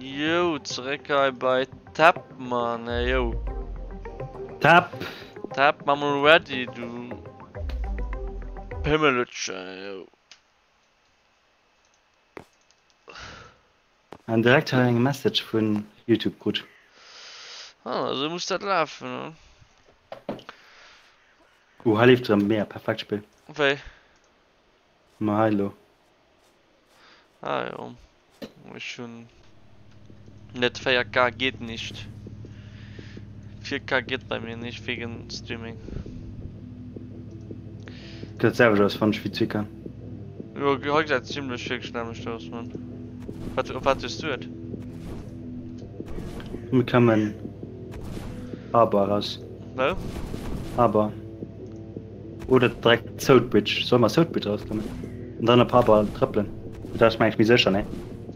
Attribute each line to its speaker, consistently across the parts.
Speaker 1: Yo, zeréck hei bei Tap, Mann, ey yo.
Speaker 2: Tap!
Speaker 1: Tap, mach mol ready, du Pimmelutschen, yo.
Speaker 2: An direkt hei eng Message vun Youtube krut.
Speaker 1: Ah, esou muss dat lafen, ne?
Speaker 2: Uh, hei leeft erëm mega perfekt Spill.
Speaker 1: Wéi?
Speaker 2: Ma hei elo.
Speaker 1: Ah jo, ech hunn net 4K geht nicht. 4K geht bei mir nicht wegen Streaming.
Speaker 2: Gesäit selwecht aus fannen ech wéi 2K.
Speaker 1: Jo hei gesäit zimlech wierklech nämmlecht aus man. Wat op wat hues du et?
Speaker 2: Mir kommen Harbour eraus.
Speaker 1: Wou?
Speaker 2: Harbour. Oder direkt Soutbridge. Solle mer Soutbridge erauskommen? An dann op Harbour trëppelen. Dat ass meng ech méi sécher, ne?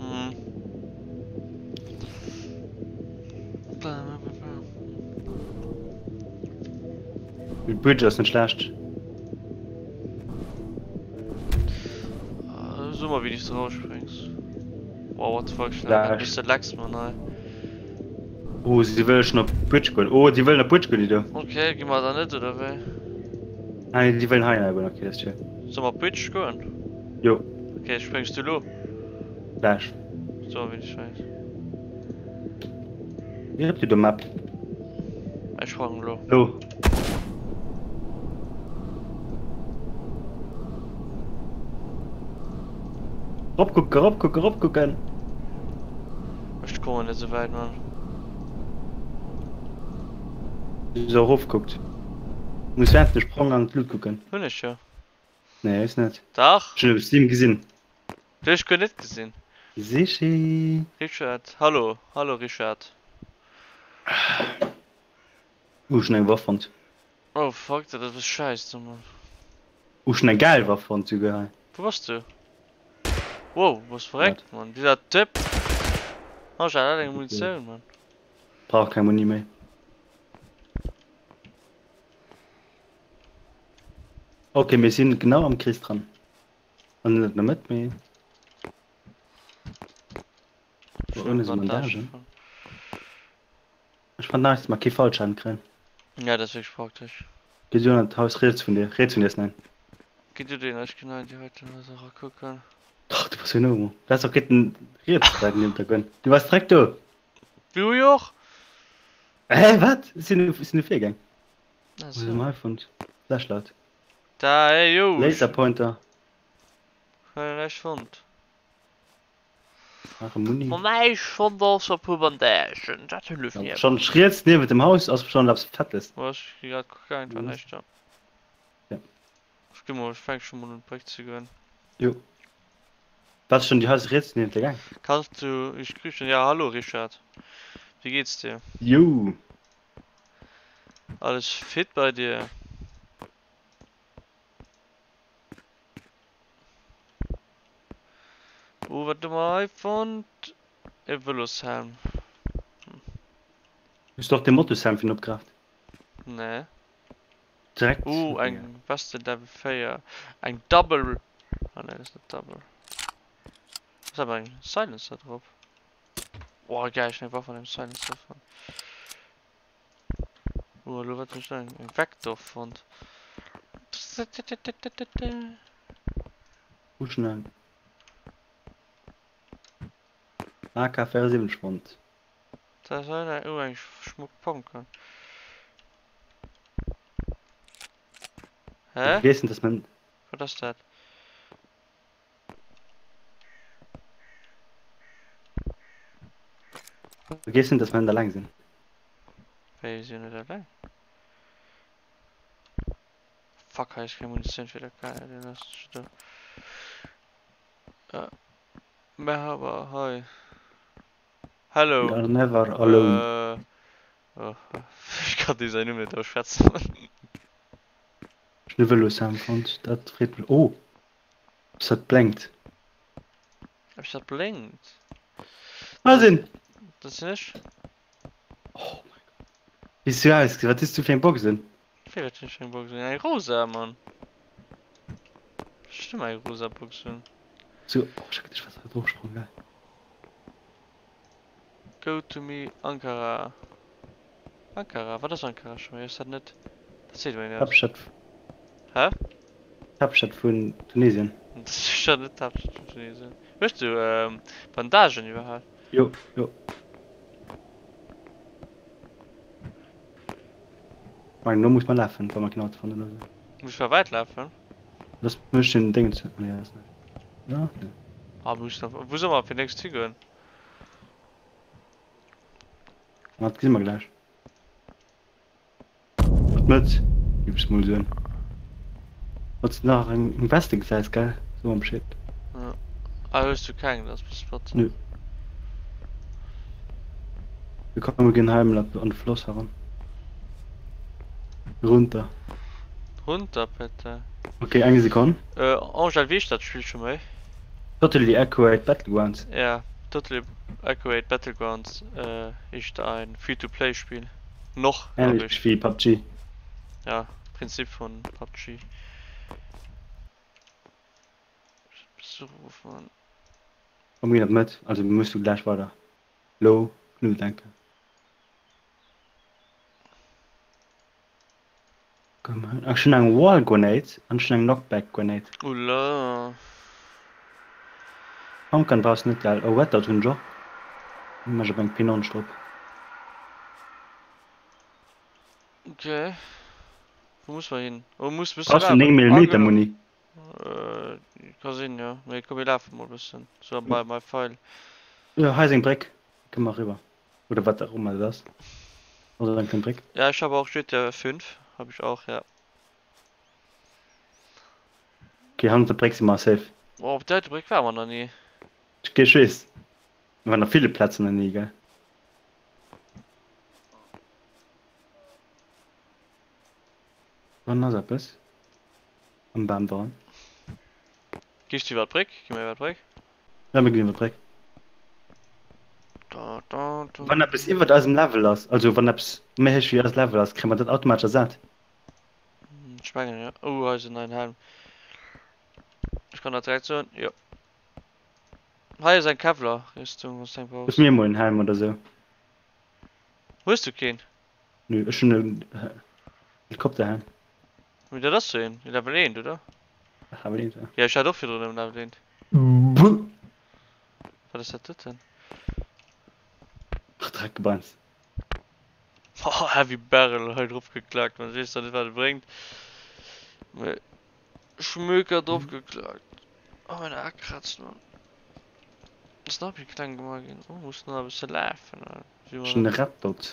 Speaker 1: Mhm.
Speaker 2: D'Bridge ass net schlecht.
Speaker 1: So mol wéi du rausspréngs. Wow, what the fuck, ech hunn e bësse Lags man hei.
Speaker 2: Oh, si wëlle schon op d'Bridge goen. Oh, déi wëllen op d'Bridge goen, déi do.
Speaker 1: Ok, gi mer dann net, oder wéi?
Speaker 2: Ah nee, déi wëllen heihinner goen, ok, dat ass chill.
Speaker 1: Solle mer op d'Bridge goen?
Speaker 2: Jo.
Speaker 1: Ok, spréngs du lo?
Speaker 2: Gläich.
Speaker 1: So wéi du spréngs.
Speaker 2: Wéi op déi do Map?
Speaker 1: Ech sprangen lo.
Speaker 2: Lo. Rop kucken, rop kucken, rop kucken.
Speaker 1: Ech kommen net sou wäit, Mann.
Speaker 2: Wéi se erof kuckt. Muss während dem Sprong an d'Lut kucken.
Speaker 1: Hunn ech jo.
Speaker 2: Nee, hues net.
Speaker 1: Dach.
Speaker 2: Ech hunn op Steam gesinn.
Speaker 1: Du hues guer net gesinn.
Speaker 2: Sichi.
Speaker 1: Richard, hallo, hallo Richard.
Speaker 2: Uh, ech hunn eng Waff fonnt.
Speaker 1: Oh fuck, dat ass scheiss do man.
Speaker 2: Uh, ech hunn eng gäil Waff fonnt souguer hei.
Speaker 1: Wou bass du? Wow, bass verreckt man, dieser Typ. Oh, ech hat eng Munitioun man.
Speaker 2: Brauch keng Muni méi. Ok, mir sinn genau am Krees dran. Also net an der Mëtt, mee. Do ënne si Bandagen. Ech fand nice, dass mer kee Fallschaden kréien.
Speaker 1: Ja, dat ass wierklech praktesch.
Speaker 2: Geh du an d'Haus riets vun dir, riets vun dir ass nein.
Speaker 1: Geh du deen, ech ginn hei déi heiten Haiser erakucken.
Speaker 2: Dach, du bass jo no. Du häss och kéinten riets direkt niewent der goen. Du waars direkt do.
Speaker 1: Du jo och.
Speaker 2: Hä, wat? Ech sinn, ech sinn virgaang. Ah, so. Hei fonnt. Flashlight.
Speaker 1: Da, ey, jo.
Speaker 2: Laser Pointer.
Speaker 1: Ech hunn näischt fonnt.
Speaker 2: Nach e Muni.
Speaker 1: Wann näischt fonnt ass, e puer Bandagen, dat hëlleft mir.
Speaker 2: Schon riets niewent dem Haus ass schon eppes Fettes.
Speaker 1: Wo ech grad kucken, war näischt da.
Speaker 2: Ja.
Speaker 1: Ech gi mol, ech fänk schon mol un d'Bréck ze goen.
Speaker 2: Jo. Wat schon déi Haiser riets niewent der Gang?
Speaker 1: Kanns du ich grüßen? Ja, hallo Richard. Wie geht's dir?
Speaker 2: Jo.
Speaker 1: Alles fit bei dir? Oh, wat hu mer hei fonnt? E Vëloshelm.
Speaker 2: Hues du och de Motoshelm vun opgerafft?
Speaker 1: Nee.
Speaker 2: Direkt.
Speaker 1: Oh, eng Weste Level 4. Eng Double. Ah nee, dat ass net Double. Ass awer eng Silencer drop. Oh, geil, ech hunn eng Waff mat engem Silencer fonnt. Oh, elo wat hunn ech do? Eng Vector fonnt.
Speaker 2: Hu schon eng AK-74 fonnt.
Speaker 1: Dat ass eng, oh, eng schmuck Pumpgun. Hä?
Speaker 2: Vergessen, dass man.
Speaker 1: Wat ass dat?
Speaker 2: Vergessen, dass man alleng sinn.
Speaker 1: Wéi sinn net alleng? Fuck, hei ist keng Munitioun fir dat Geil, den ass schon do. Äh, Merhaba, hi. Hello.
Speaker 2: We are never alone.
Speaker 1: Äh, oh, ich kann dir seinen Numm net ausschwätzen.
Speaker 2: Ech hunn e Vëloshelm fonnt, dat freet mech. Oh! Eppes wat blénkt.
Speaker 1: Eppes wat blénkt?
Speaker 2: Ah sinn!
Speaker 1: Dat sinn ech.
Speaker 2: Oh mein Gott. Wéi s du ausgesinn? Wat hues du fir eng Box un?
Speaker 1: Wéi wat hunn ech fir eng Box un? Eng rosa, Mann. Ech hunn ëmmer eng rosa Box un.
Speaker 2: So, oh, ech hat geduecht, ech wär drop gesprong, geil.
Speaker 1: Go to me Ankara. Ankara? Wat ass Ankara scho méi? Ass dat net, dat seet mer eppes.
Speaker 2: D'Haaptstad.
Speaker 1: Hä?
Speaker 2: D'Haaptstad vun Tunesien.
Speaker 1: Dat ass sécher net d'Haaptstad vun Tunesien. Hues du Bandagen iwwerhaapt?
Speaker 2: Jo, jo. Mengen elo muss mer lafen, wa mer keen Auto fannen oder sou.
Speaker 1: Muss mer wäit lafen?
Speaker 2: Lass mech den Déngen ze. Nee, dat ass net. Ja, nee.
Speaker 1: Ah, muss nach. Wou soll mer fir nächst higoen?
Speaker 2: Dat gesi mer gläich. Op d'Mëtz, géif ech mol soen. Wanns de nach eng Weste gesäis, gell, so mer Bescheed.
Speaker 1: Ja. Ah, hues du keng? Dat ass batter.
Speaker 2: Nö. Wir kommen, wir gehen heim an den Floss heran. Runter.
Speaker 1: Runter, bitte.
Speaker 2: Okay, eng Sekonn.
Speaker 1: Äh, Angèle, wéi heescht dat Spill scho méi?
Speaker 2: Totally Accurate Battlegrounds.
Speaker 1: Ja, Totally Accurate Battlegrounds äh, ist ein Free-to-Play-Spiel. Noch, glaub
Speaker 2: Ähnlech
Speaker 1: ich.
Speaker 2: wéi PUBG.
Speaker 1: Ja, Prinzip von PUBG. Besuch rufen.
Speaker 2: Komm, mir ginn op d'Mëtt, also muss du gläich weider. Lo Knuet denken. Ech hunn eng Wall Grenade an ech hunn eng Knockback Grenade.
Speaker 1: Oula.
Speaker 2: Pumpgun brauchs net gell? Oh Red Dot hunn ech och. Hu mech op eng P90 drop.
Speaker 1: Okay. Wou muss mer hin? Oh muss bësse
Speaker 2: Brauchs du
Speaker 1: lafen.
Speaker 2: 9
Speaker 1: Ah
Speaker 2: Millimeter
Speaker 1: genau.
Speaker 2: Muni?
Speaker 1: Äh, ka sinn jo. Mee komm mir lafe mol bëssen. So bei my Feil.
Speaker 2: Jo hei ass eng Bréck, kënne mer eriwwer. Oder wat och ëmmer dat ass. Oder eng kleng Bréck.
Speaker 1: Ja, ich habe auch GTA 5. Habe ich auch, ja.
Speaker 2: Okay, hannert der Bréck si mer safe.
Speaker 1: Oh, op der Bréck war mer nach ni.
Speaker 2: Ech weess. Mir waren op ville Plazen nach ni, gell? Wann ass eppes am Bam dran.
Speaker 1: Gees du iwwer d'Bréck? Gi mer iwwer d'Bréck?
Speaker 2: Ja, mir ginn iwwer d'Bréck.
Speaker 1: Da, da, da.
Speaker 2: Wann eppes iwwert eisem Level ass, also wann eppes méi héich wéi eist Level ass, kréie mer dat automatesch ersat.
Speaker 1: Ech mengen jo. Oh, hei ass en neien Helm. Ech kann dat direkt soen, jo. Hei ass eng Kevlar-Rüstung, wann s du eng
Speaker 2: Hues
Speaker 1: brauchs.
Speaker 2: mir emol en Helm oder sou?
Speaker 1: Hues du keen?
Speaker 2: Nö, ech hunn en Helikopterhelm.
Speaker 1: Mee dat ass jo een Level 1, oder?
Speaker 2: Ach, Level 1, ja.
Speaker 1: Ja, ech hat och virdrun en Level 1. Wat ass dat doten?
Speaker 2: Ach, Dreck gebremst.
Speaker 1: Oh, Heavy Barrel hei drop geklackt. Man weess zwar net, wat et bréngt. Mee Schmöker drop geklackt. Oh, mein A kratzt, Mann. Ass nach méi kleng gemaach ginn. Oh, muss nach e bësse lafen.
Speaker 2: Ech hunn e Red Dot.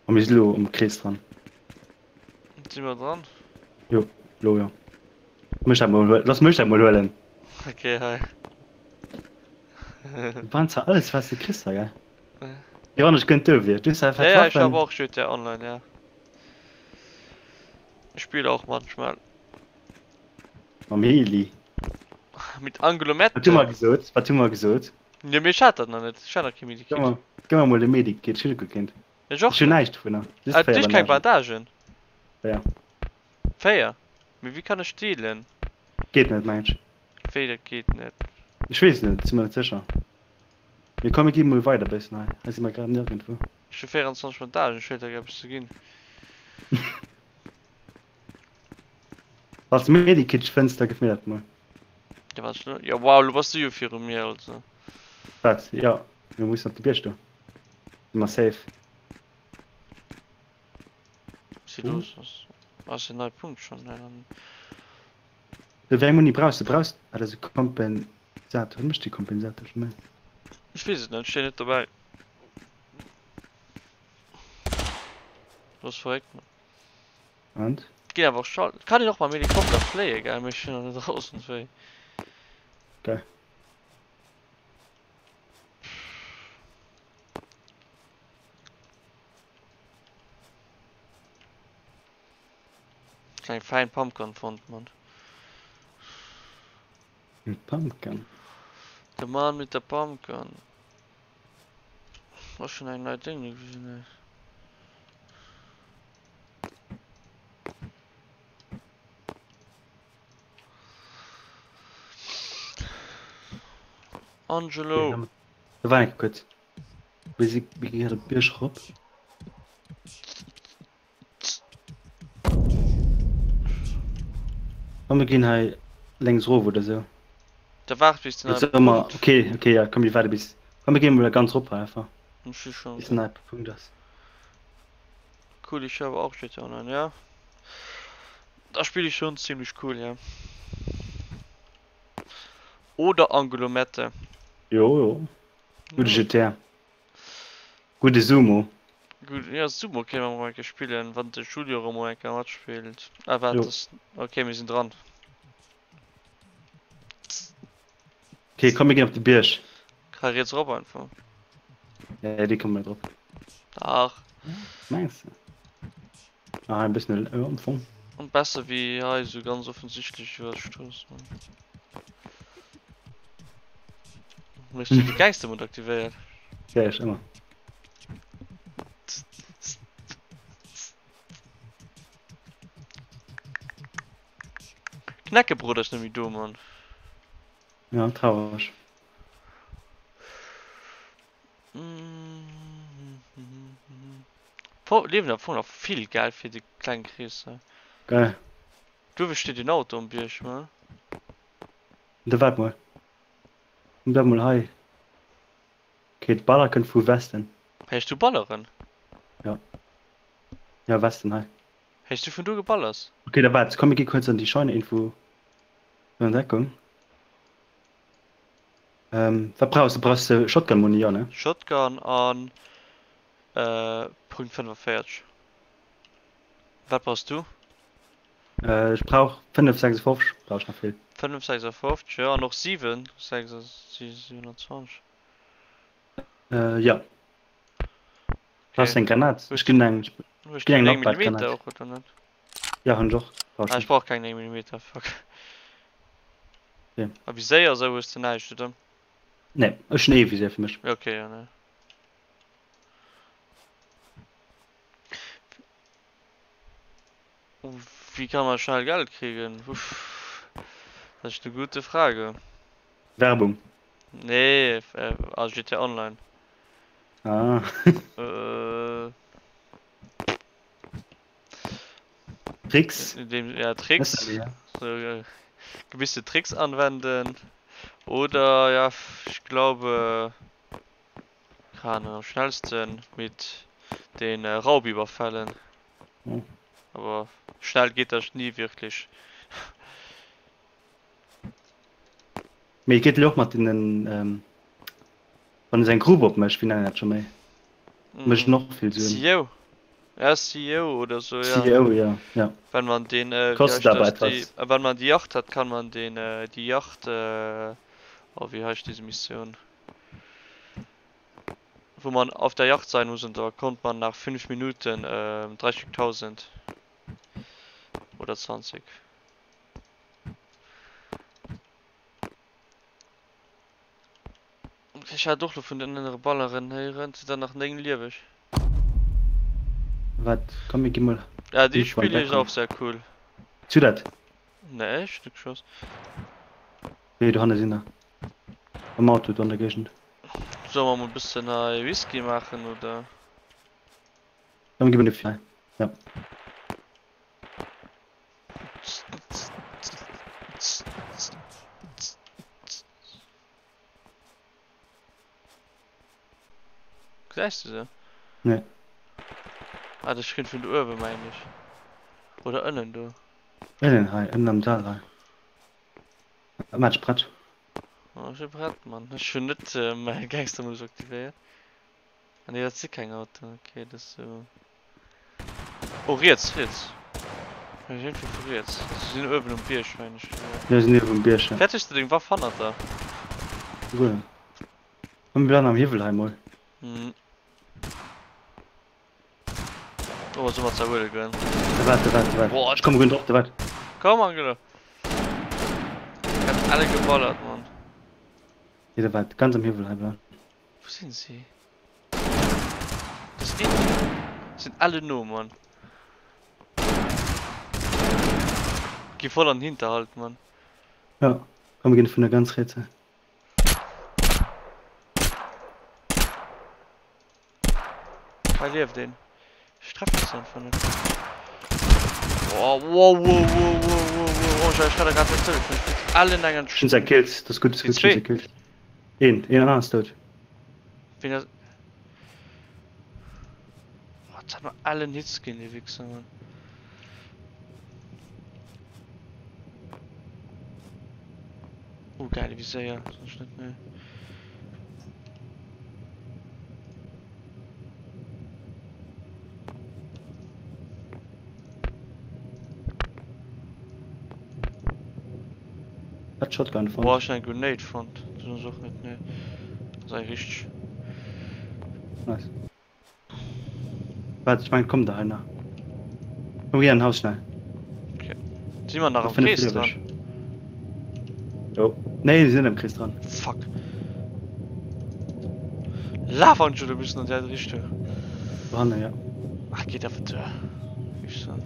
Speaker 2: A mir si lo um Krees dran.
Speaker 1: Si mer dran?
Speaker 2: Jo, lo jo. Mech dat mol huelen. Lass mech dat mol huelen.
Speaker 1: Okay, hei.
Speaker 2: Du baans zwar alles wat s de kriss hei, gell? Wéi wann ech gënt do wier. Du hues einfach
Speaker 1: Ja, ja, ich
Speaker 2: Waffen.
Speaker 1: hab och GTA Online, ja. Ich spiele auch manchmal.
Speaker 2: Mam Heli.
Speaker 1: Mit Angelo Mette.
Speaker 2: Wat hu mer gesot? Wat hu mer gesot?
Speaker 1: Jo, mee ech hat dat nach net. Ech hat nach kee Medikit.
Speaker 2: Gëmm mer, gëmm mer mol e Medikit. Ech hunn guer keent.
Speaker 1: Ech och
Speaker 2: Ech hunn
Speaker 1: net.
Speaker 2: näischt dovunner. Just
Speaker 1: Ah,
Speaker 2: 4
Speaker 1: du hues keng
Speaker 2: Bandagen.
Speaker 1: Bandagen?
Speaker 2: 4.
Speaker 1: 4? Mee wéi kann ech dealen?
Speaker 2: Geet net, mengen ech.
Speaker 1: Wéi, dat geet net?
Speaker 2: Ech weess et net, si mer net sécher. Mee komm, mir gi mol weider bëssen hei. Hei si mer grad nirgendwou.
Speaker 1: Ech hu 24 Bandagen, ech féilt der eppes ze ginn.
Speaker 2: Falls de Medikit fënns, da gëff mir dat mol.
Speaker 1: Ja, wat ech lo. Ja, wow, lo bass du jo viru mir, also.
Speaker 2: Wat? Jo, mir mussen op de Bierg do. Si mer safe.
Speaker 1: Si los ass. Ass en neie Punkt schonn? Nee, dann.
Speaker 2: Wéi eng Muni brauchs de? Brauchs. Ah, dat ass e Kompensator. Wat mécht dee Kompensator scho méi?
Speaker 1: Ech weess et net, ech stinn net dobäi. Du bass verréckt, Mann.
Speaker 2: Und?
Speaker 1: Ginn awer och schall. Kann een och mam Helikopter fléie gell, mee ech sinn nach net draussen wéi.
Speaker 2: Geil.
Speaker 1: Ech eng fein Pumpgun fonnt, Mann.
Speaker 2: Eng Pumpgun?
Speaker 1: De Mann mit der Pumpgun. Ass schon eng nei Ding gesinn ey. Angelo.
Speaker 2: Da war eng kurz. Mir si mir ginn grad op Bierg rop. Komm mir ginn hei lénks rof oder sou.
Speaker 1: Da waart bis den
Speaker 2: Oder solle mer, okay, okay, ja, komm mir waarde bis, komm mir ginn mol ganz rop hei einfach,
Speaker 1: Ech si schon
Speaker 2: bis den neie Punkt ass.
Speaker 1: Cool, ich habe auch GTA Online, ja. Da spiele ich schon ziemlich cool, ja. Oder Angulomette.
Speaker 2: Jo, jo. Gudde GTA. Gudde Sumo.
Speaker 1: Gudd, jo Sumo kéint mer mol eng Kéier spillen, wann de Julio erëm mol eng Kéier matspillt. Ah waart, dat ass, ok mir sinn dran.
Speaker 2: Ok, komm mir ginn op de Bierg.
Speaker 1: Hei riets erop einfach.
Speaker 2: Nee, déi kommen net erop.
Speaker 1: Dach.
Speaker 2: Mengs de? Ah, ein bisschen äh, am Fong.
Speaker 1: Und besser wie hei so ganz offensichtlich iwwer d'Strooss. Hues du de Gangstermod aktivéiert?
Speaker 2: Ja, ech ëmmer.
Speaker 1: Knäckebrot ass net méi do, Mann.
Speaker 2: Ja, traureg.
Speaker 1: Po liewen am Fong nach vill Geld fir de kleng Krees hei.
Speaker 2: Geil.
Speaker 1: Duerfir steet een Auto um Bierg, ma.
Speaker 2: Da waart mol. Bleif mol hei. Okay, d'Baller kënnt vu Westen.
Speaker 1: Héiers du Balleren?
Speaker 2: Ja. Ja, Westen hei.
Speaker 1: Héiers du vun do Geballers?
Speaker 2: Okay, da waart. Komm, mir gi kuerz an déi Scheune irgendwou an Deckung. Ähm, wat brauchs du? Brauchs du Shotgun Muni, jo ne?
Speaker 1: Shotgun an äh, Punkt 45. Wat brauchs du?
Speaker 2: Äh, ech brauch 5,56 brauch ech nach vill.
Speaker 1: 5,56, jo, an och 7, 27.
Speaker 2: Äh, ja. Brauchs du eng Granat? Ech ginn eng, ech ginn eng
Speaker 1: Knockback Granat. Och, oder net?
Speaker 2: Ja, hunn ech och.
Speaker 1: Brauch ah, ech brauch keng 9 mm, fuck.
Speaker 2: Okay.
Speaker 1: A Viséier sou hues de näischt, oder?
Speaker 2: Nee, ech hunn ee Viséier fir mech.
Speaker 1: Okay, ja, ne. Wie kann man schnell Geld kriegen? Uff, das ist eine gute Frage.
Speaker 2: Werbung.
Speaker 1: Nee, äh, a GTA Online.
Speaker 2: Ah.
Speaker 1: Äh,
Speaker 2: Tricks.
Speaker 1: Indem, ja, Tricks. Ja. So, äh, gewisse Tricks anwenden. Oder, ja, ich glaube, keine Ahnung, am schnellsten mit den äh, Raubüberfällen.
Speaker 2: Hm.
Speaker 1: Aber schnell geht das nie wirklich.
Speaker 2: Mee et geet elo och mat deenen, ähm, wann e seng Grupp opmécht, wéi nennen dat scho méi? Mécht en och vill Suen.
Speaker 1: CEO. Ja, CEO oder so, ja.
Speaker 2: CEO, ja, ja.
Speaker 1: Wenn man den, äh, wie
Speaker 2: Kostet
Speaker 1: heißt
Speaker 2: aber
Speaker 1: das, die,
Speaker 2: etwas.
Speaker 1: äh, wenn man die Yacht hat, kann man den, äh, die Yacht, äh, oh, wie heißt diese Mission? Wo man auf der Yacht sein muss und da kommt man nach 5 Minuten, äh, 30.000 oder 20. Ech hat och lo vun den anere Balleren héieren, et si der nach 9 lieweg.
Speaker 2: Wat? Komm mir gi mol
Speaker 1: Ja déi
Speaker 2: Ech war
Speaker 1: spille ech
Speaker 2: Deckung.
Speaker 1: och sehr cool.
Speaker 2: Zu dat?
Speaker 1: Nee ech hunn net geschoss.
Speaker 2: Nee dohanne sinn der. Am Auto do an der Géigend.
Speaker 1: Solle mer mol bëssen hei Whisky maachen oder?
Speaker 2: Komm gi mir de Fly. Ja.
Speaker 1: Gesäis du se?
Speaker 2: Nee.
Speaker 1: Ah, dat kënnt vun do uewen, mengen ech. Oder ënnen do.
Speaker 2: Ënnen hei, ënnen am Dall hei. Wat mat Brett?
Speaker 1: Oh, ech hu Brett, Mann. Ech hunn net mäi Gangstermodus aktivéiert. Ah nee, dat si keng Autoen, okay, dat ass sou. Oh, riets, riets. Ech iergendwéi vu riets. Se sinn uewen um Bierg, mengen ech.
Speaker 2: Jo, se sinn uewen um Bierg, ja.
Speaker 1: Fäert hues de deng Waff hannert der?
Speaker 2: Guer net. Komm, mir bleiwen am Hiwwel hei mol.
Speaker 1: Hm. Oh, soll mer zerhuele goen?
Speaker 2: Da waart, da waart, da waart.
Speaker 1: Boah.
Speaker 2: Ech komme guer net drop, da waart.
Speaker 1: Komm, Angelo. Ich hab alle geballert, Mann.
Speaker 2: Nee, da waart. Ganz am Hiwwel hei bleiwen.
Speaker 1: Wou sinn si? Das sind sind alle no, Mann. Gi voll an den Hinterhalt, Mann.
Speaker 2: Ja, komm, mir ginn vun der ganz riets.
Speaker 1: Hei lieft een. Ech treffen se einfach net. Oh, wow, wow, wow, wow, wow, wow. Oh, ech hat grad net Telefon. Allen engen
Speaker 2: Ech hunn se gekillt. Dat ass gutt, dat ass gutt. Ech hunn se gekillt. Een, een ass dout.
Speaker 1: Ween ass. Oh, dat hat mer allen Hits ginn, déi Wichser, Mann. Oh, geil, wéi séier. Sonst net méi.
Speaker 2: Hat Shotgun
Speaker 1: fonnt. Boah, ech hun eng Grenade fonnt. Dat ass och net méi. Dat ass eng richteg.
Speaker 2: Nice. Waart, ech mengen et kommt der hei nach. Komm geh an Haus schnell.
Speaker 1: Okay. Si mer nach am Krees dran?
Speaker 2: Jo. Nee, si sinn am Krees dran.
Speaker 1: Fuck. Laf an schon e bëssen an déi Richtung.
Speaker 2: Dohanne, ja.
Speaker 1: Ach, geht einfach duer. Ech soen.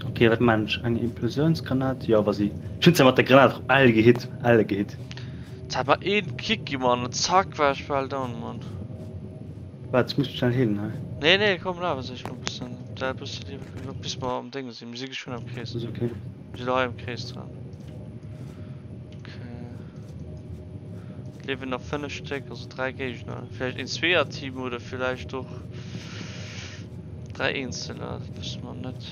Speaker 2: Okay, wat man ech? Eng Implosionsgranat? Jo, wa si. Ech hunn se mat der Granat och all gehitt, alle gehitt.
Speaker 1: Jetzt hat mer een Kick gi man an zack war ech bal down man.
Speaker 2: Waart, ech muss mech schnell heelen hei.
Speaker 1: Nee nee komm laf ech mol bëssen dat bësse liewe bis mer am Dénge sinn. Mir si geschwënn am Krees.
Speaker 2: Ass okay.
Speaker 1: Mir si lo hei am Krees dran. Okay. Et liewen nach 5 Stéck, also 3 Géigner. Villäicht een Zweeër-Team oder villäicht och 3 Eenzeler, dat wësse mer net.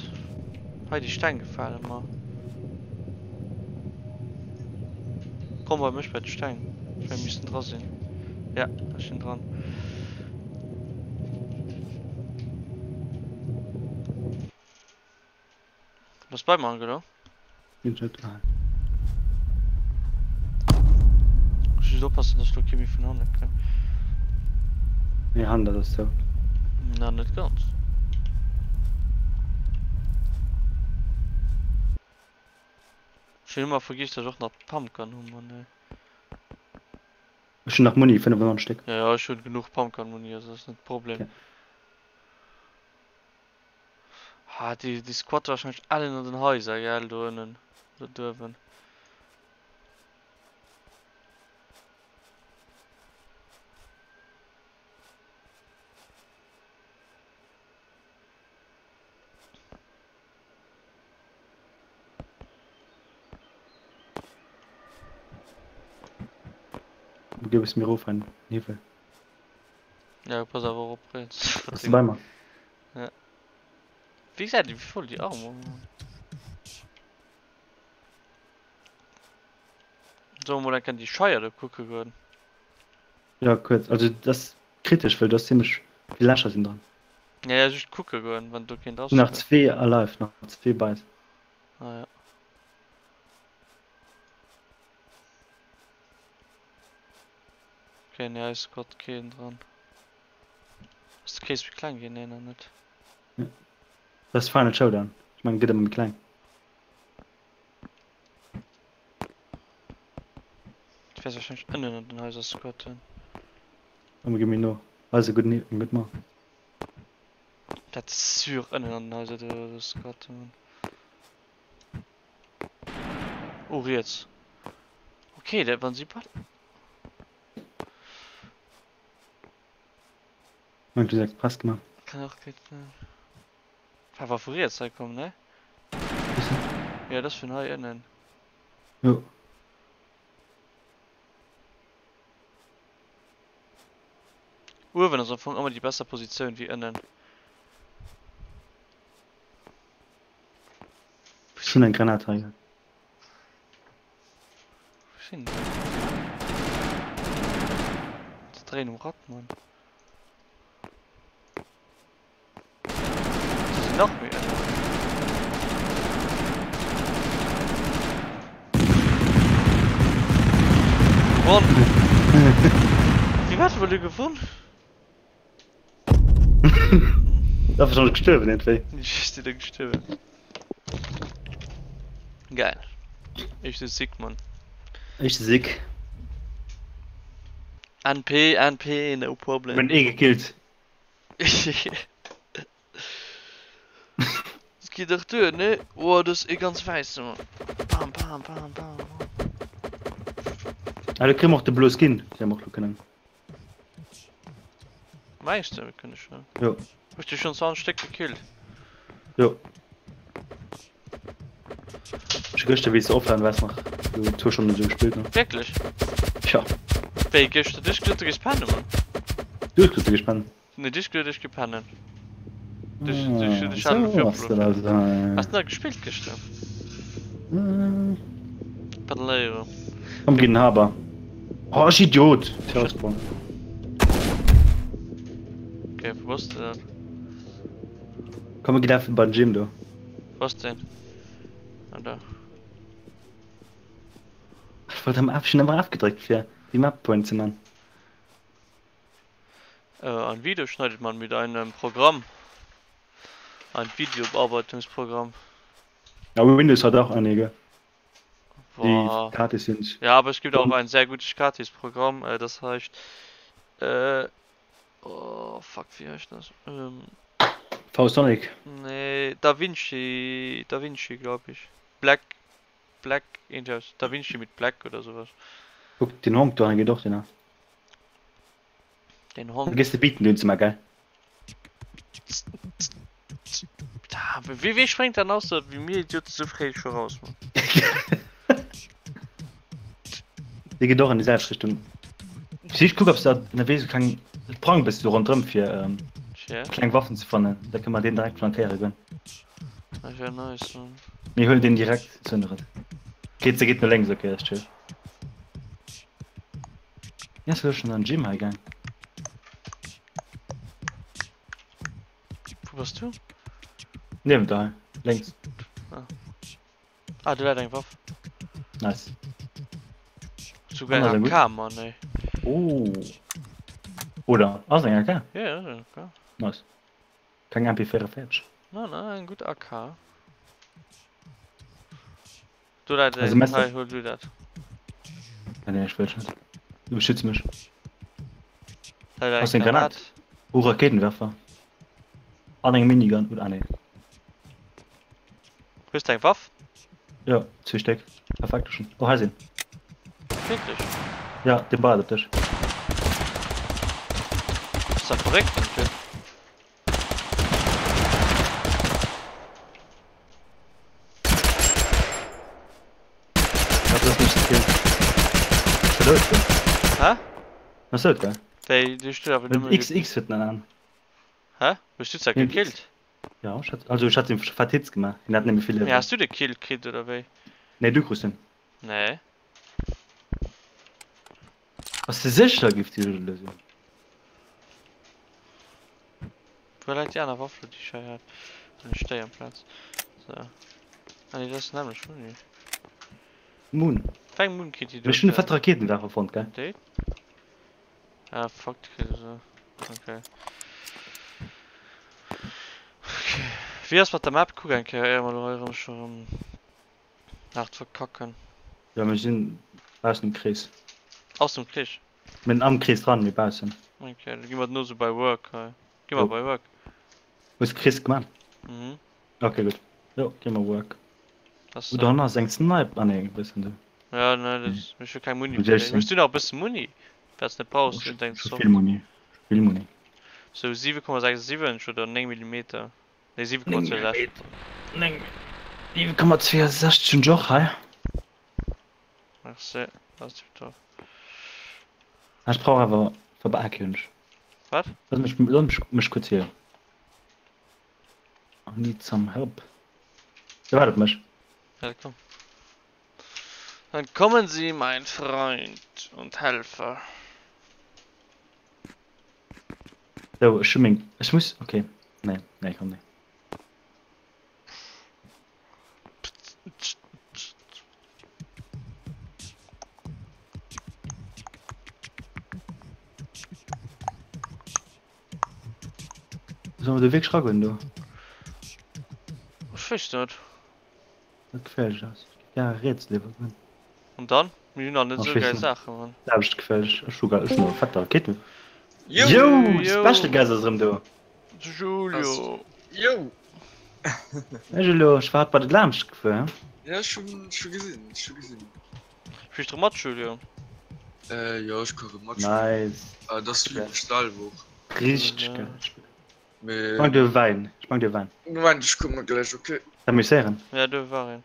Speaker 1: Hei déi Steng gefalen mer. Komm bei mech bei d'Steng. Ech mengen mir missten dra sinn. Ja, ech sinn dran. Bass bei mer Angelo?
Speaker 2: Sinn net dran.
Speaker 1: Muss just oppassen dass do kee méi vun hanne kënnt.
Speaker 2: Nee, hannen dat ass zou.
Speaker 1: Na net ganz. Ech hunn ëmmer vergiess dass ech och nach Pumpgun hu Mann ey.
Speaker 2: Ech hunn nach Muni, 95 Stéck.
Speaker 1: Ja ja ech hunn genuch Pumpgun Muni, also dat ass net de Problem.
Speaker 2: Okay.
Speaker 1: Ah déi déi squatte wahrscheinlech allen an den Haiser gell do ënnen oder duerwen.
Speaker 2: Du gëss mir of en Niwwel.
Speaker 1: Ja, pass awer op riets.
Speaker 2: Bass du bei mer?
Speaker 1: Ja. Wéi gesäit déi voll déi Armor Mann. Solle mer mol eng Kéier an déi Scheier do kucke goen?
Speaker 2: Ja kuerz, also dat ass kritesch, well do ass zimmlech vill Lächer sinn dran.
Speaker 1: Ja, ja, just kucke goen, wann do keent ass.
Speaker 2: Nach zwee alive, nach zwee bei eis.
Speaker 1: Ah ja. Okay, nee, eis Squad keen dran. Ass de Krees méi kleng ginn? Nee, nach net.
Speaker 2: Ja. Dat ass Final Showdown. Ech mengen, gëtt ëmmer méi kleng.
Speaker 1: Ich werde wahrscheinlich ënnen an den Häuser squatten.
Speaker 2: Komm, gi méi no. Eise gudden eng gutt Mann.
Speaker 1: Dat ass sûr ënnen an den Häuser do squatten. Oh, riets. Okay, dat wann si bal.
Speaker 2: Mengt du express gemaach?
Speaker 1: Kann och gutt sinn. Awer vu riets hei komm, ne? Ja, dat ass vun hei ënnen.
Speaker 2: Jo.
Speaker 1: Uewen ass am Fong ëmmer déi besser Positioun wéi ënnen.
Speaker 2: Ech hunn eng Granat hei.
Speaker 1: Wou sinn déi? Se dréien um Rad, Mann. Se sinn nach méi ënnen. Gewonn! Wéi wat huet e gewonn?
Speaker 2: Da wahrscheinlech gestuerwen iergendwéi.
Speaker 1: Just déi gestuerwen. Geil. Éischte Sieg, Mann.
Speaker 2: Éischte Sieg.
Speaker 1: NP, NP, no problem.
Speaker 2: Mir hunn ee gekillt.
Speaker 1: Das geht doch duer, ne? Oh, das ist eh ganz wäisse, Mann. Bam, bam, bam, bam, bam.
Speaker 2: Ah, do kréie mer och de Blue Skin, dee mer och lo kënnen.
Speaker 1: Mengs de, mir kënne schon?
Speaker 2: Jo.
Speaker 1: Hues du schon 20 Stéck gekillt?
Speaker 2: Jo. Ech hu gëschter wéi s de offline waars nach sou zwou Stonnen esou gespillt ne.
Speaker 1: Wierklech?
Speaker 2: Tja.
Speaker 1: Wéi gëschter? Du hues gesot du gees pennen Mann.
Speaker 2: Du hues gesot du gees pennen.
Speaker 1: Nee du hues gesot ech gi pennen. Du hues gesot ech hat elo fir opgeloff. Has du nach gespillt gëschter? Wat léiere.
Speaker 2: Komm ginn Haber. Oh ech Idiot! Tja,
Speaker 1: Okay, wou bass de dann?
Speaker 2: Komm mir ginn einfach beim Gym do.
Speaker 1: Wou ass deen? Ah da.
Speaker 2: Ech wollt am F, ech hunn einfach F gedréckt fir déi Map Point ze man.
Speaker 1: Äh, ein Video schneidet man mit einem Programm. Ein Videobearbeitungsprogramm.
Speaker 2: Ja, Windows hat auch einige, die
Speaker 1: Boah.
Speaker 2: gratis sind.
Speaker 1: Ja, aber es gibt auch ein sehr gutes Gratis-Programm, äh, das heißt, äh, oh fuck, wie heißt das? Ähm,
Speaker 2: VSonic.
Speaker 1: nee, Da Vinci, Da Vinci, glaube ich. Black, Black, irgendwas, Da Vinci mit Black oder sowas.
Speaker 2: Guck, den Honk do geet och den.
Speaker 1: Den
Speaker 2: Da
Speaker 1: Honk.
Speaker 2: gehst de Beaten dun ze man, gell?
Speaker 1: Da, wie, wie springt dann aus, wie mir Idioten so fréi schon raus, Mann?
Speaker 2: Dee geet och an déi selwecht Richtung. Si ech kuck ob s de ënnerwee sou kleng Prang bist du ronderëm fir ähm,
Speaker 1: Tja,
Speaker 2: kleng Waffen ze fannen. Da kënne mer deen direkt flankéiere goen.
Speaker 1: dat wär nice, Mann.
Speaker 2: Mir huelen deen direkt zu ënneren. Geet se geet no lénks, okay, dat ass chill. Wéi ass elo schonn an den Gym hei gaang?
Speaker 1: Wou bass du?
Speaker 2: Niewent der hei, lénks.
Speaker 1: Ah. Ah, do läit eng Waff.
Speaker 2: Nice.
Speaker 1: Souguer eng AK, Mann, ey.
Speaker 2: Oh. Oder ass eng AK?
Speaker 1: Ja, ja, ass eng AK.
Speaker 2: Nice. Keng MP44.
Speaker 1: Na, na, eng gutt AK. Do läit
Speaker 2: Also
Speaker 1: eng.
Speaker 2: Messer.
Speaker 1: Hei, huel du dat.
Speaker 2: Nee, nee, ech wëll net. Du beschütz mech.
Speaker 1: Hei läit
Speaker 2: Ass eng Granat. Oh, Rakéitenwerfer. An eng Minigun. Oder, ah, nee.
Speaker 1: Hues de eng Waff?
Speaker 2: Ja, zwee Stéck. Perfekt schon. Oh, hei sinn.
Speaker 1: Wierklech?
Speaker 2: Ja, dee ballert op dech.
Speaker 1: Ass dat verréckt, den Typ?
Speaker 2: Dat ass nicht gekillt. Ass der dout, gell?
Speaker 1: Hä?
Speaker 2: Ass dout, gell?
Speaker 1: Wéi, du steet awer nëmme.
Speaker 2: XX huet en an.
Speaker 1: Hä? Hues du zwar gekillt?
Speaker 2: Ja, ech hat, also ech hat him fett Hits gemaach. Hien hat net méi vill
Speaker 1: Mee
Speaker 2: Liewen.
Speaker 1: has du de Kill kritt oder wéi?
Speaker 2: Nee, du krus en.
Speaker 1: Nee.
Speaker 2: Bass de sécher, giff dir elo soen.
Speaker 1: Wou läit déi aner Waff lo, déi ech hei hat? Hunn ech déi amplaz? So. Ah nee, dat ass nämlech Muni.
Speaker 2: Mun.
Speaker 1: Wéi eng Mun kritt déi do?
Speaker 2: Ech hunn e fette Raketenwerfer fonnt, gell?
Speaker 1: Déi? Ah fuck, déi kritt esou. Okay. Okay. Wéi ass mat der Map? Kuck eng Kéier, éier mer lo hei erëm scho erëm hart verkacken.
Speaker 2: Jo, mir sinn baussen dem Krees.
Speaker 1: Aus dem Krees?
Speaker 2: Mir sinn am Krees dran, mee baussen.
Speaker 1: Okay, da gi mer no sou bei Work hei. Gi mer bei Work.
Speaker 2: Hues de Krees gemaach?
Speaker 1: Mhm.
Speaker 2: Okay, gutt. Jo, gi mer Work.
Speaker 1: Das,
Speaker 2: Oh, dohanner ass eng Snipe. Ah nee, e bëssen do.
Speaker 1: Ja, ne, das, ech hu keng Muni.
Speaker 2: Muss ehrlich
Speaker 1: Hues du nach e bësse Muni? Falls net brauchs,
Speaker 2: Ech
Speaker 1: du denkst
Speaker 2: hu
Speaker 1: soft.
Speaker 2: vill Muni. Ech hu vill Muni.
Speaker 1: Sou 7,67 oder 9 Millimeter. Nee, 7,62.
Speaker 2: 7,62 hunn ech och hei.
Speaker 1: Merci, dat ass tiptop.
Speaker 2: Ech brauch awer Verbaak hunn ech.
Speaker 1: Wat?
Speaker 2: Looss mech, looss mech, mech kuerz hielen. I need some help. Der waart op mech.
Speaker 1: Ja, komm. Dann kommen Sie, mein Freund und Helfer.
Speaker 2: Sou, ech hu meng, ech muss, okay, nee, nee, komm, nee. Solle mer do wierklech ragoen do?
Speaker 1: Ech weess net.
Speaker 2: Dat geféierlech ass. Ech géif gäre riets léiwer goen.
Speaker 1: An dann? Mir hunn nach net
Speaker 2: Ech
Speaker 1: esou
Speaker 2: weess
Speaker 1: gäil
Speaker 2: net.
Speaker 1: Saachen, Mann.
Speaker 2: Aarbecht geféierlech. Ech hu ech hunn fett Raketen.
Speaker 3: Yo!
Speaker 2: Yo, de
Speaker 1: Yo!
Speaker 2: Special Guest ass erëm do.
Speaker 1: De Julio.
Speaker 3: Yo!
Speaker 2: Hey Julio, ech war haut bei der laanscht gefuer, he?
Speaker 3: Ja, ech hunn ech hu gesinn, ech hu gesinn.
Speaker 1: Spills du mat, Julio?
Speaker 3: Äh, jo, ech kucke mat.
Speaker 2: Nice.
Speaker 3: Äh, dat ass wéi Bestellwoch.
Speaker 2: Richteg geil Spill. Ech mang dir Wäin, ech mang dir Wäin.
Speaker 3: Moment, ech komme gläich, okay?
Speaker 2: Amuséieren.
Speaker 1: Ja, do war een.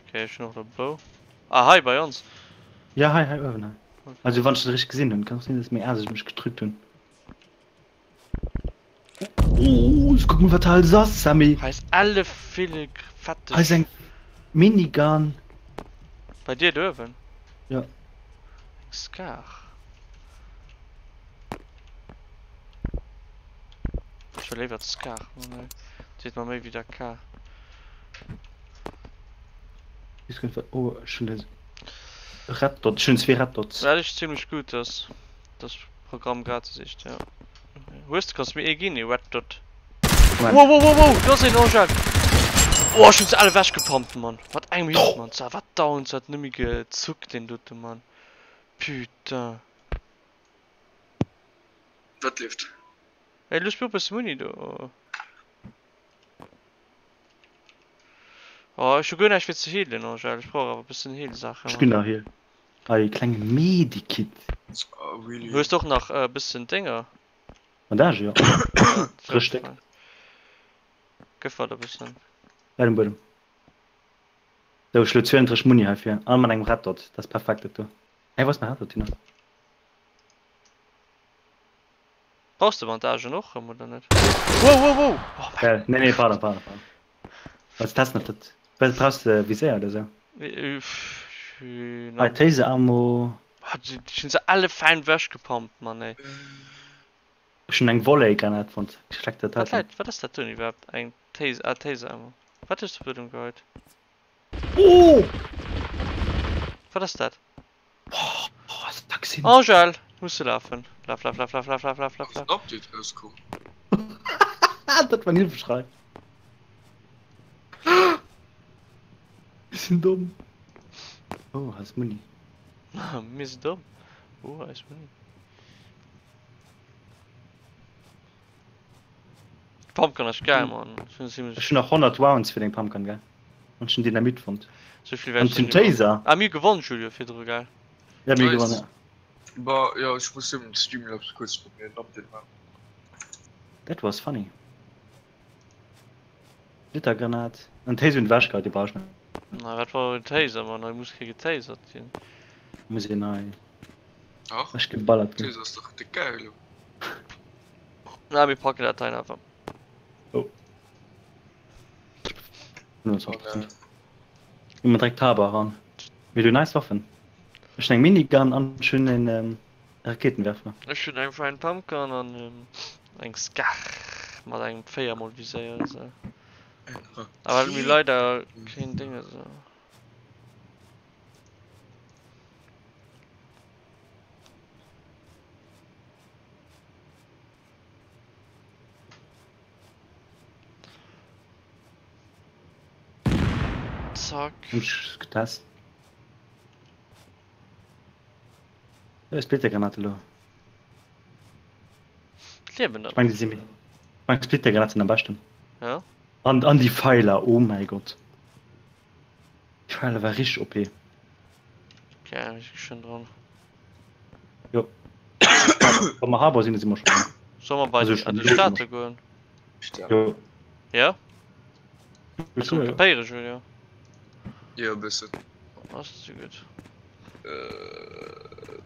Speaker 1: Okay, ech hunn och de Bou. Ah, hei bei ons.
Speaker 2: Ja, hei, hei uewen hei. Also wann ech dat richteg gesinn hunn, kann och sinn, dass meng Aen sech mech getrübt hunn. Oh, kuck mol wat hei alles ass, Sammy.
Speaker 1: Hei ass elle vill fetteg.
Speaker 2: Hei ass eng Minigun.
Speaker 1: Bei dir do uewen?
Speaker 2: Ja.
Speaker 1: Eng Scar. Ech huel léiwer d'Scar, seet mer méi wéi d'AK.
Speaker 2: Oh, ech hunn e Red Dot, ech hunn zwee Red Dots.
Speaker 1: Dat ass zimlech gutt, dass das Programm gratis ist, ja. Hues de, kanns mir ee ginn, ee Red Dot? Wow, wow, wow, wow, do ass een, Angèle! Oh, ech hunn se all ewechgepumpt, Mann! Mat engem Hit, Mann! Sa, wat down, se hat nëmme gezuckt, deen dote, Mann. Putain.
Speaker 3: Wat leeft?
Speaker 1: Ey, looss mir och bësse Muni do. Oh, ech hu guer näischt fir ze healen, Angèle. Ech brauch awer bëssen Healsaachen.
Speaker 2: Ech ginn der Heal. Hei, klenge Medikit.
Speaker 3: Oh, really?
Speaker 1: Hues de och nach e bëssen Dénger?
Speaker 2: Bandage, jo. Dräi Stéck.
Speaker 1: Gëff mer der bëssen.
Speaker 2: Läit um Buedem. Sou, ech hu lo 32 Muni heifir. An mat engem Red Dot. Dat ass perfekt, dat do. Hey, wou ass mäi Red Dot hin?
Speaker 1: Brauchs de Bandagen och rëm oder net? Wow wow wow!
Speaker 2: Oh mein Ja, nee, nee, pardon, pardon, pardon. Was testen op dat? Wat brauchst de Viséier oder sou? Hei Taser Ammo.
Speaker 1: Ech hunn se alle fein wech gepumpt, Mann ey.
Speaker 2: Ech hunn eng Volley Granat fonnt. Ech schleck dat
Speaker 1: Wat läit, wat ass dat doen iwwerhaapt? Eng Taser, ah Taser Ammo. Wat hues de Buedem geheit?
Speaker 2: Oh!
Speaker 1: Wat ass dat?
Speaker 2: Oh, ass dat gesinn?
Speaker 1: Angèle, muss de lafen. Laf, laf, laf, laf, laf, laf, laf, laf, laf.
Speaker 3: Update rauskomm.
Speaker 2: Dat war en Hilfeschrei. Mir sinn domm. Oh, hei ass Muni.
Speaker 1: Mir sinn domm. Oh, hei ass Muni. D'Pumpgun ass geil, Mann.
Speaker 2: Ech hunn nach 100 Rounds fir deng Pumpgun, gell? An ech hunn Dynamit fonnt.
Speaker 1: Sou vill wäert An den
Speaker 2: Taser.
Speaker 1: Ah, mir hu gewonnen, Julio, virdru, gell?
Speaker 2: Ja, mir hu gewonnen, ja.
Speaker 3: Bah, jo, ech muss den Streamlabs kuerz bei mir en Update maachen.
Speaker 2: That was funny. Splittergranat. An Taser hunn ewech geheit, déi brauch ech net.
Speaker 1: Na, wat war en Taser, Mann? Hei muss kee getasert ginn.
Speaker 2: Muss een hei
Speaker 3: Dach,
Speaker 2: ewech geballert ginn.
Speaker 3: Taser ass dach déck geil elo.
Speaker 1: Na, mir packen dat hei awer.
Speaker 2: Oh. Immer direkt Taber ran. Mir du nice Waffen. Ech hun eng Minigun an ech hun en ähm, Raketenwerfer.
Speaker 1: Ech hun eng fein Pumpgun an ähm, eng Scar mat engem 4 mol Viséier se. Awer mir leider keen Dinge se. Zack.
Speaker 2: Ech getest. Äh, Splittergranate lo.
Speaker 1: Liewen
Speaker 2: Ich mein, die sind mein Splittergranate sind am besten.
Speaker 1: Ja.
Speaker 2: An, an die Pfeiler, oh mein Gott. Die Pfeiler war richtig OP.
Speaker 1: Okay, ich schon dran.
Speaker 2: Jo. Wa mer Harbor sinn, da si mer schon.
Speaker 1: Soll mer bei
Speaker 2: Also
Speaker 1: die, an
Speaker 2: schon
Speaker 1: die Statue goen?
Speaker 2: Jo.
Speaker 1: Ja? Kannst du kapéieren, Julio?
Speaker 3: Jo, e bëssen.
Speaker 1: Ass ze gutt.
Speaker 3: Äh.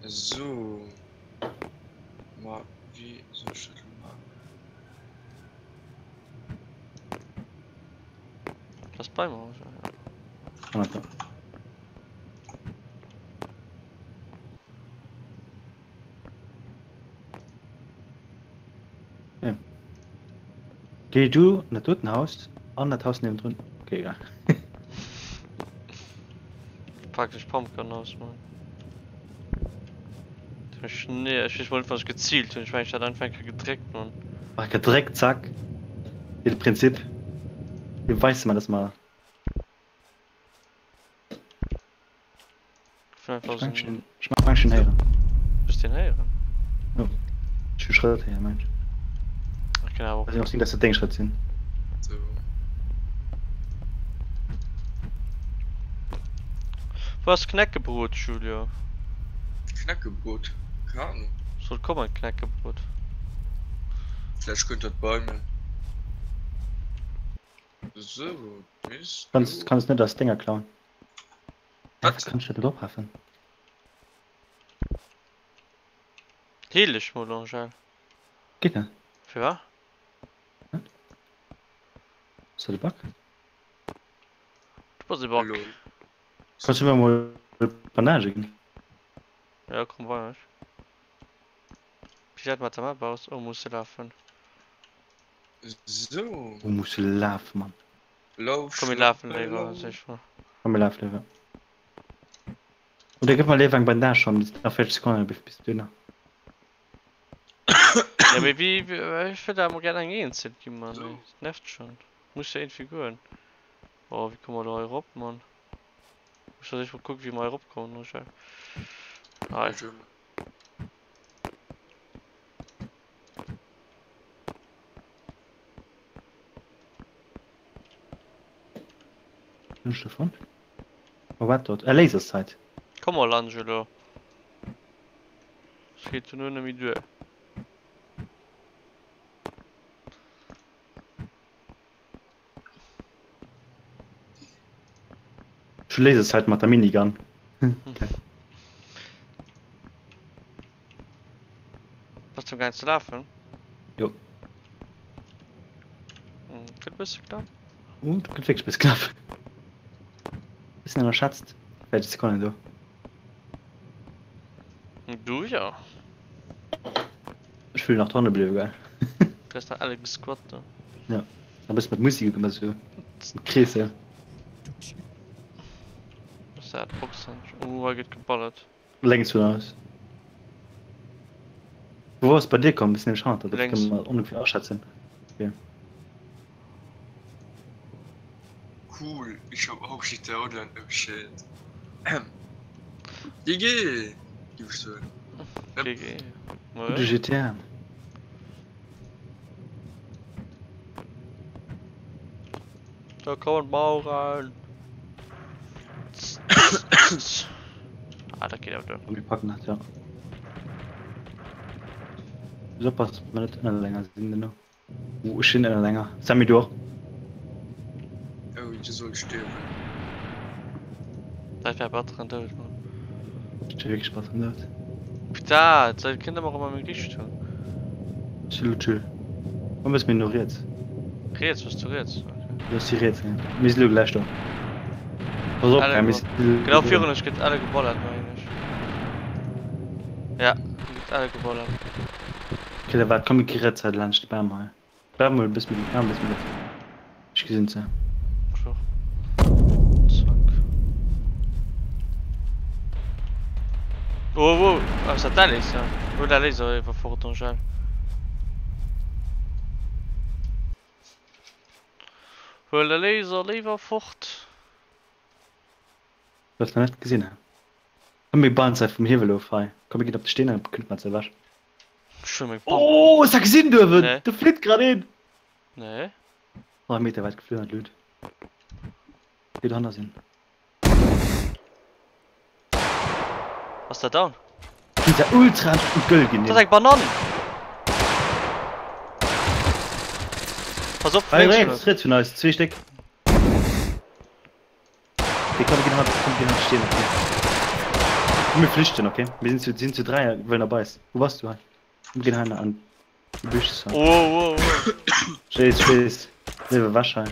Speaker 3: Esou. Ma wéi soll ech dat elo maachen?
Speaker 1: Ass bei mer ja.
Speaker 2: Okay. Ja. Geh du an dat doten Haus an dat Haus niewendrun. Okay, egal.
Speaker 1: Pack ech Pumpgun aus, Mann. Ech, nee, ech weess mol net, wat ech geziilt hunn. Ech mengen, ech hat einfach eng Kéier gedréckt, Mann.
Speaker 2: Ach, gedréckt, zack. Fir de Prinzip. Wie weist mer, dass mer.
Speaker 1: Ech
Speaker 2: meng schon, ech meng schon héieren.
Speaker 1: Hues den héieren?
Speaker 2: Jo. Ech hu Schrëtt héieren, mengen ech.
Speaker 1: Ech kann awer och.
Speaker 2: Kann och sinn, dass dat deng Schrëtt sinn.
Speaker 3: Do.
Speaker 1: Wou ass Knäckebrot, Julio?
Speaker 3: Knäckebrot? Keng Ahnung.
Speaker 1: Soll kommen, Knäckebrot.
Speaker 3: Vläicht kënnt dat bei mir. Sou, misst
Speaker 2: Kanns,
Speaker 3: du.
Speaker 2: kanns net aus denger klauen. Hä,
Speaker 3: Wat?
Speaker 2: wat kann ech dat elo opheffen?
Speaker 1: Heel dech mol, Angèle.
Speaker 2: Geet net.
Speaker 1: Firwat?
Speaker 2: Ass dat e Bug?
Speaker 1: Du bass e Bug.
Speaker 3: Lol.
Speaker 2: Kanns du mir mol Bandage ginn?
Speaker 1: Ja, komm bei mech. Wéi dat mat der Map aus? Oh, muss se lafen.
Speaker 3: Sou.
Speaker 2: Oh, muss se lafen, Mann.
Speaker 3: Lauf,
Speaker 1: Komm, mir
Speaker 3: schlapp,
Speaker 1: lafen léiwer,
Speaker 3: lauf.
Speaker 1: sag ich mal.
Speaker 2: Komm, mir lafen léiwer. Oder gëff mer léiwer eng Bandage schonn, nach 40 Sekonnen bis bis duerno.
Speaker 1: Ja, mee wéi, ech wëll awer mol gär eng eenzel ginn, Mann,
Speaker 3: Sou.
Speaker 1: ey. Dat nervt schonn. Muss jo iergendwéi goen. Oh, wéi komme mer do hei erop, Mann? Muss mer mol kucken, wéi mer hei erop kommen, Roger. Hei.
Speaker 2: Hunn ech davon? Oh, wat dort? Äh, Lasersight.
Speaker 1: Komm mol, Angelo. Es geet duerno net méi duer.
Speaker 2: Ech hu Lasersight mat der Minigun. Okay.
Speaker 1: Bass du gaang ze lafen?
Speaker 2: Jo.
Speaker 1: Hm, gëtt e bësse knapp.
Speaker 2: Oh, dat gëtt wierklech e bësse knapp. Bëssen ënnerschätzt. 40 Sekonnen do.
Speaker 1: Du jo.
Speaker 2: Ech wëll nach dranne bliwe, gell.
Speaker 1: Du has nach alle gesquat do.
Speaker 2: Ja. E bësse mat Musik ëmmer sou. Kreesel.
Speaker 1: Was dat Boxen? Oh, hei gëtt geballert.
Speaker 2: Lénks vun eis. Wou ass bei dir komm? Bist nämlech hannert der, dat
Speaker 1: Lénks.
Speaker 2: kënne mer ongeféier aschätzen. Okay.
Speaker 3: Cool, ich hab auch GTA Online oh shit. GG, giff ech soen.
Speaker 1: GG.
Speaker 2: Gudde GTA.
Speaker 1: Da kommen Mauren. Ah, dat geet awer duer.
Speaker 2: Mir packen dat, ja. Muss oppassen, dass mer net ënner länger sinn duerno. Oh, ech sinn ënner länger. Sammy, du och?
Speaker 3: Oh, du soll stierwen.
Speaker 1: Dat wär batteren Doud, Mann.
Speaker 2: Dat wär wierklech batteren Doud.
Speaker 1: Putain, dat kënnt ëmmer erëm a meng Richtung.
Speaker 2: Chill, chill. Komm e bësse méi no riets.
Speaker 1: Riets, bass du riets? Okay.
Speaker 2: Jo, ech si riets, ja. Mir si lo gläich do. Pass op,
Speaker 1: Alle
Speaker 2: mir si
Speaker 1: Genau virun ech gëtt alle geballert, mengen ech. Ja, gëtt alle geballert.
Speaker 2: Okay, da waart, komm mir gi riets hei laanscht de Bam hei. Bleif mol e bësse méi, ah, e bësse méi riets. Ech gesinn se.
Speaker 1: Ech och. Zack. Oh, wow, ass dat däi Laser? Hol däi Laser iwwer fort, Angèle. Huel de Laser léiwer fort.
Speaker 2: Du has nach net gesinn, hä? Komm mir bauen se vum Hiwwel of hei. Komm mir ginn op de Steen an da kënnt mer se ewech.
Speaker 1: Ech huel meng Pump.
Speaker 2: Oh, hues de gesinn duerwen?
Speaker 1: Nee.
Speaker 2: Do flitt grad een!
Speaker 1: Nee.
Speaker 2: Oh, e Meter wäit geflunn an d'Lut. Déi dohanner sinn.
Speaker 1: Ass der down?
Speaker 2: Déi se ultra gëll ginn.
Speaker 1: Dat ass eng Banann! Pass op,
Speaker 2: Hei
Speaker 1: lénks vun
Speaker 2: riets,
Speaker 1: eis.
Speaker 2: riets vun eis, zwee Stéck. Okay, komm, mir ginn haut, komm, mir ginn haut stehen, okay. Komm, mir flüchten, okay? Mir sinn zu, sinn zu dräi, wëllen op eis. Wou bass du hei? Komm, mir ginn hei an die Büsch.
Speaker 1: Oh, oh, oh.
Speaker 2: Schwees, schwees. Liewe Wäsch hei.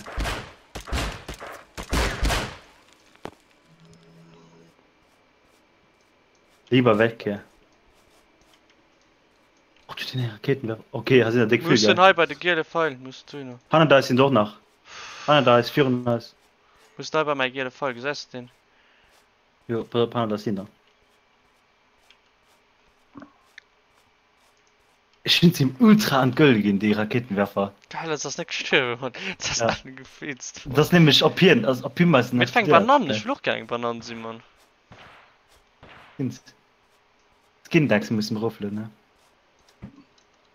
Speaker 2: Lieber weg hier. Och, du den Raketenwerfer. Okay, ha sinn der déck
Speaker 1: Muss
Speaker 2: vill,
Speaker 1: den
Speaker 2: gell?
Speaker 1: hei bei de giele Feil, muss du hin.
Speaker 2: Hannert eis sinn der och nach. Hannert eis, virun eis.
Speaker 1: Muss den hei bei mäi giele Feil, gesäis de den?
Speaker 2: Jo, pass op, hannert eis sinn der. Ech hunn se ultra an d'Gëll ginn, déi Raketenwerfer.
Speaker 1: Geil, dat ass net gestuerwen, Mann. Dat ass
Speaker 2: Ja.
Speaker 1: angefezt.
Speaker 2: Dat ass nämlech op hien, also op him ass en
Speaker 1: Mee et war eng
Speaker 2: explodéiert.
Speaker 1: Banann, ech wëll och gär eng Banann sinn, Mann.
Speaker 2: Skindex mussen mer eroflueden, ne?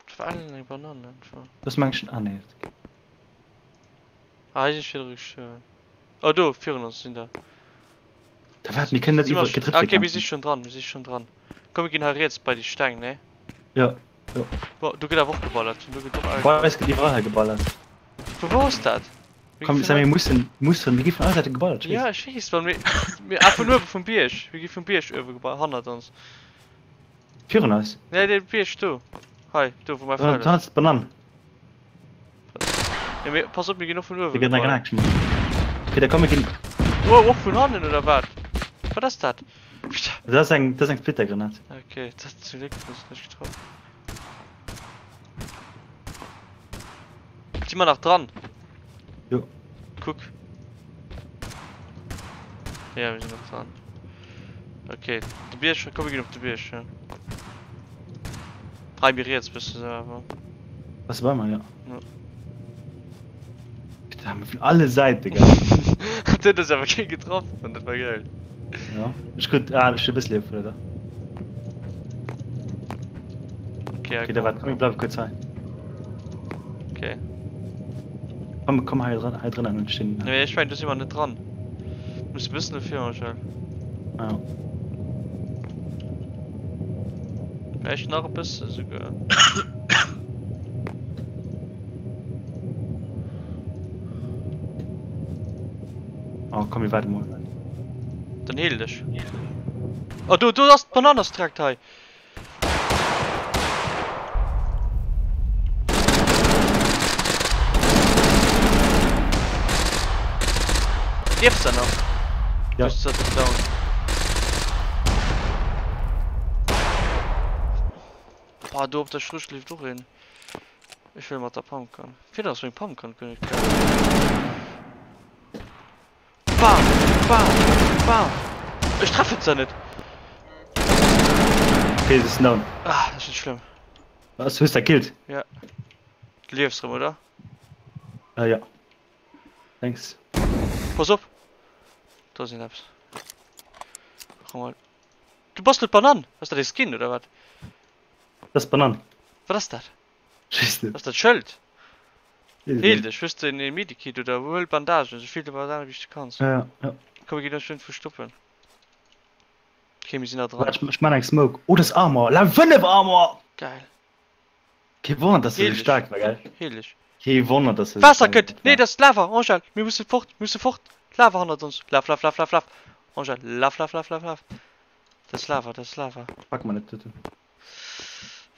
Speaker 1: Et war eng Banann einfach.
Speaker 2: Das meng schon. Ah, nee.
Speaker 1: Ah, hei sinn ech virdru gestuerwen. Oh, do, virun ons sinn der.
Speaker 2: Da waart, mir kënnen net
Speaker 1: Si mer
Speaker 2: iwwer
Speaker 1: sch-
Speaker 2: getrëtt
Speaker 1: Ah, okay, mir
Speaker 2: campen.
Speaker 1: si schonn dran, mir si schonn dran. Komm, mir ginn hei riets bei déi Steng, ne?
Speaker 2: Ja, jo.
Speaker 1: Boah, do gëtt awer och geballert. Do gëtt och
Speaker 2: Bei
Speaker 1: agegraff.
Speaker 2: eis gëtt iwwerall hei geballert.
Speaker 1: Vu wou ass dat? Mir gi
Speaker 2: Komm,
Speaker 1: vun
Speaker 2: Sammy,
Speaker 1: hei.
Speaker 2: mir mussen, mussen, mir gi vun alle Säite geballert, ech
Speaker 1: Ja,
Speaker 2: weess.
Speaker 1: ech weess, well mir, mir, ah, vun uewe vum Bierg. Mir gi vum Bierg uewe geballert, hannert ons.
Speaker 2: Virun eis.
Speaker 1: Nee, dee Bierg do. Hei, do wou mäi
Speaker 2: Da,
Speaker 1: Pfeil
Speaker 2: da
Speaker 1: ass.
Speaker 2: ass d'Banann.
Speaker 1: Ja, mir, pass op, mir ginn och vun
Speaker 2: Dir
Speaker 1: uewe
Speaker 2: gëtt eng
Speaker 1: geballert.
Speaker 2: Granat geschmiss. Okay, da komm, mir ginn.
Speaker 1: Wow, och vun hannen, oder wat? Wat ass dat? Pita.
Speaker 2: Dat ass eng, dat ass eng Splittergranat.
Speaker 1: Okay, dat zum Glück huet ons net getroff. Si mer nach dran?
Speaker 2: Jo.
Speaker 1: Kuck. Ja, mir sinn nach dran. Okay, de Bierg, komm mir ginn op de Bierg, ja. Hei mir riets bëssen esou awer.
Speaker 2: Bass du bei mer? Ja.
Speaker 1: Ja.
Speaker 2: Da haben wir vun alle Säite gell.
Speaker 1: Dat huet eis awer kee getraff, an dat war geil.
Speaker 2: Ja. Ech krut, ah, ech hu e bësse Liewe verluer da.
Speaker 1: Okay,
Speaker 2: Okay, da
Speaker 1: komm.
Speaker 2: waart, komm, mir bleiwe kuerz hei.
Speaker 1: Okay.
Speaker 2: Komm, komm hei dran, hei dran an den Stinn.
Speaker 1: Nee, ech mengen, do si mer net dran. Muss e bëssen no vir, Angèle.
Speaker 2: Ah.
Speaker 1: Vläicht nach e bësse souguer.
Speaker 2: Oh, komm, mir waarde mol.
Speaker 1: Dann heal dech. Oh, do, do ass d'Banann ass direkt hei. Liefs de nach?
Speaker 2: Ja.
Speaker 1: Bist du down? Boah, do op der Strooss leeft och een. Ech wëll mat der Pumpgun. Firwat ass meng Pumpgun guer net gaangen? Bam! Bam! Bam! Ech treffen se net!
Speaker 2: Okay, se ass down.
Speaker 1: Ah, dat ass net schlëmm.
Speaker 2: Was, hues der killt?
Speaker 1: Ja. Du liefs rëm, oder?
Speaker 2: Äh, ja. Thanks.
Speaker 1: Pass op! Do sinn eppes. Komm mal. Du bass net Banann! Ass dat e Skin, oder wat?
Speaker 2: Dat ass Banann.
Speaker 1: Wat ass dat?
Speaker 2: Ech weess net.
Speaker 1: Ass dat Schëld?
Speaker 2: Weess et
Speaker 1: Heel
Speaker 2: net.
Speaker 1: dech, hues de en Medikit oder huel Bandagen, esou vill Bandagen wéi s de kanns.
Speaker 2: Ja, ja.
Speaker 1: Komm mir ginn eis schön verstoppen. Okay, mir sinn da dran.
Speaker 2: Waart, ech maan eng Smoke. Oh, dat ass Armor! Level 5 Armor!
Speaker 1: Geil.
Speaker 2: Kee Wonner, dass se
Speaker 1: Heel
Speaker 2: esou
Speaker 1: dech.
Speaker 2: staark war, gell?
Speaker 1: Heel dech.
Speaker 2: Kee Wonner, dass se esou
Speaker 1: Waasser
Speaker 2: staark
Speaker 1: kënnt! Nee,
Speaker 2: war.
Speaker 1: dat ass Lava! Angèle, mir musse fort, mir musse fort! Lava hannert ons! Laf, laf, laf, laf, laf! Angèle, laf, laf, laf, laf, laf! Dat ass Lava, dat ass Lava.
Speaker 2: Pack mer net, dat do.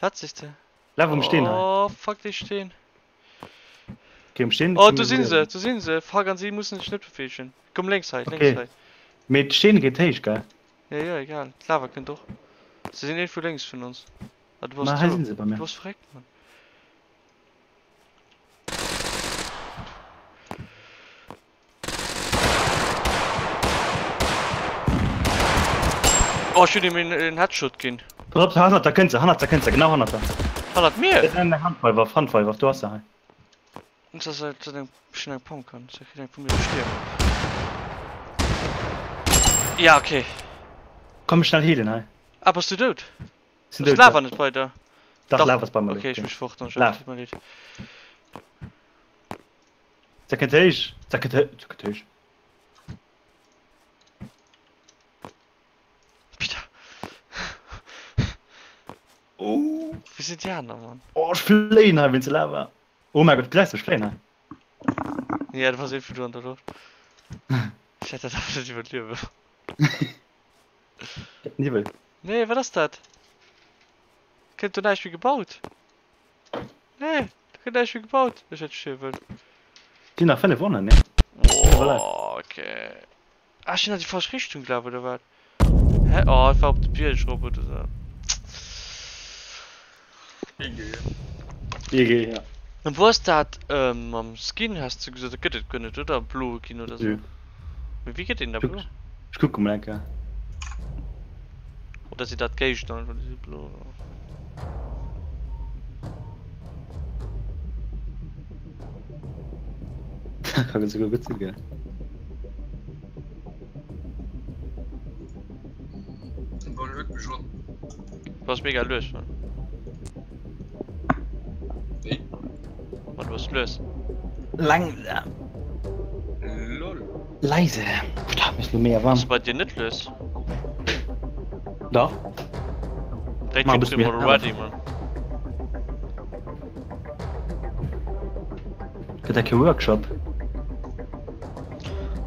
Speaker 1: Wat sees de?
Speaker 2: Laf um Steen hei.
Speaker 1: Oh, fuck, dee Steen.
Speaker 2: Okay, um Steen
Speaker 1: Oh,
Speaker 2: kënne
Speaker 1: do
Speaker 2: mir
Speaker 1: sinn se,
Speaker 2: iwwerliewen.
Speaker 1: do sinn se. Fuck, an si mussen sech net beweegen. Komm lénks hei, lénks
Speaker 2: Okay.
Speaker 1: hei.
Speaker 2: Mee d'Steen geet héich, gell?
Speaker 1: Ja, ja, egal. D'Lava kënnt och. Se sinn iergendwou lénks vun ons. Ah, du bass
Speaker 2: Ma hei
Speaker 1: do.
Speaker 2: sinn se bei
Speaker 1: Du
Speaker 2: mir.
Speaker 1: bass verréckt, Mann. Oh, ech hunn him een, een Headshot ginn.
Speaker 2: Pass op, hannert der kënnt se, hannert der kënnt se, genau hannert der.
Speaker 1: Hannert mir?
Speaker 2: Dat ass eng Handfeuerwaff, Handfeuerwaff, do ass se hei.
Speaker 1: Dat ass eng, dat eng, ech hunn eng Pumpgun, se kritt eng vu mir stierwen. Ja, okay.
Speaker 2: Komm schnell healen hei.
Speaker 1: Ah, bass du dout?
Speaker 2: Sinn
Speaker 1: Ass
Speaker 2: dout,
Speaker 1: d'Lava
Speaker 2: ja.
Speaker 1: net bei der?
Speaker 2: Dach,
Speaker 1: Dach.
Speaker 2: Lava ass bei mer.
Speaker 1: Okay, ech mech fort, Angèle,
Speaker 2: Laf.
Speaker 1: tut mir leed.
Speaker 2: Se kënnt héich, se kënnt héich, se kënnt héich.
Speaker 1: Peter.
Speaker 2: Oh.
Speaker 1: Wou sinn déi aner, Mann?
Speaker 2: Oh, ech fléien hei wéinst der Lava. Oh mäi Gott, gesäis du, ech fléien hei.
Speaker 1: Ja, du bass iergendwou do an der Loft. Ech wäert dat awer net iwwerliewen.
Speaker 2: Niwwel.
Speaker 1: Nee, wat ass dat? Kënnt do näischt méi gebaut? Nee, do gëtt näischt méi gebaut. Ech hätt stierwen.
Speaker 2: Sinn nach 5 Ronnen, ne?
Speaker 1: Oh, okay. Ah, ech sinn an déi falsch Richtung gelaf, oder wat? Hä? Oh, ech war op de Bierg erop oder sou.
Speaker 3: GG.
Speaker 2: GG, ja.
Speaker 1: An wou ass dat ähm, mam Skin, has du gesot, dat gëtt et guer net, oder? Blo ginn oder sou.
Speaker 2: Nö.
Speaker 1: Mee wéi gëtt een da blo?
Speaker 2: Ech kucke mol eng Kéier.
Speaker 1: Oder sinn dat d'Géigner einfach, déi si blo?
Speaker 2: Dat ka souguer gutt sinn, gell?
Speaker 3: Bon, huet mech un.
Speaker 1: Du bass mega lues, Mann.
Speaker 3: Wéi?
Speaker 1: Mann, du bass lues.
Speaker 2: Langsam. Leise. Putain, mir ass lo mega warm.
Speaker 1: Ass bei dir net lues?
Speaker 2: Dach.
Speaker 1: Direkt
Speaker 2: Ma,
Speaker 1: wéi
Speaker 2: bist mir
Speaker 1: mol ready, man.
Speaker 2: Gëtt dat kee Workshop?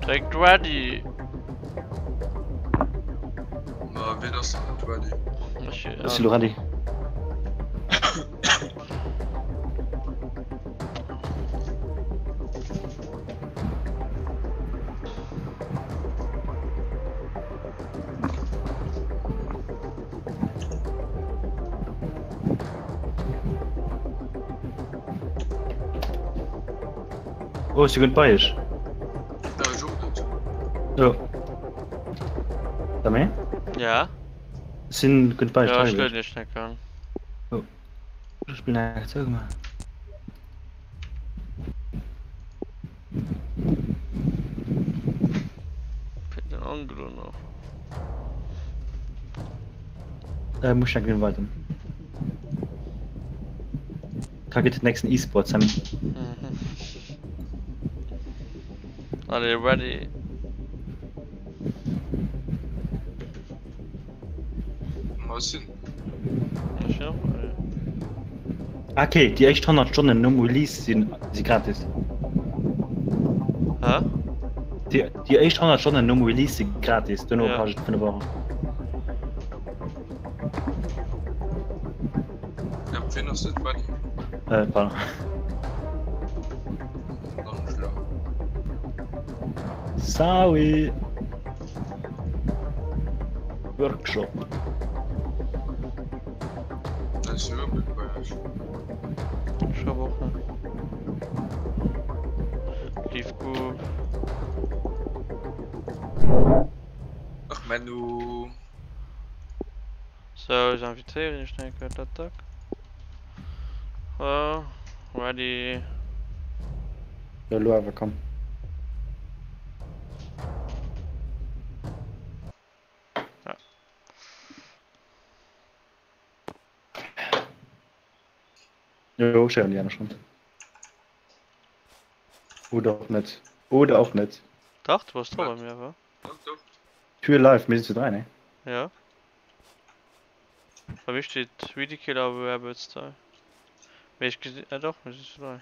Speaker 1: Direkt ready.
Speaker 3: Ma wien ass dann net ready?
Speaker 1: Ech,
Speaker 2: Ech si lo ready. Oh, ech si gutt bei iech.
Speaker 3: Ja, ech och net.
Speaker 2: Jo. Samé?
Speaker 1: Ja?
Speaker 2: Ech sinn gutt bei iech.
Speaker 1: Ja, ech lueden iech nek an.
Speaker 2: Oh. Ech bin eng zougemaach.
Speaker 1: Fehlt den Angelo nach.
Speaker 2: Äh, muss ich dann weiter. Target den nächsten E-Sport, Sammy.
Speaker 1: Mhm. Allez, ready.
Speaker 3: Ma sinn.
Speaker 1: Ech och, allez.
Speaker 2: Okay, déi éischt 100 Stonnen nom Release sinn si gratis.
Speaker 1: Hä?
Speaker 2: Déi, déi éischt 100 Stonnen nom Release si gratis, duerno
Speaker 1: Ja.
Speaker 2: kascht et 5 Euro.
Speaker 3: Ja, wien ass net ready?
Speaker 2: Äh, pardon.
Speaker 3: Dann schlau.
Speaker 2: Sorry. Workshop.
Speaker 1: Lief gutt.
Speaker 3: Ach Menno.
Speaker 1: Sou, ech invitéieren iech nach eng Kéier, dat tak. Oh, ready.
Speaker 2: Jo, elo awer, komm.
Speaker 1: Ja.
Speaker 2: Jo, ech héieren déi aner schonn. Oder och net. Oder och net.
Speaker 1: Dach, du bass dra bei mir, wa?
Speaker 3: Doch, doch.
Speaker 2: Tür live, mir sinn zu 3, ne?
Speaker 1: Ja. Bei mir steet Weedykiller Rabbit Style. Mee ech gesinn, ah doch, mir sinn zu 3.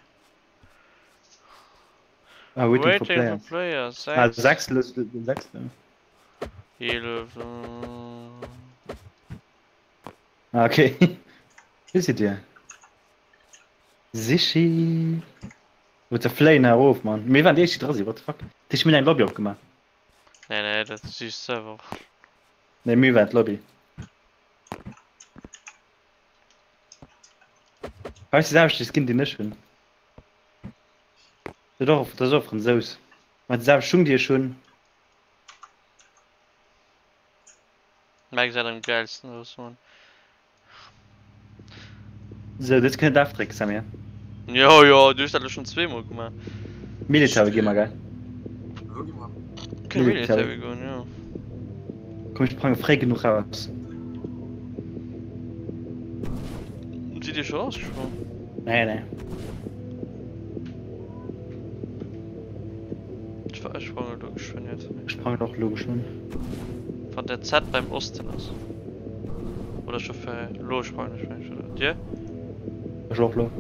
Speaker 2: Ah, waiting for
Speaker 1: Waiting for
Speaker 2: players.
Speaker 1: players,
Speaker 2: Ah,
Speaker 1: 6.
Speaker 2: 6, 6, ne?
Speaker 1: 11.
Speaker 2: Ah, okay. Wie seht ihr? Sichi. Wo ze fléien erof, Mann. Mir waren déi éischt, déi dra sinn, what the fuck? Déi hu mir eng Lobby opgemaach.
Speaker 1: Nee, nee, dat ass just Server.
Speaker 2: Nee, mir waren d'Lobby. Weißt du, selwechte Skin, deen ech hunn. Dat och, dat ass och Fransous. Mat de selwechte Schung, déi ech hunn.
Speaker 1: Mäi gesäit am geilsten aus, Mann.
Speaker 2: Sou, dës kënnt F drécken, Samir.
Speaker 1: Jo, jo, du hues dat elo schonn zweemol gemaach.
Speaker 2: Military gi mer, gell?
Speaker 3: Wou gi mer?
Speaker 1: Kënne Military goen, jo.
Speaker 2: Komm, ech sprange fréi genuch raus.
Speaker 1: Sidd Dir scho rausgesprongen?
Speaker 2: Nee, nee.
Speaker 1: Ech ech sprange lo geschwënn jetzt.
Speaker 2: Ech sprangen och lo geschwënn.
Speaker 1: Wann der Z beim Osten ass. Oder scho fir lo sprangen ech mengen oder dir?
Speaker 2: Ech och lo.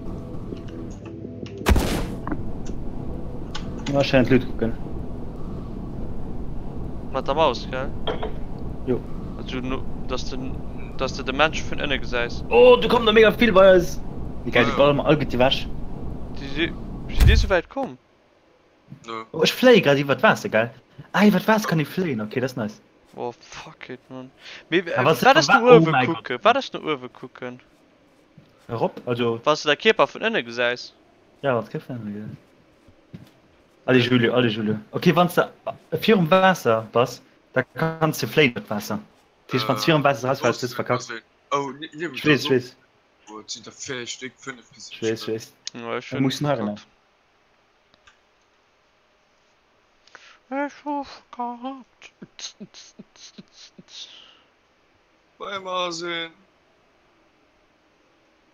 Speaker 2: Wahrscheinlich Loot kucken.
Speaker 1: Mat der Maus, gell?
Speaker 2: Jo.
Speaker 1: Also no, dass de dass de de Mensch vun ënne gesäis.
Speaker 2: Oh, do kommen der mega vill bei eis. Déi geil, déi ballere mer all gutt ewech.
Speaker 1: Déi si si déi souwäit komm?
Speaker 3: Nö.
Speaker 2: Oh, ech fléie grad iwwer d'Waasser, geil. Ah, iwwer d'Waasser kann ee fléien, okay, dat ass nice.
Speaker 1: Oh fuck it man. Mee
Speaker 2: Ah, was-
Speaker 1: wat ass no
Speaker 2: wa- oh
Speaker 1: uewe
Speaker 2: mäi Gott.
Speaker 1: kucken? Wat ass no uewe kucken?
Speaker 2: Erop, also.
Speaker 1: Wann s de däi Kierper vun ënne gesäis.
Speaker 2: Ja, wann s de Kierper vun ënne gesäis. Allez Julio, allez Julio. Okay, wann s de virum Waasser bass, da kanns de fléien iwwer d'Waasser. Dat heescht, wann s virum Waasser erausfäls, hues de verkackt.
Speaker 3: Oh, niewent
Speaker 2: Ech weess, ech weess.
Speaker 3: Oh, et sinn der 4 Stéck, 5 bis
Speaker 2: Ech weess, ech weess.
Speaker 1: Ja, ech
Speaker 2: Da
Speaker 1: hunn
Speaker 2: muss en heiren.
Speaker 1: verkackt. Ech hu verkackt.
Speaker 3: Bei Marcel.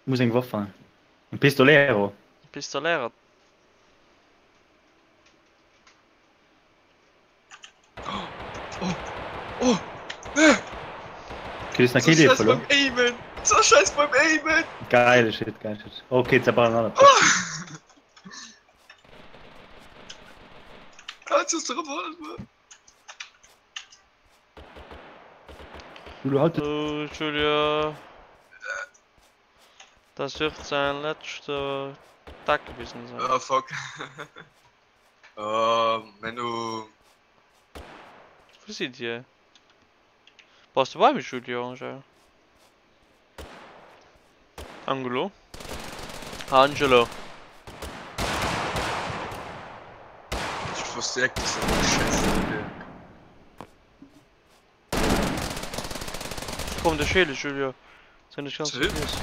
Speaker 2: Muss eng Waff fannen. En Pistolero.
Speaker 1: Pistolero.
Speaker 3: Oh! Nee!
Speaker 2: Okay, das ist nach Idee verloren.
Speaker 3: Beim Aimen! So scheiß beim Aimen!
Speaker 2: Geile Shit, geil Shit. Okay, zerballern alle.
Speaker 3: Kannst du drauf halten?
Speaker 2: Julio, halt.
Speaker 1: Oh, Julia. Das wird sein letzter Tag gewesen sein.
Speaker 3: Ah, fuck. Oh, Menno.
Speaker 1: Wo sidd Dir? Bass du bei mech, Julio, Angel? Angelo? Angelo.
Speaker 3: Ech wosst direkt, dass dat eng Scheiss wier.
Speaker 1: Komm, de Schädel, Julio. Sind nicht ganz
Speaker 3: Salut.
Speaker 1: vergiss.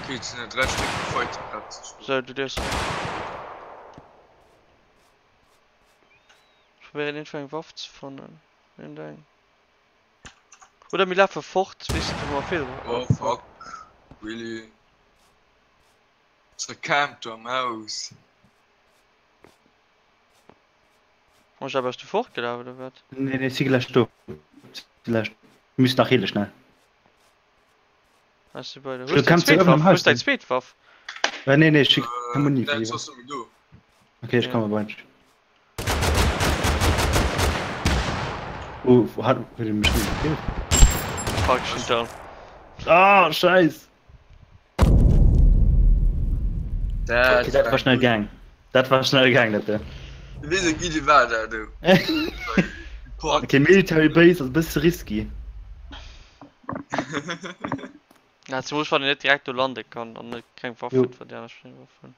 Speaker 3: Okay, et sinn der 3 Stéck gefight grad.
Speaker 1: So, du liefst. Ich probiere irgendwo eng Waff ze fannen. Irgendeng. Oder mir lafe fort, weess de, wou mer vill.
Speaker 3: Oh fuck. Really? Zerkämmt do am Haus.
Speaker 1: Angela, bass du fortgelaf oder wat?
Speaker 2: Nee, nee, si gläich do. Si gläich. Mir müssen nach heele schnell.
Speaker 1: Hast du bei der.
Speaker 2: Du kannst ja am Haus
Speaker 1: Hues dein zweet Waff?
Speaker 2: Äh, nee, nee, ech hu keng Muni
Speaker 3: Äh,
Speaker 2: fir déi
Speaker 3: ass
Speaker 2: Waff.
Speaker 3: do.
Speaker 2: Okay, ech
Speaker 1: Ja.
Speaker 2: komme bei dech. Oh, wo hat huet e mech net gekillt?
Speaker 1: Fuck, ich bin down.
Speaker 2: Ah, scheiß!
Speaker 3: Dat
Speaker 2: Okay, dat war schnell gaang. Dat war schnell gaang, dat do.
Speaker 3: Wéi seng Idee war dat do?
Speaker 2: Okay, Military Base ass e bësse risky.
Speaker 1: Ja, zemools wann een net direkt do lande kann an net keng Waff
Speaker 2: Jo.
Speaker 1: huet, well déi aner schonn eng Waff hunn.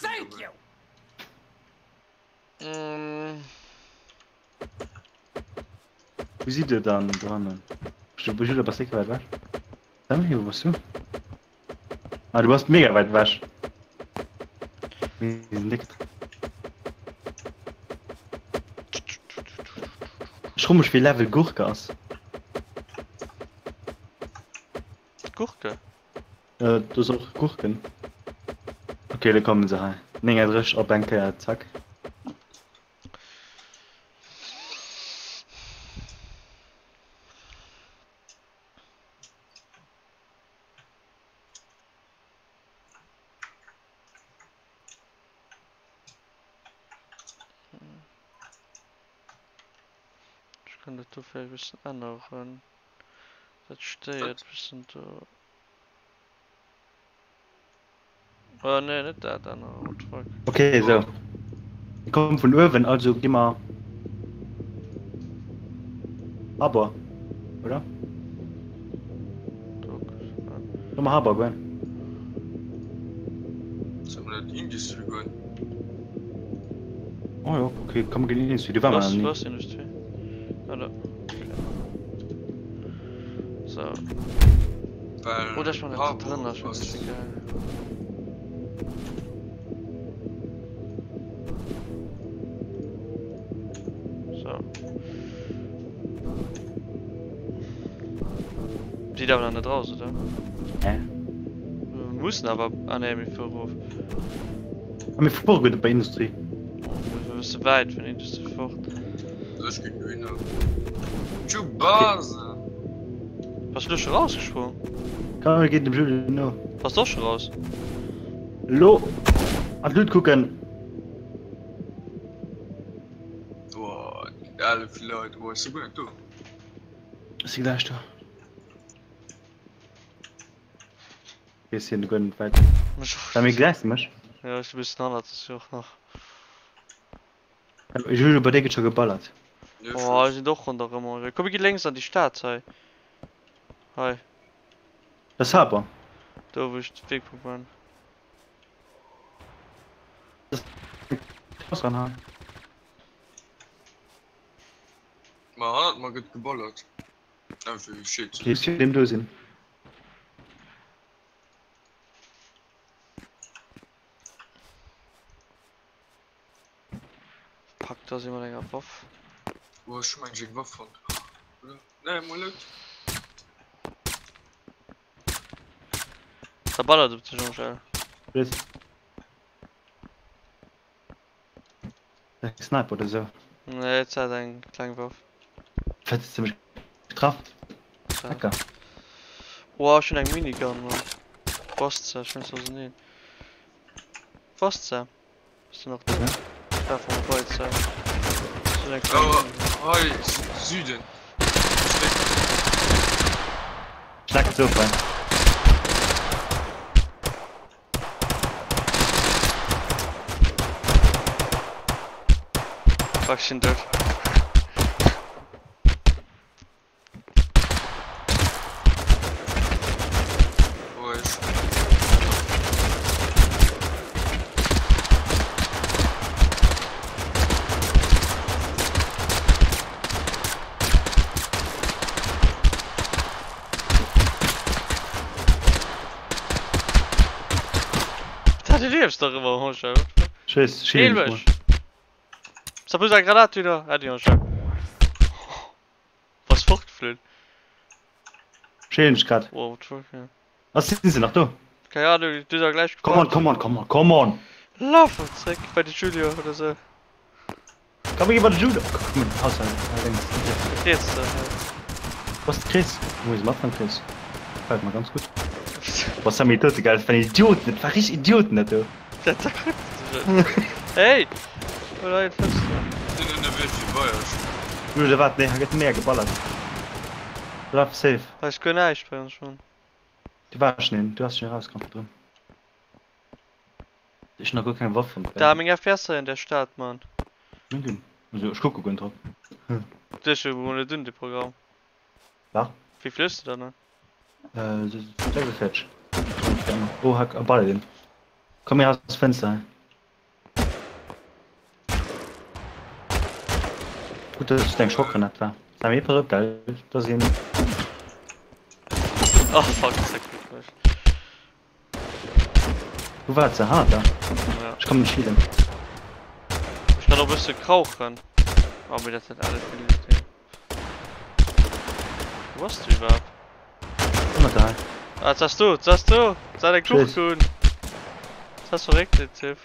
Speaker 4: Thank you!
Speaker 1: Mm,
Speaker 2: Wou sidd dir dann dohannen? Julia, bass déck wäit ewech? Sammy, wou bass du? Ah, du bass mega wäit ewech. Mir sinn déck. Ech froe mech wéi Level Gurke ass.
Speaker 1: Gurke?
Speaker 2: Äh, do ass och Gurken. Okay, da kommen se hei. 39 op eng Kéier, zack.
Speaker 1: Ech kann dat do vläicht e bëssen änneren. Dat stéiert e bëssen do. Oh nee, net dat änneren, what the fuck.
Speaker 2: Okay, sou. Déi kommen vun uewen, also gi mer Harbor, oder? Solle mer Harbor goen?
Speaker 3: Solle mer net Industry goen?
Speaker 2: Oh jo, okay, komm mir ginn Industry, do ware mer nach ni.
Speaker 1: Wou ass Industry? Ah do. So.
Speaker 3: Well
Speaker 1: Oh, da schon
Speaker 3: Harbor
Speaker 1: drin, das ist
Speaker 3: ass
Speaker 1: schon geil. So. Sieht aber noch nicht raus, oder?
Speaker 2: Hä?
Speaker 1: Wir müssen aber. Ah ne, mir fuhren rof.
Speaker 2: Ah, mir fuere guer net bei Industrie.
Speaker 1: Wir müssen weit vun Industrie fort.
Speaker 3: Ech ginn dohinner. Tschubaase!
Speaker 1: Bass du scho rausgesprungen?
Speaker 2: Komm, mir ginn dem Jules no.
Speaker 1: Bass du och scho raus?
Speaker 2: Lo an d'Lut kucken.
Speaker 3: Boah, elle vill Leit. Oh, ech si guer net do.
Speaker 2: Ech si gläich do. Ech sinn guer net wäit. Sammy, gesäis de mech?
Speaker 1: Ja, ech si bëssen hannert dech och nach.
Speaker 2: Jules, bei dir gëtt scho geballert.
Speaker 1: Oh, hei sinn och ronderëm Engin. Komm, mir gi lénks an déi Stad hei. Hei.
Speaker 2: Dat ass Harbor.
Speaker 1: Do, wou ech de Wegpunkt man.
Speaker 3: Ma hannert mer gëtt geballert. Einfach shit.
Speaker 2: Okay, ech dem do sinn.
Speaker 1: Pack da si mat enger Waff.
Speaker 3: Oh, ech hu meng eng Waff fonnt. Oder? Nee, mol net.
Speaker 1: Da ballert op dech, Angèle.
Speaker 2: Wees. Eng Sniper oder sou.
Speaker 1: Nee, et hat eng kleng Waff.
Speaker 2: Wat hues de mech getraff? Lecker.
Speaker 1: Wow, ech hunn eng Minigun, Mann. Passt se, ech hunn se auseneen. Passt se? Bist du nach do?
Speaker 2: Ja.
Speaker 1: Ich werfe mal bei ze. Ech hunn eng kleng
Speaker 3: Oh,
Speaker 1: Minigun.
Speaker 3: hei, Süden.
Speaker 2: Schnack so fein.
Speaker 1: Fuck, ech sinn dout.
Speaker 3: Roueg.
Speaker 1: Da, du liefs dach ëmmer, Honcho.
Speaker 2: Tschüss,
Speaker 1: Heal mech! Sa plus eng Granat wieder. Äddi, Honcho. Was fortgeflunn?
Speaker 2: Schälen ech grad.
Speaker 1: Wow, what the fuck, ja.
Speaker 2: Was sinn se nach do?
Speaker 1: Keine Ahnung, du da gleich
Speaker 2: Come on, come on, come on, come on!
Speaker 1: Laf zréck bei de Julio oder sou.
Speaker 2: Komm, mir gi bei de Judo. Komm, Haus hei, hei lénks.
Speaker 1: Riets da, ja.
Speaker 2: Was Chris? Wo is mat van Chris? Gefällt mir ganz gut. Boah, Sammy, tote geil, das waren Idioten, das war richtig Idioten, dat do.
Speaker 1: Dat da kuckt sech et. Hey! Hol hei d'Fënster.
Speaker 3: Sinn ënnerwee fir bei iech.
Speaker 2: Jude, wat? Nee, hei gëtt mega geballert. Laf safe.
Speaker 1: Hei ass guer näischt bei ons schonn.
Speaker 2: Du war schon een, du hast schon erausgerannt virdrun. Ech hunn nach guer keng Waff fonnt.
Speaker 1: Da, meng FPS hei an der Stad, Mann.
Speaker 2: Meng dunn. Also ech kucke guer net drop.
Speaker 1: Du hues jo mol net un de Programm.
Speaker 2: Wat?
Speaker 1: Wéi vill hues de dann?
Speaker 2: Äh, 46. Oh, hack, a ballert een. Komm hier aus Fenster hei. Gutt, dass et eng Schockgranat war. Sammy, pass op, gell? Da sinn.
Speaker 1: Oh fuck, dat kritt mech.
Speaker 2: Wou war se? Hannert der?
Speaker 1: Ja.
Speaker 2: Ech kommen dech healen.
Speaker 1: Ech kann och e bësse krauchen. Oh, mee dat huet alles vill Looting. Wou bass du iwwerhaapt?
Speaker 2: Hannert der hei.
Speaker 1: Ah, jetzt hast du, jetzt hast du! Jetzt hat er Kuch
Speaker 2: Tschüss.
Speaker 1: geholt. Jetzt hast du verreckt, der Typ.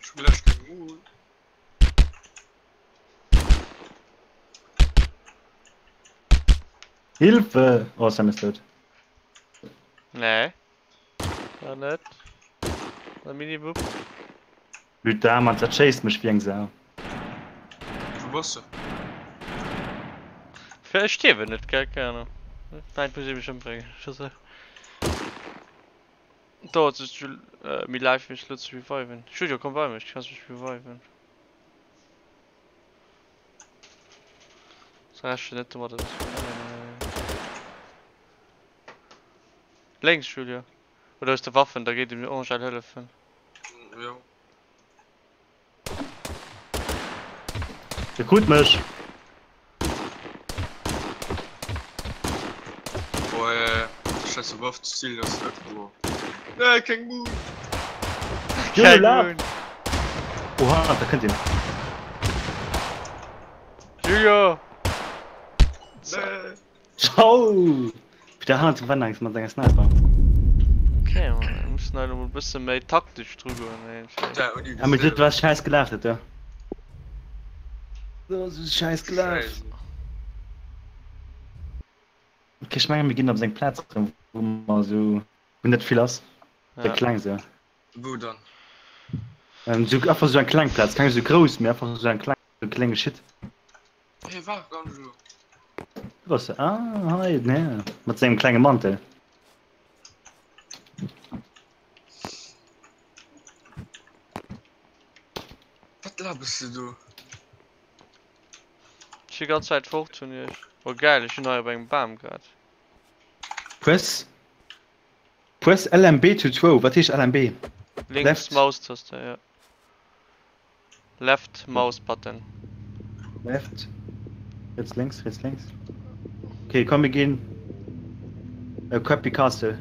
Speaker 3: Ech hu gläich keng Mut.
Speaker 2: Hilfe! Oh, Sam ist tot.
Speaker 1: Nee. War net. Der Minibub.
Speaker 2: Lüt da, Mann, dat schéisst mech wéi eng Sau.
Speaker 3: Wou bass de?
Speaker 1: Fir ech stierwen net, gell? Keng Ahnung. Vläicht muss ee mech ëmbréngen oder sou. Dauert sech méi laang fir mech elo ze reviven. Studio, komm bei mech, du kanns mech reviven. Se rechnen net domat, dass ech Lénks, Julio. Oder hues de Waffen, da geet dem Angèle hëllefen.
Speaker 3: Jo.
Speaker 2: Dir krut mech!
Speaker 3: Boah, scheiße Waff, Ziel ass net wor. Nee, keng Mut!
Speaker 2: Keng Mut! Oha, da kënnt een.
Speaker 1: Julio!
Speaker 3: Nee!
Speaker 2: Ciao! Wéi der hannert dem Wand engs mat senger Sniper.
Speaker 1: Okay, mir mussen hei lo mol bësse méi taktesch dru goen iergendwéi.
Speaker 2: Ja, mee dat war scheiss gelaf, dat do. Dat ass scheiss gelaf. Okay, ech mengen mir ginn op seng Plaz erëm, wou mer esou, wou net vill ass. Sou kleng esou.
Speaker 3: Wou dann?
Speaker 2: Esou einfach esou eng kleng Plaz, keng esou grouss, mee einfach esou eng kleng, esou klenge Shit.
Speaker 3: Hie war gar nicht do.
Speaker 2: Wo ass e? Ah, hei, ne, mat sengem klenge Mantel.
Speaker 3: Wat labbes de do?
Speaker 1: Ech si ganz wäit fort vun iech. Oh geil, ech sinn hei op engem Bam grad.
Speaker 2: Press Press LMB to throw. Wat heescht LMB?
Speaker 1: Links
Speaker 2: Left.
Speaker 1: Maustaste, ja. Left Mouse Button.
Speaker 2: Left. Riets lénks, riets lénks. Okay, komm mir ginn. Äh, Crappy Castle.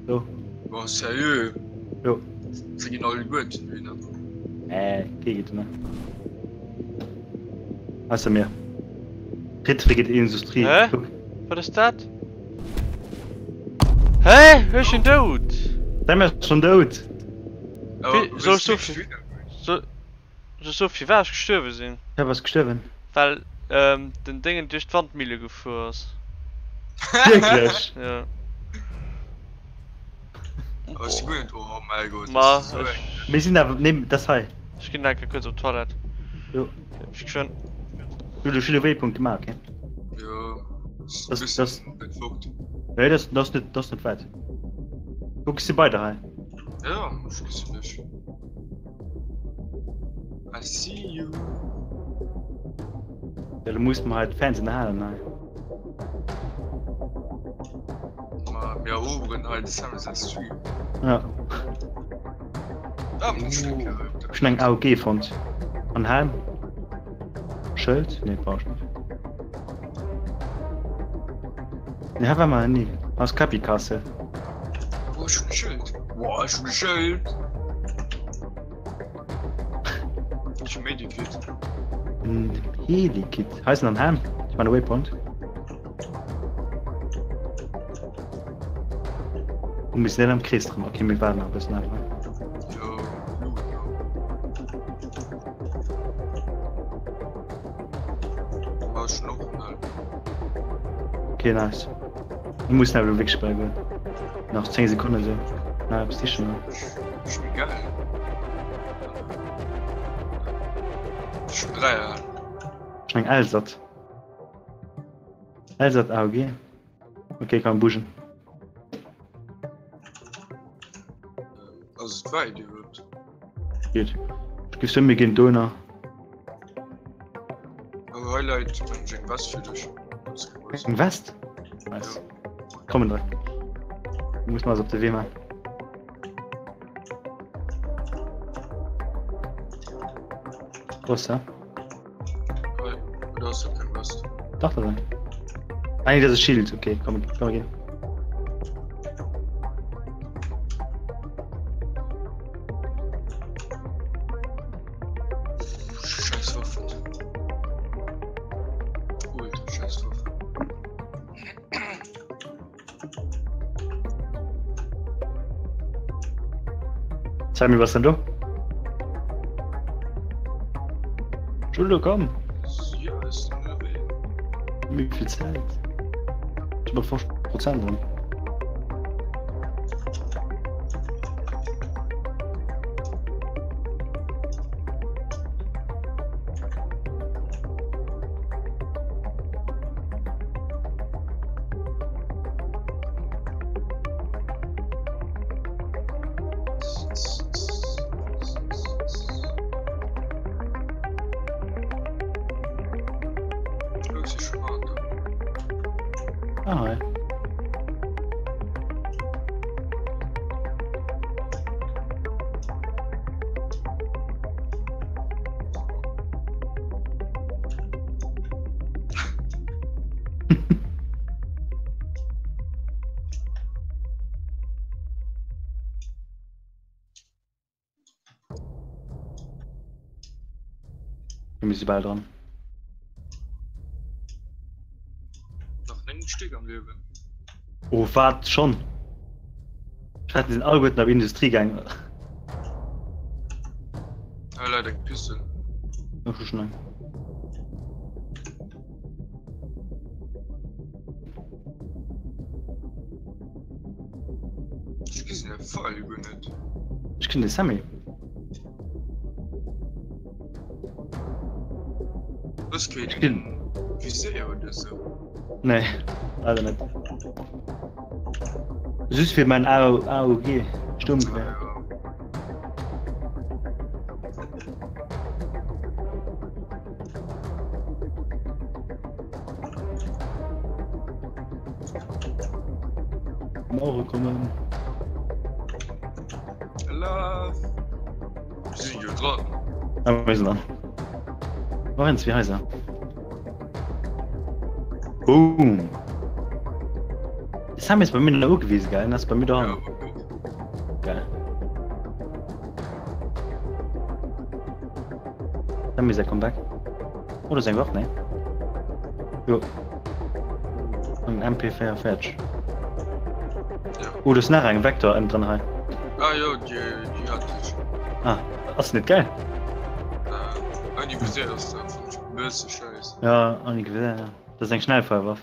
Speaker 2: So.
Speaker 3: Boah, sérieux?
Speaker 2: Jo.
Speaker 3: Se ginn all guer den Hühner.
Speaker 2: Äh, kee geet dono. Ausser mir. Jiddweree geet Industrie.
Speaker 1: Hä?
Speaker 2: Kuck.
Speaker 1: Wat ass dat? Hä? Ech sinn dout!
Speaker 2: Sam ass schon dout!
Speaker 1: Wie, soll ech so, soll ech so firwat ech gestuerwe sinn?
Speaker 2: Firwat bass gestuerwen?
Speaker 1: Well ähm, den Déngen duerch d'Wandmille gefuer ass.
Speaker 2: Wierklech?
Speaker 1: Ja.
Speaker 3: Oh, ech si guer net, oh mäi Gott,
Speaker 1: Ma,
Speaker 3: dat ass esou
Speaker 1: ech.
Speaker 3: eng.
Speaker 2: Mir sinn awer, nee, dat ass hei.
Speaker 1: Ech ginn enke kuerz op d'Toilette.
Speaker 2: Jo.
Speaker 1: Ech geschwënn.
Speaker 2: Jules, ech hunn e Waypoint gemaach, okay?
Speaker 3: Jo, ass e
Speaker 2: Das,
Speaker 3: bëssen
Speaker 2: das.
Speaker 3: wäit fort.
Speaker 2: Nee, das, das net, das net wäit. Kuck, ech si bei der hei.
Speaker 3: Ja, ech gesinn dech. I see you.
Speaker 2: Ja, du muss mer hei d'Fans ënnerhalen hei.
Speaker 3: Ma mir eroberen hei de Sammy säi Stream.
Speaker 2: Ja.
Speaker 3: Ah, mir hunn eng Kéier
Speaker 2: Ech hunn eng AOG fonnt. An Helm. Schëld? Nee, brauch ech net. Nee, hei war mer ni. Ass Capi Castle.
Speaker 3: Boah, ech hunn e Schëld. Boah, ech hunn e Schëld. Ech hu Medikit.
Speaker 2: En Helikit. Hei ass en Helm. Ech man e Waypoint. Oh, mir sinn net am Krees dran. Okay, mir waarden nach e bëssen awer.
Speaker 3: Jo, Blut. Ma ech hunn och en Helm.
Speaker 2: Okay, nice. Mir mussen awer elo wierklech bäi goen. Nach 10 Sekonnen esou. Na, eppes sichen hei.
Speaker 3: Ech hunn geil. Ech hunn 3 Helm.
Speaker 2: Ech hunn eng Elsat. Elsat AOG. Okay, kann bugen.
Speaker 3: Ass et wäit iwwerhaupt?
Speaker 2: Geht. Ech géif soen, mir ginn dohinner.
Speaker 3: Oh, hei läit mengen ech eng West fir dech.
Speaker 2: Eng West? Nice. Kommen direkt. Muss mal op de Wee man. Wo ist er?
Speaker 3: Oder hast du kein West?
Speaker 2: Doch, da sein. Ah, nee, das ist Shield. Okay, komm, komm, wir gehen.
Speaker 3: Scheiß Waffen. Ultra scheiß Waffen.
Speaker 2: Sammy, was denn du? Julio, komm.
Speaker 3: Ja, ist ënnerwee.
Speaker 2: Wie viel Zeit? Ich hab 50 Prozent drin. Ah, ja. Mir si bal dran.
Speaker 3: Nach 9 Stéck am Liewen.
Speaker 2: Oh wat schonn? Ech hat sinn alleguerten op Industrie gaangen.
Speaker 3: Hei läit eng Pistol.
Speaker 2: Ech hu schon eng.
Speaker 3: Ech gesinn de Pfeil guer net.
Speaker 2: Ech gesinn de Sammy.
Speaker 3: Hues keen
Speaker 2: Ech ginn.
Speaker 3: Viséier oder sou?
Speaker 2: Nee, leider net. Just fir mein AOG Sturmgewehr.
Speaker 3: Ah, ja.
Speaker 2: Mauere kommen.
Speaker 3: Love. Wir sind jo dran.
Speaker 2: Ah, wir sind dran. Lorenz, wie heißt er? Boom. Das haben jetzt bei mir in der Uhr gewesen, geil. Das ist bei mir da.
Speaker 3: Ja,
Speaker 2: Geil. Sammy säi Comeback. Oh, do ass eng Waff, nee? Jo. Eng MP44.
Speaker 3: Ja.
Speaker 2: Oh, do ass nach eng Vector ënnendrun hei.
Speaker 3: Ah jo, déi, déi hat ech.
Speaker 2: Ah, ass net geil?
Speaker 3: Äh, ouni Visier ass dat fand ech e bësse scheiss.
Speaker 2: Ja, ouni Gewehr, ja. Dat ass eng Schnellfeuerwaff.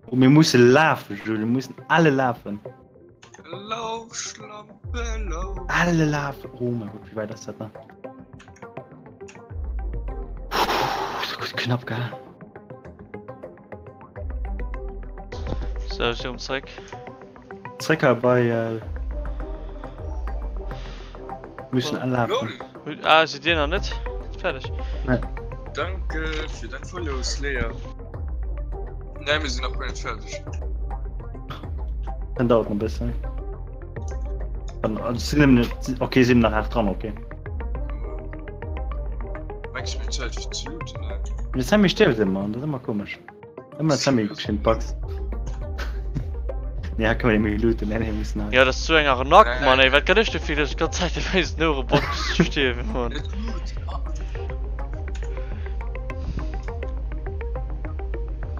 Speaker 2: Oh, mir musse lafen, Jules. Wir müssen alle lafen.
Speaker 3: Lauf, Schlampe, lauf.
Speaker 2: Alle lafen. Oh mein Gott, wie weit ist das noch? Puh, so gut knapp, gell?
Speaker 1: So, ech sinn erëm zréck.
Speaker 2: Zréck hei bei. Äh, müssen alle lafen.
Speaker 1: Ah, sidd Dir nach net fäerdeg?
Speaker 2: Nee.
Speaker 3: Danke fir dein Follow, Slayer. Nee, mir sinn nach guer net fäerdeg.
Speaker 2: Dann dauert noch e bëssen. Dann, also, sinn nëmmen, okay, sinn nach 8 dran, okay.
Speaker 3: Mengs du mir Zäit fir ze looten, ne?
Speaker 2: De Sammy stierft ëmmer, dat ass ëmmer komesch. Ëmmer Sammy geschwind Bugs. Ja, kann man méi looten, nee, nee, müssen
Speaker 1: Ja, das ist so eng Arnaque, Mann, ey. Wat kann ech dofir, dass ich ganz Zeit wéinst den Ouere Bugs stierwen, Mann?
Speaker 3: Net looten.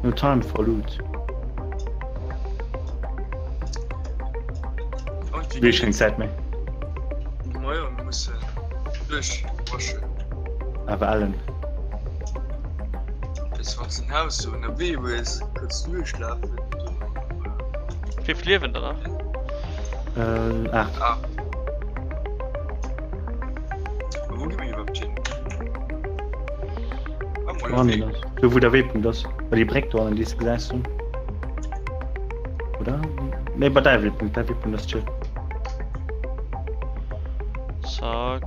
Speaker 2: No time for loot.
Speaker 3: Und wie
Speaker 2: Wéi keng Zäit méi.
Speaker 3: Majo, mir mussen duerchwaschen.
Speaker 2: Awer ellen.
Speaker 3: Bis wann en Haus sou ënnerwee hues, kanns du duerchlafen.
Speaker 1: Wéi vill liewen der nach?
Speaker 2: Äh, 8.
Speaker 3: Ah. Wou gi mir iwwerhaapt hin? Ah, mol
Speaker 2: Oh, nee,
Speaker 3: Wee.
Speaker 2: das. Do wou der Wegpunkt ass. Bei déi Bréck do an déi gesäis du. Oder? Nee, bei däi Wegpunkt, däi Wegpunkt ass chill.
Speaker 1: Zack.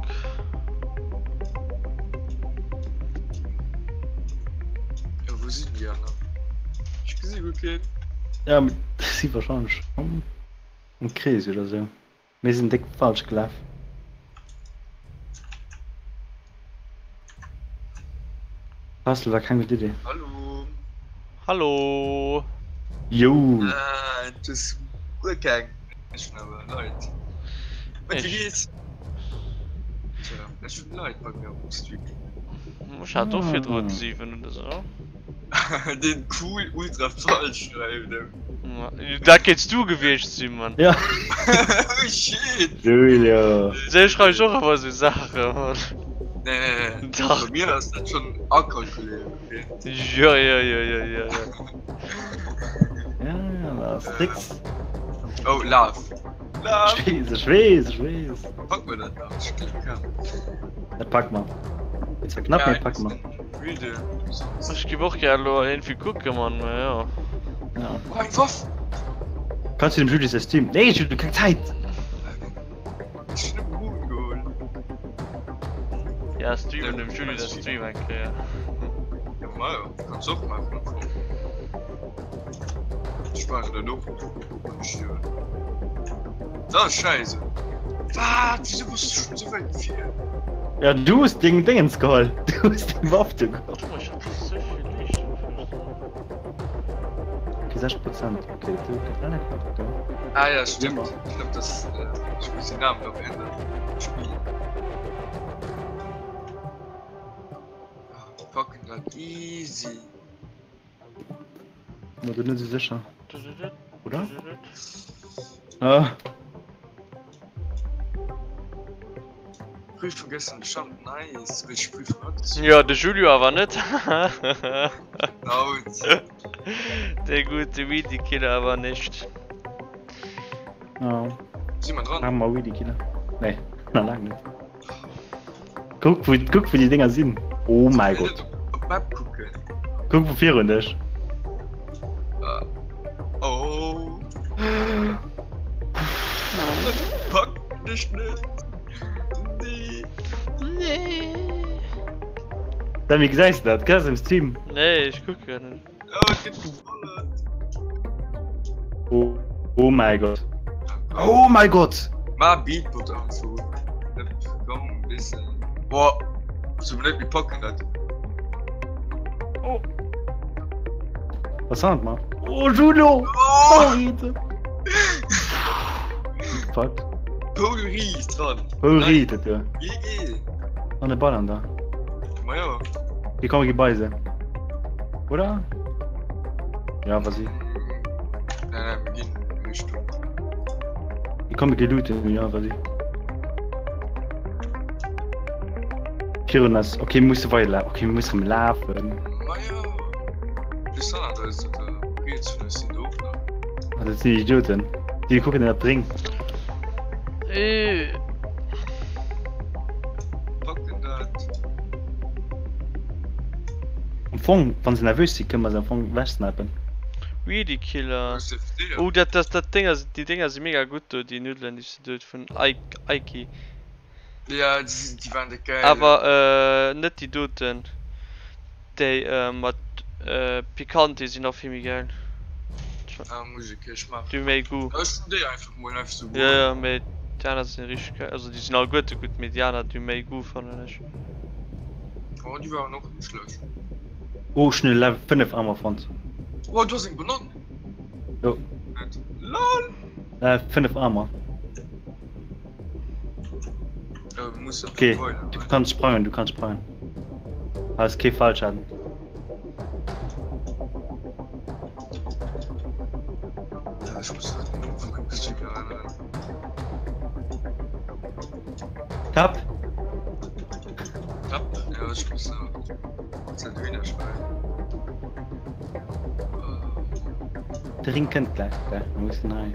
Speaker 3: Ja, wou sinn déi aner? Ech gesi guer keen.
Speaker 2: Ja, si wahrscheinlech am Krees oder sou. Mir sinn déck falsch gelaf. Castle war keng gutt Idee.
Speaker 3: Hallo.
Speaker 1: Hallo.
Speaker 2: Yo.
Speaker 3: Äh, du hues guer keng. Ech hunn awer Leit. Wat wéi geht's? Tja, ech hunn Leit bei mir op dem Stream.
Speaker 1: Ech hat och virdrun 7 oder sou.
Speaker 3: Den cool ultra falsch schreift.
Speaker 1: Dat kéints du gewiescht sinn, Mann.
Speaker 2: Ja.
Speaker 3: Oh shit!
Speaker 2: Julio.
Speaker 1: Sou schreiw ech och ëmmer sou Saachen, Mann.
Speaker 3: Nee, nee, nee.
Speaker 1: Dach.
Speaker 3: Bei mir ass dat schon akalkuléiert, okay?
Speaker 1: Jo, jo, jo, jo, jo, jo.
Speaker 2: Ja, ja, dat ass Tricks.
Speaker 3: Oh, laf. Laf!
Speaker 2: Ech weess, ech weess, ech weess.
Speaker 3: Pack mer dat nach, ech klicke kann.
Speaker 2: Dat pack mer. Gëtt zwar knapp, mee pack mer.
Speaker 3: Müde.
Speaker 1: Ech giff och gär elo iergendwéi kucken, Mann, mee jo.
Speaker 2: Ja.
Speaker 3: Oh, eng Waff!
Speaker 2: Kanns du dem Julie säi Stream. Nee, Julie, keng Zäit!
Speaker 3: Ech hunn nëmme Moon geholl.
Speaker 1: Ja, streamen dem Julie säi Stream eng Kéier.
Speaker 3: Ja, majo, kanns och maachen am Fong. Ech maachen dat och. Dat ass scheisse. Wat? Wieso bass du schon sou wäit vir?
Speaker 2: Ja, du hues deng Dingens geholl. Du hues deng Waff do geholl.
Speaker 1: Guck mal, ich hab so viel Licht.
Speaker 2: Okay, 60 Prozent. Okay, du gëtt alle knapp do.
Speaker 3: Ah ja, stimmt. Ich glaub, das, äh, ich muss den Namen noch ändern. Spiel. Ah, packen dat easy.
Speaker 2: Ma du net sou sécher. Oder? Ah.
Speaker 3: Prüfung gestern bestanden. Nice. Welche Prüfung hattest du?
Speaker 1: Ja, de Julio awer net.
Speaker 3: Laut.
Speaker 1: De gute Weedy Killer awer nicht.
Speaker 2: Oh.
Speaker 3: Si mer dran?
Speaker 2: Haben wir Weedy Killer? Nee, na lang net. Kuck, wou, kuck, wou déi Dinger sinn. Oh mein Gott.
Speaker 3: Op d'Map kucken.
Speaker 2: Kuck, wou virun dech.
Speaker 3: Oh. Pack dech net. Nee.
Speaker 1: Nee.
Speaker 2: Sammy, gesäis du dat? Gesäis du im Stream?
Speaker 1: Nee, ech kucken.
Speaker 3: Oh, et gëtt geballert.
Speaker 2: Oh, oh mein Gott. Oh mein Gott!
Speaker 3: Ma Beatbot an so. Komm, bisschen. Boah, so blöd, wir packen dat.
Speaker 2: Oh. Was haben wir? Oh, Juno!
Speaker 3: Oh!
Speaker 2: Gepackt.
Speaker 3: Paul Riit dran.
Speaker 2: Paul Riit, dat jo.
Speaker 3: GG.
Speaker 2: An de Ballern da.
Speaker 3: Ma jo.
Speaker 2: Déi komme gi bei se. Oder? Ja, was si.
Speaker 3: Nein, nein, mir ginn Richtung.
Speaker 2: Déi komme gi looten, ja, was si. Virun ass. Okay, mir musse weider. Okay, mir musse rëm lafen.
Speaker 3: Ma jo. Just hannert eis oder riets vun eis sinn der och nach.
Speaker 2: Ah, dat sinn déi Idioten. Déi kucken dat bréngt.
Speaker 1: Äh.
Speaker 3: Packen dat.
Speaker 2: Am Fong, wann se nervös sinn, kënne mer se am Fong wechsnipen.
Speaker 1: Weedy Killer.
Speaker 3: Wo ist der Fdr?
Speaker 1: Oh, dat, dat, dat Dinger, déi Dinger si mega gutt do, déi Nuddelen, déi s de do vun Aiki.
Speaker 3: Ja, déi, déi waren déck geil.
Speaker 1: Awer äh, net déi doten. Déi äh, mat äh, Pikant, déi sinn nach vill méi geil.
Speaker 3: Ah, muss ich, okay, ich mach.
Speaker 1: Déi hu méi Goût.
Speaker 3: Ja, ech hun déi einfach mol einfach sou
Speaker 1: Ja,
Speaker 3: geholl.
Speaker 1: ja, mee déi aner sinn richteg geil. Also déi sinn alleguerte gutt, mee déi aner, déi hu méi Goût, fannen ech.
Speaker 3: Oh, déi waren och net schlecht.
Speaker 2: Oh, ech hunn e Level 5 Armor fonnt.
Speaker 3: Oh, du has eng Banann?
Speaker 2: Jo.
Speaker 3: Net. Lol!
Speaker 2: Level 5 Armor. Okay, du kanns sprangen, du kanns sprangen. Has kee Fallschaden. Tap.
Speaker 3: Tap, ja, ich muss
Speaker 2: De Ring kënnt gläich, gell? Mir mussen hei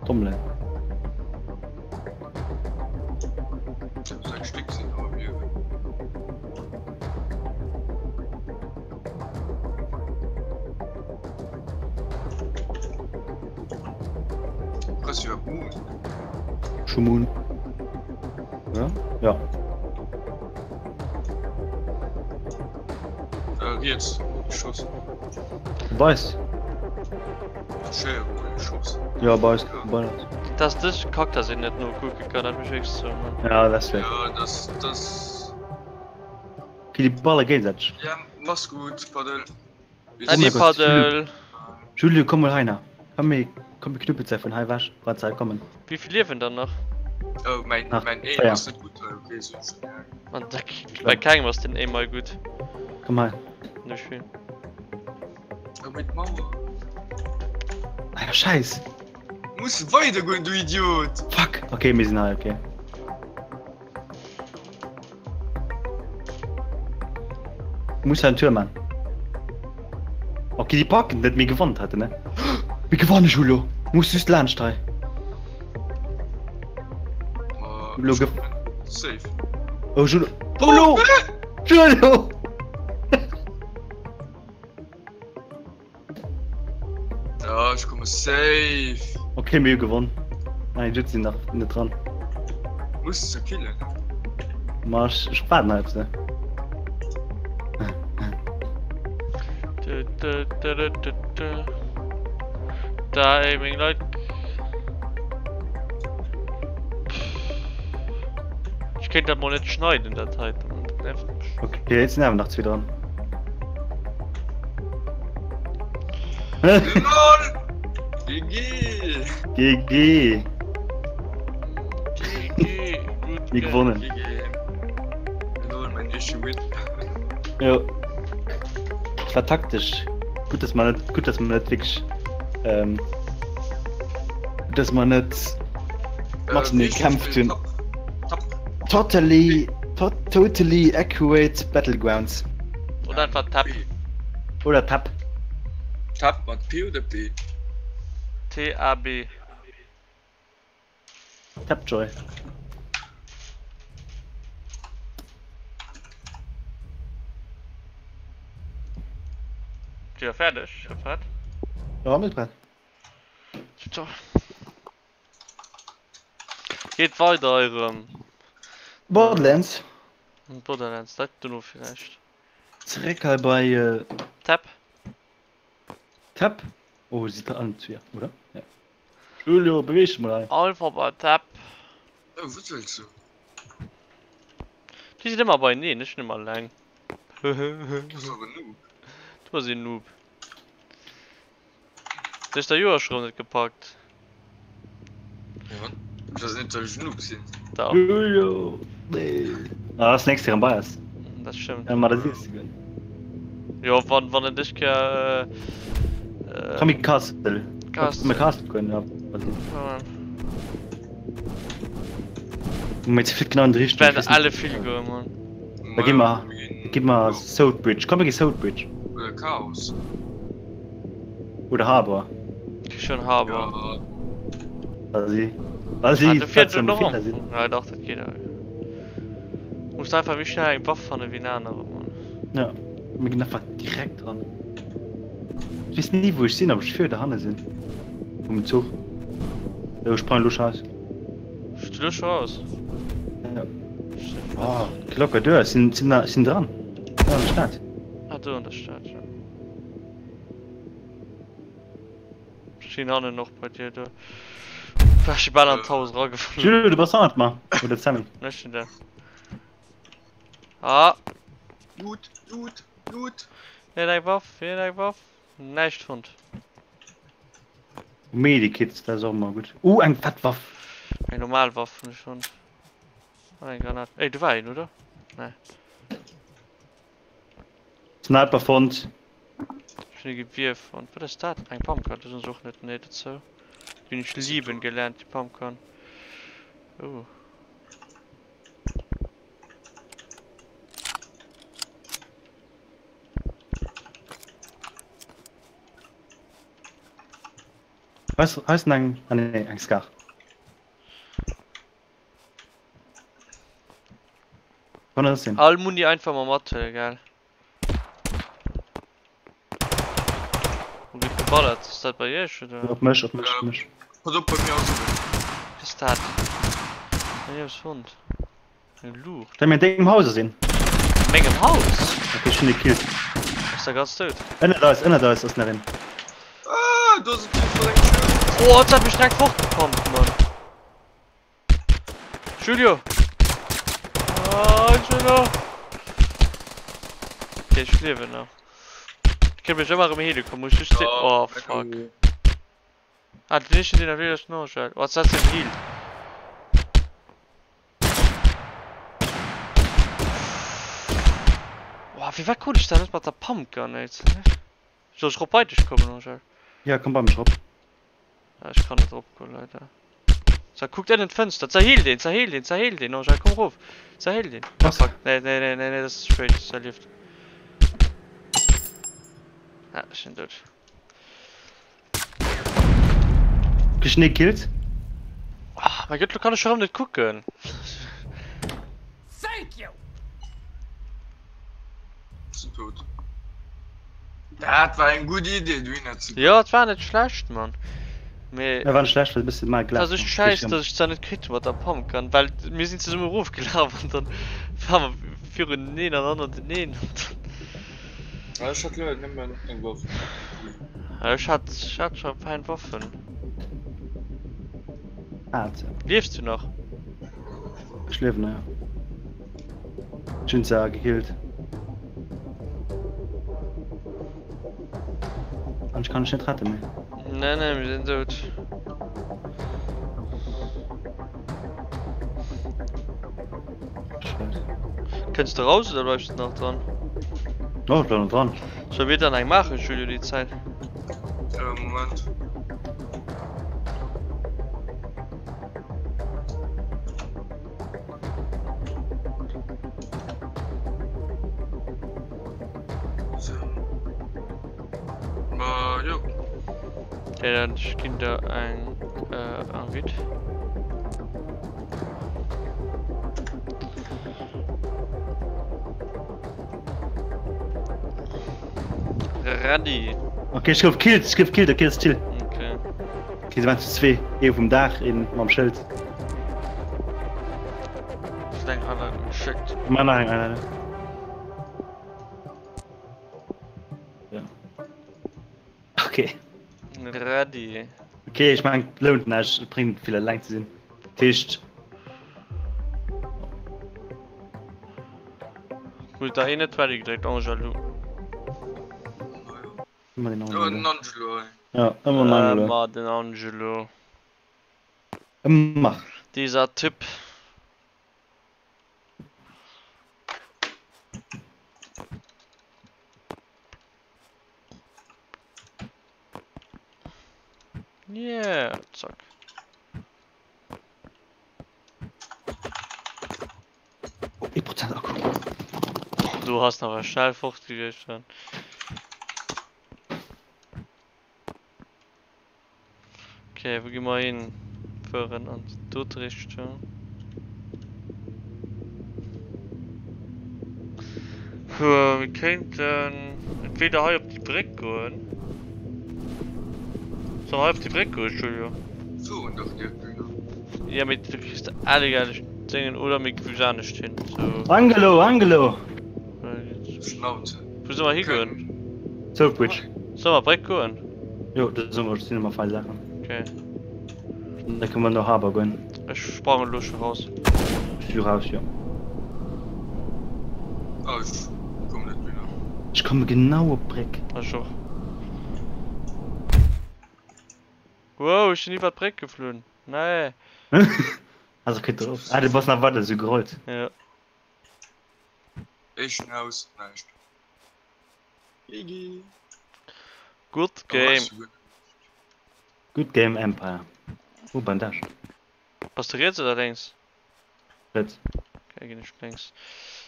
Speaker 2: tommelen.
Speaker 3: Sechs Stück sind noch am Liewen. Kriss du Moon?
Speaker 2: Schon Moon. Ja? Ja.
Speaker 3: Äh, riets, Schuss.
Speaker 2: Weiß.
Speaker 3: Schéier, Schuss.
Speaker 2: Ja, weiß. Weiß.
Speaker 1: Dass dës Kack, dass een net nokucke kann, dat mech wierklech sou, Mann.
Speaker 2: Ja, das wär.
Speaker 3: Ja, das, das.
Speaker 2: Okay, déi Balle géigesäiteg.
Speaker 3: Ja, mach's gut, Paddel.
Speaker 1: Äddi,
Speaker 2: Oh mein Gott,
Speaker 1: Paddel.
Speaker 2: Julio, komm mol heiner. Komm mir, komm mir knuppel ze vun hei wech, wat se hei kommen.
Speaker 1: Wéi vill liewen dann nach?
Speaker 3: Oh, mein,
Speaker 2: Nach
Speaker 3: mein Aim
Speaker 2: 4.
Speaker 3: ass net gutt. Okay, so ist ja.
Speaker 1: Mann, da, bei kengem ass den Aim mei gutt.
Speaker 2: Komm hei.
Speaker 1: An dem Spill.
Speaker 3: Oh, mit Mauer.
Speaker 2: Ah ja, scheiß.
Speaker 3: Muss weidergoen, du Idiot!
Speaker 2: Fuck. Okay, mir sinn hei, okay. Muss en Tour man. Okay, die packen net mir gewonnen hatte ne. Mir gewonnen Julio. Muss just laanscht hei. Lo ge
Speaker 3: Safe.
Speaker 2: Oh Julio. Julio! Julio!
Speaker 3: Ja, ech komme safe.
Speaker 2: Okay, mir hu gewonnen. Nein, die sinn nach net dran.
Speaker 3: Muss ze killen.
Speaker 2: Ma ech, ech waarden hei op se.
Speaker 1: Du, du, du, du, du, du. Da, ey, meng Leit. Ech kéint dat mol net schneiden, dat heiten. Dat nervt mech.
Speaker 2: Okay, jetzt sinn awer nach zwee dran.
Speaker 3: LOL! GG!
Speaker 2: GG!
Speaker 1: GG! Gut
Speaker 2: Mir gewonnen.
Speaker 3: GG. Lol, mein éischte Win.
Speaker 2: Jo. Das war taktisch. Gut, dass man net, gut, dass man net wirklich, ähm, gut, dass man net matenee gekämpft hunn. Totally, tot, totally accurate Battlegrounds.
Speaker 1: Oder einfach Tab.
Speaker 2: Oder Tab.
Speaker 3: Tab mat P oder B?
Speaker 1: T-A-B.
Speaker 2: Tapjoy.
Speaker 1: Sidd der fäerdeg? Prett?
Speaker 2: Ja, mir prett.
Speaker 1: Tipptopp. Geet weider erëm.
Speaker 2: Borderlands.
Speaker 1: Borderlands, dat dono villäicht.
Speaker 2: Zeréck hei bei äh,
Speaker 1: Tap.
Speaker 2: Tap. Oh, si da an ja, oder? Ja. Julio, beweeg dech mol hei.
Speaker 1: Einfach bei Tap.
Speaker 3: Oh, wat wëlls du?
Speaker 1: Déi sinn ëmmer beieneen, ech sinn ëmmer eleng.
Speaker 3: Du bass awer en Noob.
Speaker 1: Du bass een Noob. Du hues der Joer scho net gepackt.
Speaker 3: Ja. Ech weess net, soll ech Noob sinn?
Speaker 1: Dach.
Speaker 2: Julio, nee. Ah, ass nächst Kéier bei eis.
Speaker 1: Dat stëmmt.
Speaker 2: Ja, ma dat siehst du gell.
Speaker 1: Jo, wann, wann en dech Kéier. Äh,
Speaker 2: Komm, mir Castle.
Speaker 1: Castle.
Speaker 2: Mir Castle goen, ja.
Speaker 1: Ja.
Speaker 2: Mee ze vill genau an die Richtung.
Speaker 1: Werden alle vill goen, Mann.
Speaker 2: Da gi mer, gi mer Soulbridge. Komm, mir gi Soulbridge.
Speaker 3: Oder Chaos.
Speaker 2: Oder Harbor.
Speaker 1: Schon Harbor.
Speaker 3: Ja.
Speaker 2: Vas-y. Vas-y,
Speaker 1: Ah, du fährt
Speaker 2: du
Speaker 1: noch
Speaker 2: Fehler sinn.
Speaker 1: Ja, doch, dat geht auch. Muss einfach wie schnell eng Waff fannen wie en anere, Mann.
Speaker 2: Ja, mir ginn einfach direkt dran. Ich weess ni wou ech sinn, aber ech führ da hanne sinn. Um Zuch. Jo, ech sprange lo schon aus.
Speaker 1: Bist du lo schon aus?
Speaker 2: Ja. Oh, locker duer, ech sinn, sinn, sinn dran. Da an der Stad.
Speaker 1: Ah, do an der Stad, ja. Ech sinn hannen och bei dir do. War ech bal an d'Haus erageflunn.
Speaker 2: Jules, du bass hannert mer. Oder Sammy.
Speaker 1: Ech sinn da. Ah!
Speaker 3: Loot, Loot, Loot.
Speaker 1: Hien huet eng Waff, hien huet eng Waff. Näischt fonnt.
Speaker 2: Medikits, dat ass och ëmmer gutt. Uh, eng fett Waff.
Speaker 1: Eng normal Waff hunn ech fonnt. An eng Granat. Ey, do war een, oder? Nee.
Speaker 2: Sniper fonnt.
Speaker 1: Ech hunn e Gewier fonnt. Wat ass dat? Eng Pumpgun, dat ass och net. Nee, dozou. Déi hunn ech lieben gelernt, déi Pumpgun. Oh.
Speaker 2: Hei ass, hei ass eng, ah nee, eng Scar. Wann ass den?
Speaker 1: All Muni einfach mal mathuelen, gell? Wo gëtt geballert? Ass dat bei iech oder?
Speaker 2: Op mech, op mech, op mech.
Speaker 3: Pass op, bei mir ass et.
Speaker 1: Was ist dat? Ech hab's fonnt. Eng Luucht.
Speaker 2: Well mir an dengem Haus sinn.
Speaker 1: An mengem Haus?
Speaker 2: Okay, ech hunn e killt.
Speaker 1: Ass der ganz dout?
Speaker 2: Ënnert eis, ënnert eis ass nach een.
Speaker 3: Ah, do ass e Typ mat engem Schëld.
Speaker 1: Oh, et hat mech direkt fortgepumpt, Mann. Julio! Ah, Angelo! Okay, ech liewen nach. Ech kéint mech ëmmer erëm heele kommen, muss just. Oh, fuck. Ah, den éischten deen erwähnt ass den Angel. Oh, jetzt den Heal. Boah, wéi wat krut ech da net mat der Pumpgun, ey? Soll ech rop bei dech kommen, Angel?
Speaker 2: Ja, komm bei mech rop.
Speaker 1: Ah, ech kann net ropgoen, leider. So, kuckt ënnen d'Fënster. Zerheelt een, zerheelt een, zerheelt een, Angel, komm rof. Zerheelt een. Ah, fuck. Nee, nee, nee, nee, nee, dat ass ze spéit. Se lieft. Ah, ech sinn dout.
Speaker 2: Kriss du gekillt?
Speaker 1: Ah, mein Gott, lo kann ech erëm net kucken.
Speaker 4: Thank you.
Speaker 3: Sinn tot. Dat war eng gutt Idee, dohinner ze goen.
Speaker 1: Jo, et war net schlecht, Mann. Mee.
Speaker 2: Ja, war net schlecht, well e bësse mal
Speaker 1: Et war sou schäiss, dass ech zwar net kritt hu mat der Pumpgun, well mir sinn zesumme erofgelaf an dann ware mer viruneneen an hannerteneen an dann.
Speaker 3: Ja, ech hat leider nëmmen eng Waff.
Speaker 1: Ja, ech hat, ech hat scho fein Waffen.
Speaker 2: Hat.
Speaker 1: Liefs du nach?
Speaker 2: Ech liewen nach, ja. Ech hunn se gekillt. An ech kann dech net rette méi.
Speaker 1: Nee, nee, mir sinn dout. Kënns de raus oder bleifs de nach dran?
Speaker 2: Oh, ech bleif nach dran.
Speaker 1: Soll mir dann eng maachen, Julio, déi Zäit?
Speaker 3: Äh, Moment. So. Ma, jo.
Speaker 1: Okay, dann ech ginn der eng äh, Invite. Ready.
Speaker 2: Okay, ech gouf killt, ech gouf killt, okay, ass chill.
Speaker 1: Okay.
Speaker 2: Okay, se waren zu zwee. Ee vum Daach, een mam Schëld.
Speaker 1: Ech hunn eng Anladung geschéckt.
Speaker 2: Mach nach eng Einladung. Ja. Okay.
Speaker 1: Ready.
Speaker 2: Okay, ech mengen, et lount näischt, et bréngt net vill eleng ze sinn. Dat heescht.
Speaker 1: Huet der een net ready gedréckt, Angelo?
Speaker 2: Ëmmer den
Speaker 3: Ëmmer den
Speaker 2: Angelo.
Speaker 3: Angelo, ey.
Speaker 2: Ja, ëmmer den Angelo.
Speaker 1: Ëmmer den Angelo.
Speaker 2: Ëmmer.
Speaker 1: Dieser Typ. Yeah, zack.
Speaker 2: Oh, 1% Akku.
Speaker 1: Du hast awer schnell fort gewiescht dann. Okay, wou gi mer hin? Fueren an déi dote Richtung. Puh, mir kéinten entweder hei op déi Bréck goen. Solle mer hei op déi Bréck goen, Julio?
Speaker 3: Fueren dach direkt dohinner.
Speaker 1: Ja, mee du kriss de allegeilech Déngen oder mir gi wou anescht hin. So.
Speaker 2: Angelo, Angelo!
Speaker 3: Schnauze.
Speaker 1: Wou solle mer higoen?
Speaker 2: Soap Bridge.
Speaker 1: Solle mer Bréck goen?
Speaker 2: Jo, do soe mer, sinn ëmmer fein Saachen.
Speaker 1: Okay.
Speaker 2: Da kënne mer no Harbour goen.
Speaker 1: Ech sprangen elo scho raus.
Speaker 2: Ech si raus, jo.
Speaker 3: Oh, ech kommen net méi no.
Speaker 2: Ech komme genau op d'Bréck.
Speaker 1: Ech och. Wow, ech sinn iwwer d'Bréck geflunn. Nee.
Speaker 2: Also kritt drop. Ah, du bass nach weider esou gerollt.
Speaker 1: Jo.
Speaker 3: Éischten Haus, näischt. GG.
Speaker 1: Good game.
Speaker 2: Good game Empire. Oh, Bandage.
Speaker 1: Bass de riets oder lénks?
Speaker 2: Riets.
Speaker 1: Okay, ginn ech lénks.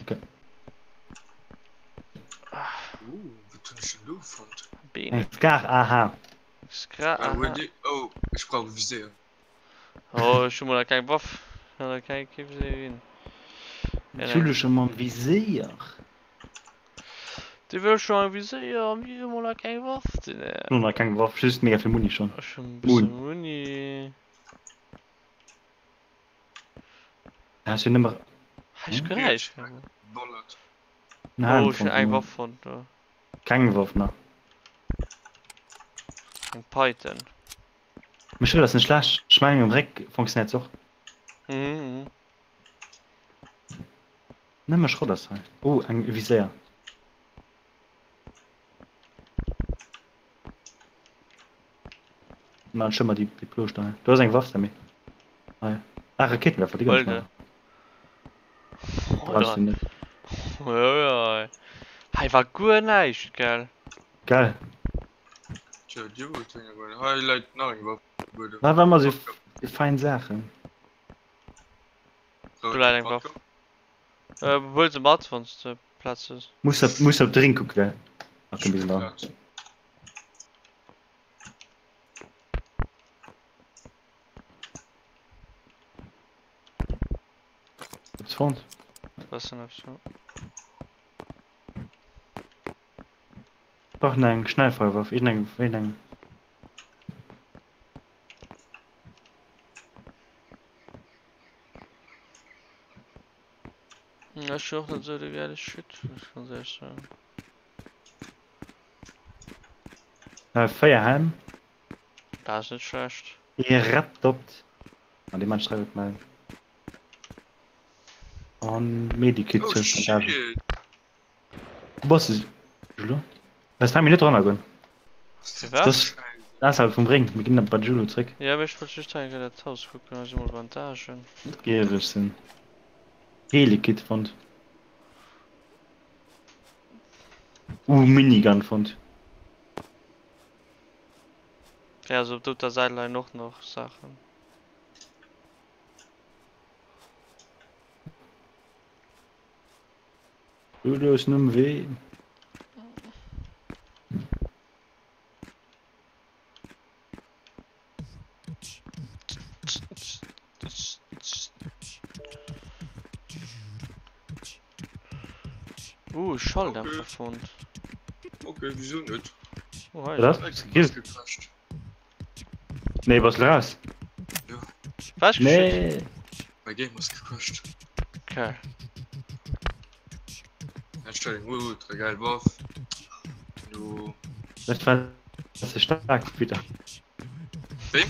Speaker 2: Okay.
Speaker 3: Uh, wat hunn ech denn do fonnt?
Speaker 1: Been.
Speaker 2: Eng Scar AH.
Speaker 1: Scar
Speaker 3: Ah,
Speaker 1: AH.
Speaker 3: huet Dir. Oh, ech brauch e Viséier.
Speaker 1: Oh, ech hu mol nach keng Waff. Ech hat nach keng kee Viséier ginn.
Speaker 2: Natierlech mam Viséier.
Speaker 1: Dir wëllt schon eng Viséier an mir hu mol nach keng Waff. Den
Speaker 2: Ech hunn nach keng Waff, just mega vill Muni schon.
Speaker 1: Ech hunn e bësse Muni.
Speaker 2: Ah, ech hunn nëmme.
Speaker 1: Hei ech Geräisch.
Speaker 3: Ballert.
Speaker 1: Oh, ech hunn eng Waff fonnt do.
Speaker 2: Keng Waff nach.
Speaker 1: Eng Python.
Speaker 2: Mee schued ass net schlecht, ech mengen um Réck fonctionnéiert se och.
Speaker 1: Mhm, mhm.
Speaker 2: Nëmme Schrott ass hei. Oh, eng Viséier. Man schon mal déi déi Plooscht hei. Do ass eng Waff, Sammy. Hei. Ah, Rakéitenwerfer, déi kann ech
Speaker 1: Huel de.
Speaker 2: maachen. Brauchst du net.
Speaker 1: Hei hei war guer näischt, gell?
Speaker 2: Gell?
Speaker 3: Tja, dir wollt hinne goen. Hei läit nach eng Waff um Buedem.
Speaker 2: Wat war ëmmer sou fein Saachen?
Speaker 1: Do läit eng Waff. Äh, huel se mat, wann s de Plaz hues.
Speaker 2: Muss op, muss op de Ring kucken, gell? Okay, mir sinn dran. Eppes fonnt?
Speaker 1: Bëssen eppes, jo.
Speaker 2: Brauch nach eng Schnellfeuerwaff, iergendeng, iergendeng.
Speaker 1: Ech hunn och net esou de geile Shit, muss ech ganz éierlech soen.
Speaker 2: Äh, 4 Helm.
Speaker 1: Dat ass net schlecht.
Speaker 2: Ee Red Dot. An dee Mensch schreift mellen. An Medikit
Speaker 3: Oh
Speaker 2: zur Bandage.
Speaker 3: shit!
Speaker 2: Wo bass du, Julo? Lass 3 Minuten runter goen.
Speaker 1: Firwat?
Speaker 2: Das ausserhalb vum Ring. Mir ginn dann bei de Julo zréck.
Speaker 1: Ja, mee ech wollt just hei eng Kéier dat Haus kucken, hei si mol Bandagen.
Speaker 2: Net giereg sinn. Helikit fonnt. Uh, Minigun fonnt.
Speaker 1: Ja, also op der Säit leien och nach Saachen.
Speaker 2: Julo ass um Wee.
Speaker 1: Uh, Schalldämpfer okay. fonnt.
Speaker 3: Okay, wieso net?
Speaker 1: Oh, hi.
Speaker 2: Was?
Speaker 3: Gecrashed.
Speaker 2: Nee, was raus?
Speaker 3: Ja.
Speaker 1: Was?
Speaker 2: Nee.
Speaker 3: Mein Game ass gecrashed.
Speaker 1: Okay.
Speaker 3: Einstellung ultra geil Waff. Du.
Speaker 2: Dat war ze stark Computer.
Speaker 3: Wéi?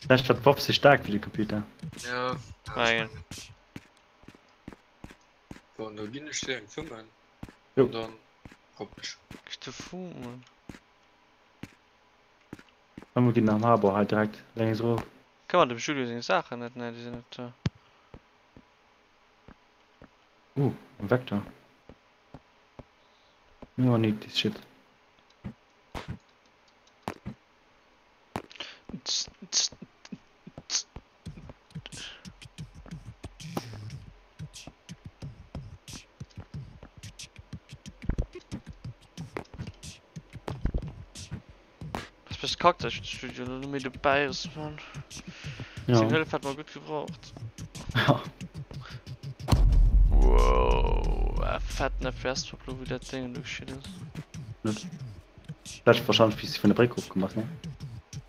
Speaker 2: Dat war d'Waff ze stark fir de Computer.
Speaker 3: Ja.
Speaker 1: Mengen.
Speaker 3: Bon, da ginn ech dir eng fëmmen.
Speaker 2: Jo.
Speaker 3: An dann hopp ech.
Speaker 1: Bist du fou, Mann?
Speaker 2: Komm mir ginn am Harbor hei direkt lénks erof.
Speaker 1: Kënne mer dem Julio seng Saachen net? Nee, déi sinn net do.
Speaker 2: Uh, e Vector. No, I need this shit.
Speaker 1: Ass bësse kack dass de Studio lo net méi dobäi ass man.
Speaker 2: Ja.
Speaker 1: Seng Hëllef hätt mer gutt gebraucht.
Speaker 2: Ja.
Speaker 1: Wow, e fetten FPS Drop lo wou dat Déngen do geschitt ass.
Speaker 2: Net. Vläicht wahrscheinlech wéi s de vun der Bréck ofkomm bass, ne?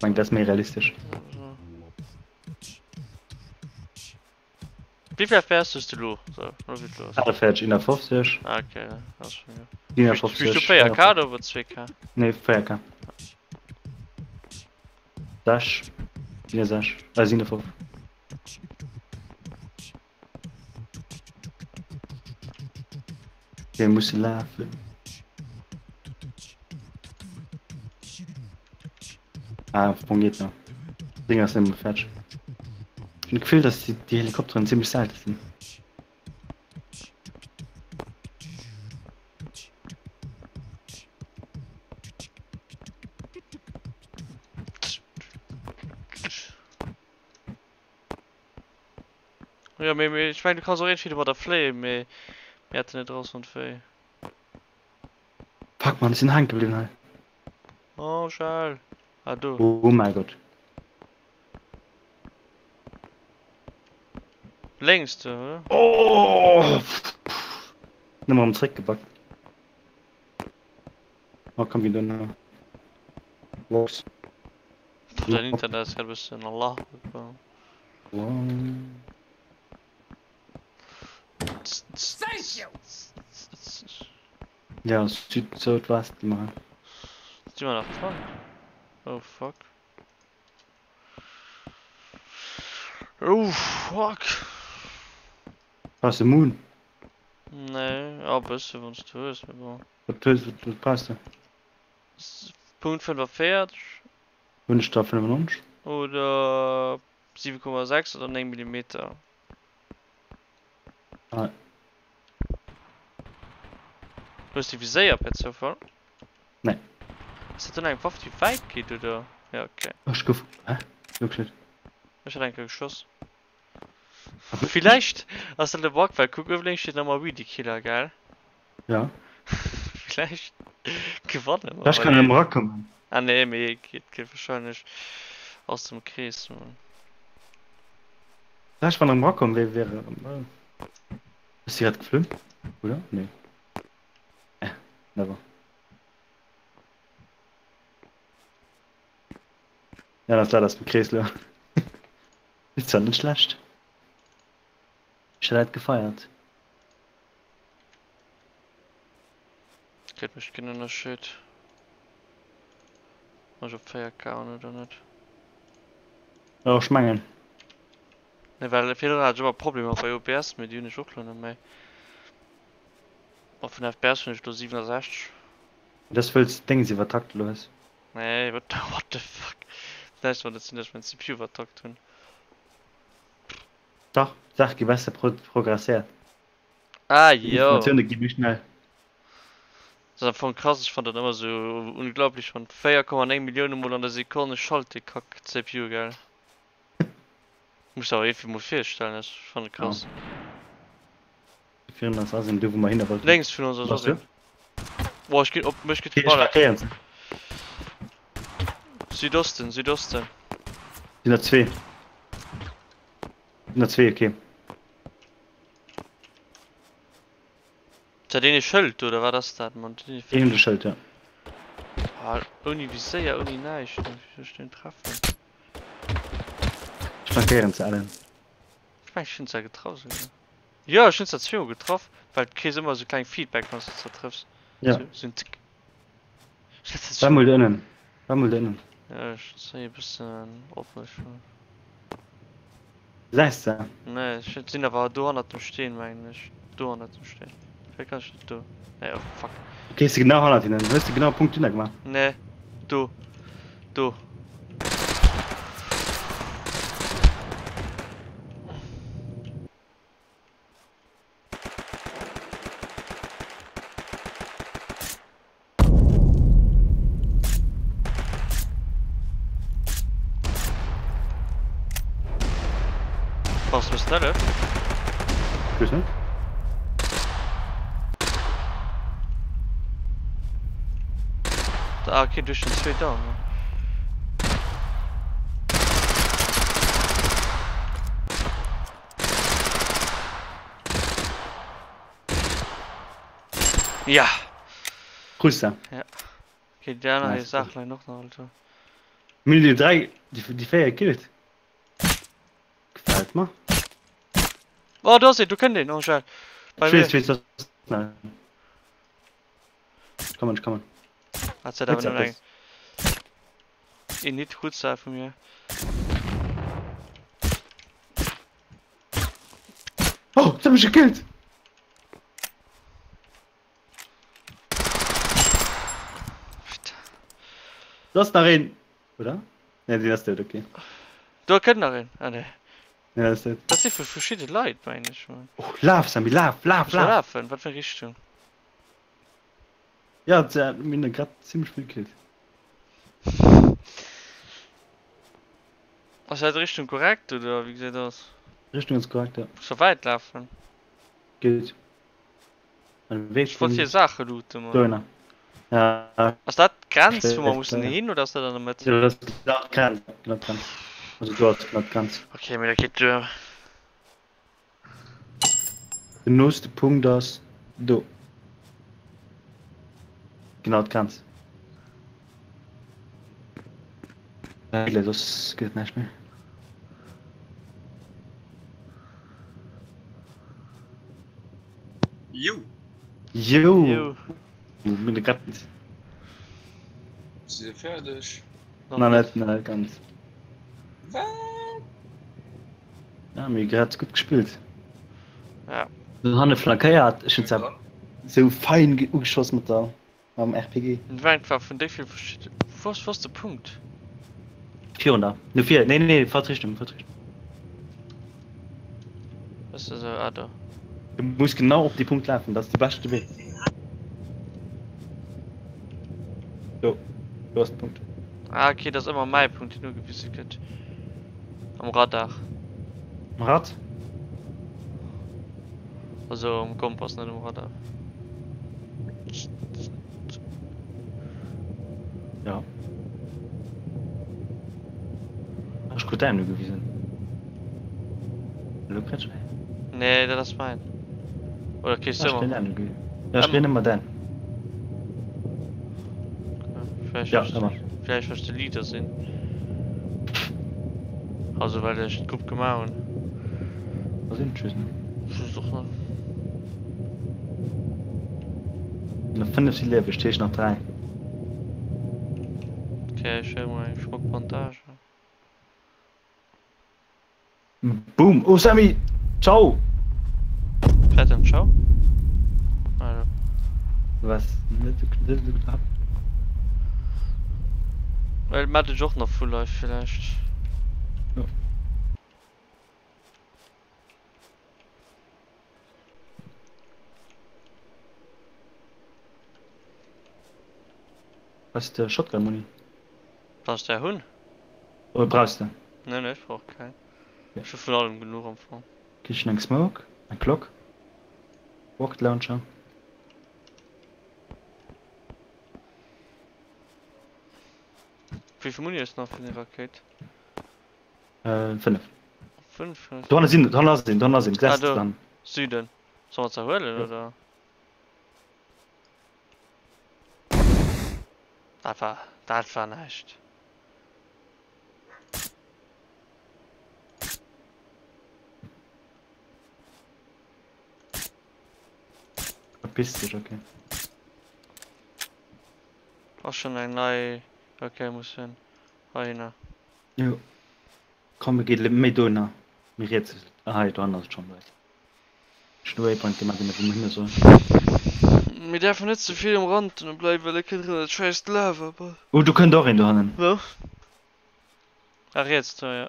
Speaker 2: Meng dat ass méi realistesch.
Speaker 1: Wéi vill FPS hues de lo? So, lo geet los.
Speaker 2: 48, 51.
Speaker 1: Ah, okay, das ist schon gut.
Speaker 2: 57.
Speaker 1: Spielst du 4K oder über 2K?
Speaker 2: Nee, 4K. 6, 67, äh, 57. Wir musse lafen. Ah, Sprung geht noch. Ding ass net méi fäerdeg. Ech hunn d'Gefill, dass déi, déi Helikopteren zimmlech selte sinn.
Speaker 1: Ja, mee, mee ech mengen du kanns och iergendwéi domadder fléien, mee mir haten net erausfonnt wéi.
Speaker 2: Fuck man, ech sinn hänke bliwwen hei.
Speaker 1: Oh Schal. Ah do.
Speaker 2: Oh mäi Gott.
Speaker 1: Lénks do, oder?
Speaker 2: Oh! Nëmme erëm zréckgebackt. Oh komm, ginn dono. Los.
Speaker 1: Dein Internet ass grad e bëssen Allah.
Speaker 4: Thank you!
Speaker 2: Ja, Süd Südwest mal.
Speaker 1: Ist immer noch dran? Oh fuck. Oh fuck.
Speaker 2: Brauchst du Moon?
Speaker 1: Nee, ja, bësse wann du hues, mee bon.
Speaker 2: Wat hues wat brauchst du?
Speaker 1: Punkt 45.
Speaker 2: Hunn ech der 95?
Speaker 1: Oder 7,6 oder 9 Millimeter.
Speaker 2: Ah.
Speaker 1: Hues de Viséier per Zoufall?
Speaker 2: Nee.
Speaker 1: Ass dat dann eng Waff déi wäit geet oder? Ja okay.
Speaker 2: Ech gouf hä? Lo geschitt.
Speaker 1: Ech hat eng Kéier geschoss. Villäicht ass dat e Bug, well kuck uewen lénks steet nach ëmmer Weedy Killer, gell?
Speaker 2: Ja.
Speaker 1: Villäicht gewanne mer.
Speaker 2: Vläicht kann en erakommen.
Speaker 1: Ah nee, mee geet geet wahrscheinlech aus dem Krees.
Speaker 2: Vläicht wann en erakomm wier, wier en. Ass déi grad geflunn, oder? Nee. Eh, never. Ja, dat ass leider aus dem Krees lo. Ist zwar net schlecht. Ech hätt dat gefeiert.
Speaker 1: Kritt mech keen Ënnerscheed. Ob ech op 4K hunn oder net.
Speaker 2: Jo, ech mengen.
Speaker 1: Ne, well virdrun hat ech ëmmer Problemer bei OBS, mee déi hunn ech och lo net méi. Ma vun FPS hunn ech lo 67.
Speaker 2: Dat ass wëlls de Déngs iwwertakt elo hues.
Speaker 1: Nee, what the, what the fuck? Näischt mat ze dinn, dass ech mäin CPU iwwertakt hunn.
Speaker 2: Dach, d'Saach gi besser pro progresséiert.
Speaker 1: Ah jo.
Speaker 2: D'Informatioune gi méi schnell.
Speaker 1: Dat ass am Fong krass, ech fannt dat ëmmer sou unglaublich, wann 4,9 Millioune mol an der Sekonn schalt dee Kack CPU, gell? Muss der awer iergendwéi mol virstellen, ech fannen et krass.
Speaker 2: Virun eis ass een, do wou mer hinne wollten.
Speaker 1: Lénks vun ons ass och een. Boah, ech ginn op mech gëtt
Speaker 2: Ech
Speaker 1: geballert.
Speaker 2: markéieren se.
Speaker 1: Südosten, Südosten.
Speaker 2: Sinn der zwee. Sinn der zwee, okay.
Speaker 1: Ist dat een e Schëld oder wat ass dat, Mann?
Speaker 2: Een huet e Schëld, ja.
Speaker 1: Ah, ouni Viséier, ouni näischt, wéi soll ech den treffen?
Speaker 2: Ech markéieren se allen.
Speaker 1: Ech mengen, ech hunn se getraff esouguer. Jo, ech hunn se zweemol getraff, well du kriss ëmmer esou kleng Feedback, wann s de se trëffs.
Speaker 2: Ja.
Speaker 1: Sou, sou en Tick.
Speaker 2: War mol do ënnen. War mol do ënnen.
Speaker 1: Ja, ech zéie e bëssen op mech.
Speaker 2: Gesäis de?
Speaker 1: Nee, ech sinn awer do hannert dem Steen, mengen ech. Do hannert dem Steen. Vläicht kann ech net do. Nee, oh fuck.
Speaker 2: Okay, si genau hannert hinnen. Hues de genau Punkt dunner gemaach?
Speaker 1: Nee, do. Do. Brauchs du bëssen Hëllef?
Speaker 2: Weess net.
Speaker 1: Ah okay, du hues schon zwee down. Ja!
Speaker 2: Krus de?
Speaker 1: Ja. Okay, déi aner nice. Saach leien och nach, Alter.
Speaker 2: Mir hunn déi dräi, déi véier gekillt. Gefällt mer.
Speaker 1: Oh, do ass een, do kënnt een, Angèle.
Speaker 2: Bei mir. Ich weess, ich weess, Ich kommen, ich kommen.
Speaker 1: Hat se awer nëmmen eng. Een Hit krut se vu mir.
Speaker 2: Oh, se mech gekillt! Da ass nach een, oder? Nee, deen ass dout, okay.
Speaker 1: Do kënnt nach een. Ah, nee.
Speaker 2: Nee, dat ass dout.
Speaker 1: Dat si vu verschidde Leit, mengen ech.
Speaker 2: Oh, laf, Sammy, laf, laf, laf!
Speaker 1: Lafen? Wat fir eng Richtung?
Speaker 2: Ja, se hat mir grad zimmlech vill gekillt.
Speaker 1: Ass dat Richtung korrekt, oder wéi gesäit aus?
Speaker 2: Richtung ass korrekt, ja.
Speaker 1: Muss wäit lafen.
Speaker 2: Geet.
Speaker 1: Ech wollt hir Saache looten, Mann.
Speaker 2: Dohinner. Ja.
Speaker 1: Ass dat d'Grenz, wou mer mussen hin, oder ass dat an der Mëtt?
Speaker 2: Jo, dat ass genau d'Grenz. Genau d'Grenz. Also do ass genau d'Grenz.
Speaker 1: Okay, mee dat geet duer.
Speaker 2: Den nooste Punkt ass do. Genau d'Grenz. Nee, soss gëtt et näischt méi.
Speaker 3: Jou!
Speaker 2: Jou! Jou! Mir de grad.
Speaker 3: Si se fäerdeg?
Speaker 2: Nach net, nach net ganz.
Speaker 3: Wat?
Speaker 2: Ja, mir grad gutt gespillt.
Speaker 1: Ja.
Speaker 2: Den hanne flankéiert, ech hunn zwar sou fein ugeschoss mat der mam RPG.
Speaker 1: War einfach vun déi vill verschidde. Wou ass, wou ass de Punkt?
Speaker 2: Virun der. No vir, nee, nee, falsch Richtung, falsch Richtung.
Speaker 1: Was ist ah, da.
Speaker 2: Du muss genau op die Punkt lafen, das ist de beschte Wee. Do, do ass de Punkt.
Speaker 1: Ah, okay, dat ass ëmmer mäi Punkt, deen ugewise gëtt. Am Radar.
Speaker 2: Am Rad?
Speaker 1: Also am Kompass, net um Radar.
Speaker 2: Ja. Ech krut däin ugewisen. Elo kritt ech mäin.
Speaker 1: Nee, dat ass mäin. Oder kriss du
Speaker 2: Ech
Speaker 1: ëmmer?
Speaker 2: kréien däin ugewisen. Ja, ech kréien ëmmer däin.
Speaker 1: Vläicht
Speaker 2: Ja, ëmmer.
Speaker 1: Vläicht well ech de Leader sinn. Also well ech d'Grupp gemaach hunn.
Speaker 2: Ass een Tschüss ne?
Speaker 1: Ech weess och net.
Speaker 2: Nach 5 si lieweg, dat heescht nach 3.
Speaker 1: Okay, ech huele mol eng schmock Bandage.
Speaker 2: Boom! Oh Sammy! Ciao!
Speaker 1: Fäert en Ciao? Ah jo.
Speaker 2: Was? Net esou knapp.
Speaker 1: Well mat ech och nach full life villäicht.
Speaker 2: Jo. Hues de Shotgun Muni?
Speaker 1: Brauchs de hunn?
Speaker 2: Oder brauchs de?
Speaker 1: Nee nee, ech brauch keng. Ech hu vun allem genuch am Fong.
Speaker 2: Kriss ech eng Smoke, eng Glock, Rocket Launcher.
Speaker 1: Wéivill Muni hues de nach fir déi Rakéit?
Speaker 2: 5.
Speaker 1: 5?
Speaker 2: Dohanne sinn, dohanne ass een, dohanne ass een,
Speaker 1: Ah do, Süden. Solle mer se huelen oder? Dat war, dat war näischt.
Speaker 2: Verpiss dech, okay.
Speaker 1: Ass schon eng nei, okay, muss hin. Heihinner.
Speaker 2: Jo. Komm, mir gi méi dohinner. Méi riets. Ah, hei, dohannen ass et schonn weit. Ech hunn e Waypoint gemaach, wou mer hinne sollen.
Speaker 1: Mir däerfen net ze vill um Rand dono bleiwen, well da kënnt erëm dat schäiss Lavaball.
Speaker 2: Oh, do kënnt och een dohannen.
Speaker 1: Wou? Ah, riets do, jo.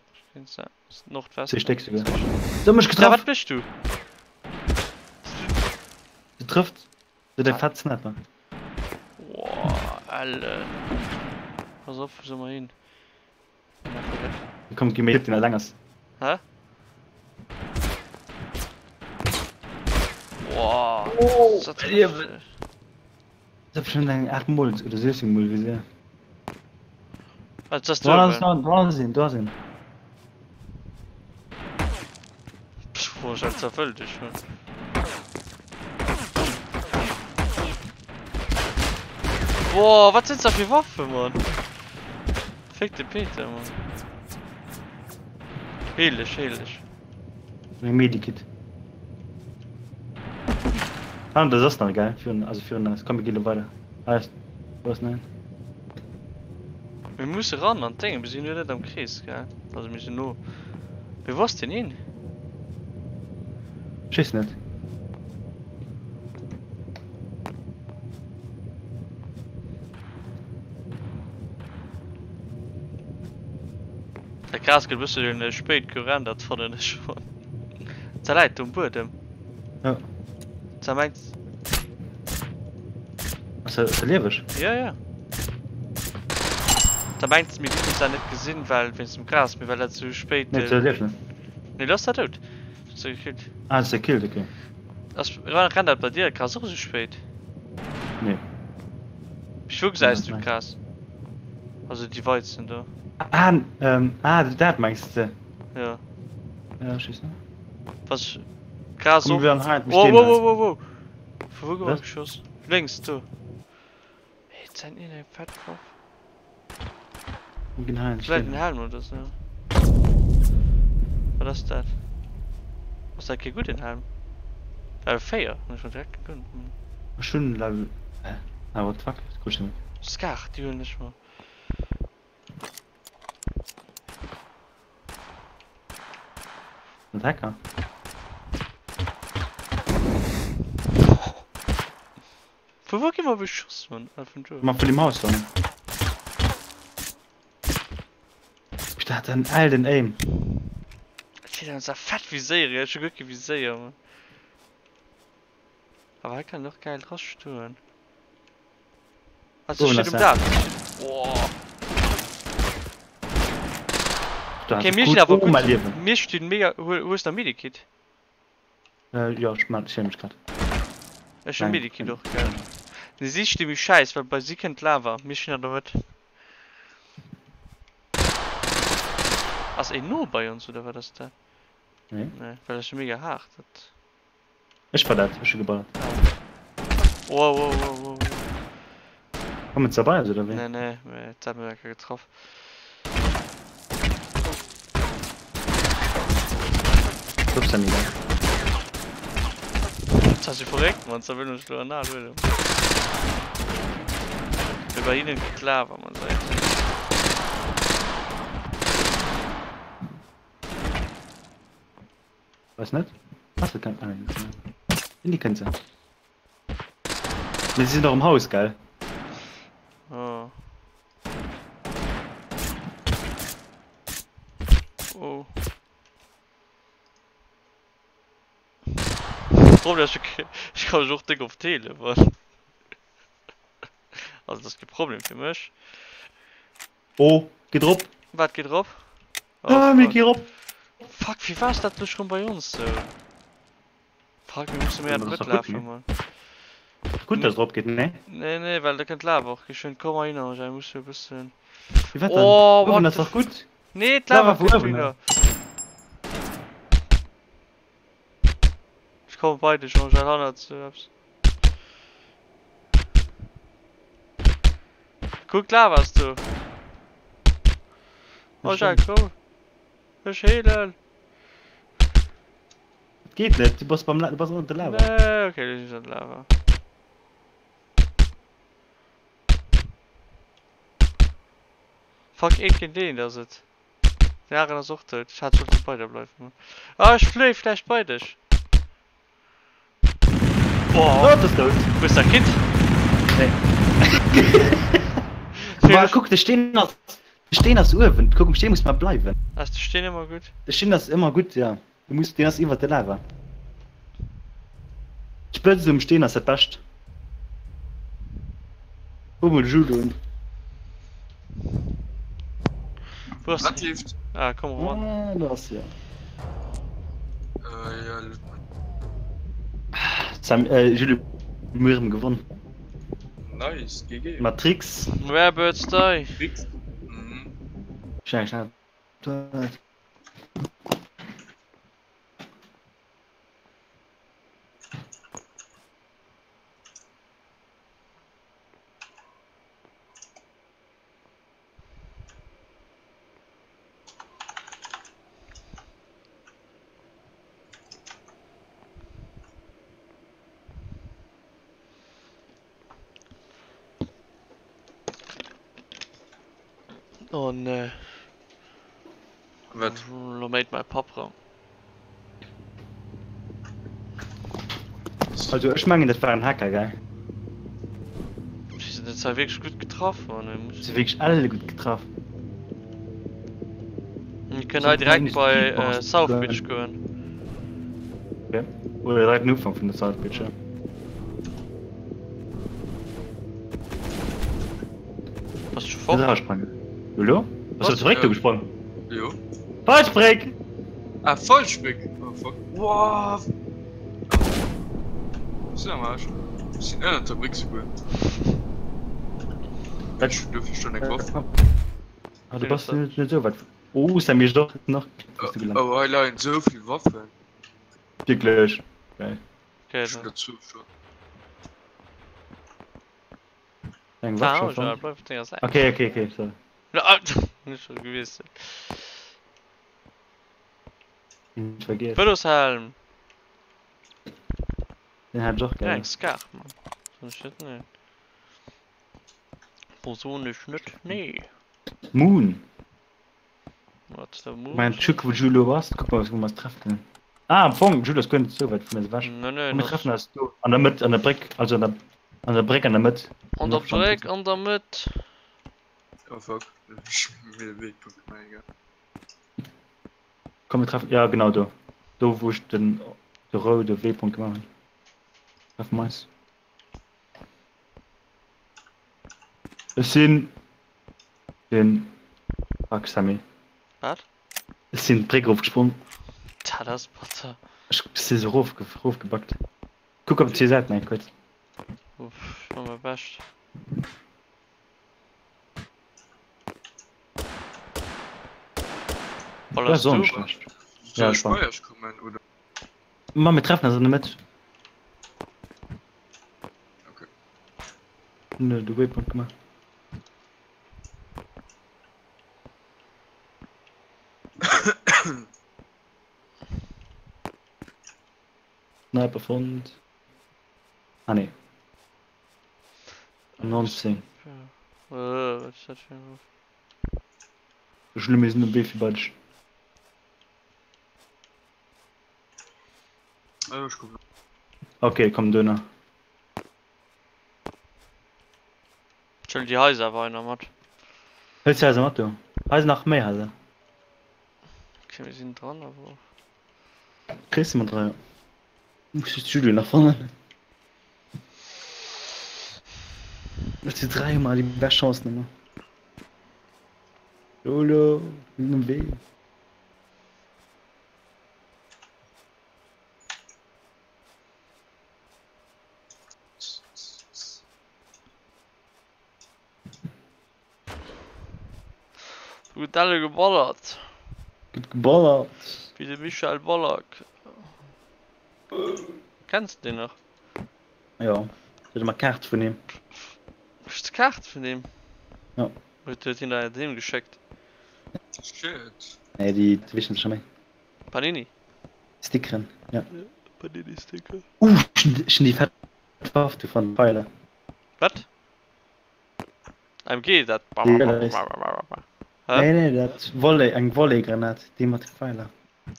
Speaker 1: Nordwesten.
Speaker 2: Zwee Stéck souguer. Se hu mech
Speaker 1: Da,
Speaker 2: getraff!
Speaker 1: wat méchs du?
Speaker 2: Se trëfft. Se huet eng fett Sniper.
Speaker 1: Woah, Ellen. Pass op, wou soll mer hin?
Speaker 2: Komm, gi méi, deen eleng ass.
Speaker 1: Hä? Boah,
Speaker 2: Oh,
Speaker 1: dat
Speaker 2: Liewen. Dat ass bestimmt eng 8 Mol oder 16 Mol wéi se.
Speaker 1: Was ass
Speaker 2: Do ass
Speaker 1: do?
Speaker 2: do ass een, do ass een.
Speaker 1: Boah, ech zerfëll dech schon. Boah, wat sinn dat fir Waffen, Mann? Fick de Peter, Mann. Heel dech, heel dech.
Speaker 2: Eng Medikit. Ah, das ass nach geil. Virun, also virun eis. Komm, mir gi lo weider. Ah, ist, wo ass nein?
Speaker 1: Mir musse ran an d'Déngen, mir sinn jo net am Krees, gell? Also mir sinn no. Mee wou ass deen hin?
Speaker 2: Ech weess net.
Speaker 1: Dat Gras gëtt e bëssen spéit gerendert, fannen ech schonn. Ze läit um Buedem.
Speaker 2: Ja.
Speaker 1: Ze mengs.
Speaker 2: Ass se, ass se lieweg?
Speaker 1: Ja, ja. Da mengs mir giffen se net gesinn, well wéinst dem Gras, mee well dat sou spéit.
Speaker 2: Nee, se lieft net.
Speaker 1: Nee, lo ass dat dout. Huet se gekillt.
Speaker 2: Ah, se gekillt, okay.
Speaker 1: Ass, rendert bei dir dat Gras och esou spéit?
Speaker 2: Nee.
Speaker 1: Bis wou gesäis du d'Gras? Also déi Weizen do.
Speaker 2: Ah, ähm, ah, dat mengs de?
Speaker 1: Ja.
Speaker 2: Ja, ech weess net.
Speaker 1: Was? Gras
Speaker 2: Komm,
Speaker 1: och.
Speaker 2: wir an hei,
Speaker 1: Wow, wow, wow, wow, wow. Vu wou gouf
Speaker 2: Was?
Speaker 1: geschoss? Lénks, do. Hey, et sent eng fett Waff.
Speaker 2: Wir ginn hei an
Speaker 1: Vläit en
Speaker 2: d'Steen.
Speaker 1: Helm oder sou. Wat ass dat? Ass dat kee gudden Helm? Level 4, hunn ech mer direkt gegönnt.
Speaker 2: Ech hunn Level, hä? Ah, what the fuck? Dat krut ech net.
Speaker 1: Scar, déi huelen ech mer.
Speaker 2: Sind Hacker.
Speaker 1: Vu wou gi mer beschoss, Mann? Ah, vun do.
Speaker 2: Ma vun dem Haus dann. Da hat en alten Aim.
Speaker 1: Fir dat ass fett viséieren, ech hu guer kee Viséier, Mann. Awer hei kann een och geil dra stoen. Also
Speaker 2: Uewen
Speaker 1: steet
Speaker 2: ass
Speaker 1: um
Speaker 2: se.
Speaker 1: Daach. Oh.
Speaker 2: Da
Speaker 1: Okay,
Speaker 2: ass
Speaker 1: mir stinn
Speaker 2: gut.
Speaker 1: awer
Speaker 2: Oh, mein
Speaker 1: gutt.
Speaker 2: Liewen.
Speaker 1: Mir stinn mega. Hu hues nach Medikit?
Speaker 2: Äh, jo, ech man, ech heele mech grad.
Speaker 1: Ech hunn
Speaker 2: Nein.
Speaker 1: Medikit och, gell. Nee, si sti méi schäiss, well bei si kënnt Lava. Mir stinn an der Mëtt. Ass een no bei ons oder wat ass dat?
Speaker 2: Nee.
Speaker 1: Nee, well dat ass jo mega haart. Dat.
Speaker 2: Ech war dat, ech hu geballert.
Speaker 1: Wow, wow, wow, wow.
Speaker 2: Kommen ze bei eis oder wéi?
Speaker 1: Nee, nee, mee et hat mech enker getraff.
Speaker 2: Ups, dann egal.
Speaker 1: Das ass jo verréckt, Mann, da wëll ech lo anal huelen. Mee bei hinnen geet Lava, Mann, seit.
Speaker 2: Weiß net. Ass et kein. Ah, nee. Die kënnt se. Mee si sinn doch am Haus, gell?
Speaker 1: Oh. Oh. Problem ass, ech kann mech och déck oft heelen, Mann. Also dat ass kee Problem fir mech.
Speaker 2: Oh, geet erop!
Speaker 1: Wat geet erop? Oh,
Speaker 2: Ah, mir
Speaker 1: fuck.
Speaker 2: gi erop!
Speaker 1: Fuck, wéi war dat lo schon bei ons sou? Fuck, mir musse méi an
Speaker 2: Das
Speaker 1: d'Mëtt
Speaker 2: ass doch gutt,
Speaker 1: lafen,
Speaker 2: ne?
Speaker 1: Mann.
Speaker 2: Gutt, dass et erop geet, ne?
Speaker 1: Nee, nee, well da kënnt d'Lava och geschwënn. Komm mal hin, Angel, muss jo e bëssen.
Speaker 2: Wéi wat dann?
Speaker 1: Oh,
Speaker 2: Uewen
Speaker 1: what
Speaker 2: ass
Speaker 1: the
Speaker 2: doch gutt.
Speaker 1: Nee, d'Lava
Speaker 2: Lava vu
Speaker 1: kënnt
Speaker 2: uewen,
Speaker 1: wieder. Ech komme bei dech, Angel, hannert sou eppes. Kuck, d'Lava ass do. Oh, Jacques, komm. Ech heelen.
Speaker 2: Dat geet net, du bass beim La du bass ënnert der Lava.
Speaker 1: Nee, okay, du sinn ënnert der Lava. Fuck, eent géint eent ass et. Den aneren ass och dout. Ech hat sollte bei der bleiwen. Ah, ech fléi vläicht bei dech.
Speaker 2: Oh, dat ass dout.
Speaker 1: Hues der kritt?
Speaker 2: Nee. Ma kuck, de Steen ass, de Steen ass uewen. Kuck, um Steen muss man bleiwen.
Speaker 1: Ass de Steen ëmmer gutt?
Speaker 2: De Steen ass ëmmer gutt, ja. Du muss, deen ass iwwert der Lava. D'Spëtzt um Steen ass dat Bescht. Ruf mol de Jules un.
Speaker 1: Wou ass
Speaker 3: Wat
Speaker 1: den?
Speaker 3: leeft?
Speaker 1: Ah, komm eran.
Speaker 2: Ah, do ass se jo.
Speaker 3: Äh, ja.
Speaker 2: Sam, äh, Jules, mir erëm gewonn.
Speaker 3: Nice, GG.
Speaker 2: Matrix.
Speaker 1: Rare Birds Die.
Speaker 3: Tricks. Mhm.
Speaker 2: Schnell, schnell.
Speaker 1: Oh nee.
Speaker 3: Wat?
Speaker 1: Lo méit mäi Papp rëm.
Speaker 2: Also ech mengen dat war en Hacker, gell?
Speaker 1: Si sinn dat zwar wierklech gutt getraff, man. Mir
Speaker 2: Si
Speaker 1: mussen.
Speaker 2: wierklech all gutt getraff.
Speaker 1: Mir kënnen hei direkt bei äh, South Beach goen.
Speaker 2: Okay. Oder direkt den Ufank vun der South Beach, ja.
Speaker 1: Bass du scho fort?
Speaker 2: Raussprangen. Hallo? Bass du zeréck do gesprong?
Speaker 3: Jo.
Speaker 2: Falschbréck!
Speaker 3: Ah, Falschbréck! Oh fuck. Wow! Sinn am Arsch. Ech sinn ënnert der Bréck souguer. Ech hunn dofir schon eng Waff.
Speaker 2: Ah, du bass net esou weit. Oh, Sammy, ech doch nach.
Speaker 3: Oh, hei leien esou vill Waffen.
Speaker 2: Wierklech? Geil.
Speaker 1: Okay,
Speaker 3: Ech hunn der zwou schon.
Speaker 2: Eng Waff schon fonnt? Okay, okay, okay, sorry.
Speaker 1: Nicht
Speaker 2: Nicht vergessen.
Speaker 1: Vëloshelm!
Speaker 2: Den hat ich och
Speaker 1: Ja,
Speaker 2: geil.
Speaker 1: eng Scar, Mann. So shit, nee. Bosonisch net, nee.
Speaker 2: Moon.
Speaker 1: Wat der Moon?
Speaker 2: Mein Schuck, wo Julo warst, guck mal, wo wir uns treffen. Ah, am Fong, Julo ist gar nicht so weit von uns weg.
Speaker 1: Nee, nee,
Speaker 2: Wir
Speaker 1: das-
Speaker 2: treffen uns do an der Mëtt, an der Bréck, also an der, an der Bréck an der Mëtt.
Speaker 1: An der Bréck, an der Mëtt.
Speaker 3: Oh fuck. Ech hu mir de Wegpunkt gemaach, egal.
Speaker 2: Komm, wir treffen, ja genau do. Do, wou ech den, de roude Wegpunkt gemaach hunn. Treffen wir eis. Ech sinn den, fuck, Sammy.
Speaker 1: Wat?
Speaker 2: Ech sinn d'Bréck erofgesprong.
Speaker 1: Dat ass batter.
Speaker 2: Ech si sou rof, rofgebackt. Kuck op zwee Säiten eng kuerz.
Speaker 1: Uff, ech man mäi Bescht.
Speaker 2: Das ist auch schlecht.
Speaker 3: Soll ech bei iech kommen oder?
Speaker 2: Ma mir treffen eis an der Mëtt.
Speaker 3: Okay.
Speaker 2: Hunn de Waypoint gemaach. Sniper fonnt. Ah nee. 19.
Speaker 1: Äh, wat ist dat fir eng Waff?
Speaker 2: Ech hunn mir sinn um Wee fir bei dech.
Speaker 3: Ah, ech kommen.
Speaker 2: Okay, komm duerno.
Speaker 1: Ech huelen déi Haiser awer hei nach mat.
Speaker 2: Hëls déi Haiser mat do? Hei sinn nach méi Haiser.
Speaker 1: Okay, mir sinn dran awer.
Speaker 2: Kriss de mat dran, jo. Muss just d'Julie nach fannen. Ech si 3 hu mer déi bescht Chancen ëmmer. Jolo, mir sinn um Wee.
Speaker 1: Do gëtt elle geballert.
Speaker 2: Gëtt geballert.
Speaker 1: Wéi de Michel Ballack. Kenns de deen nach?
Speaker 2: Jo, ech hat ëmmer Kaart vun him.
Speaker 1: Hues de Kaart vun him?
Speaker 2: Jo.
Speaker 1: Huet huet hien der eng doheem geschéckt?
Speaker 3: Shit.
Speaker 2: Nee, déi wichten sech scho méi.
Speaker 1: Panini?
Speaker 2: Stickeren, ja.
Speaker 1: Panini Sticker.
Speaker 2: Uh, ech hunn déi fett Waff do fonnt, Pfeiler.
Speaker 1: Wat? MG dat
Speaker 2: Nee nee dat Volley eng Volley-Granat déi mat de Pfeiler.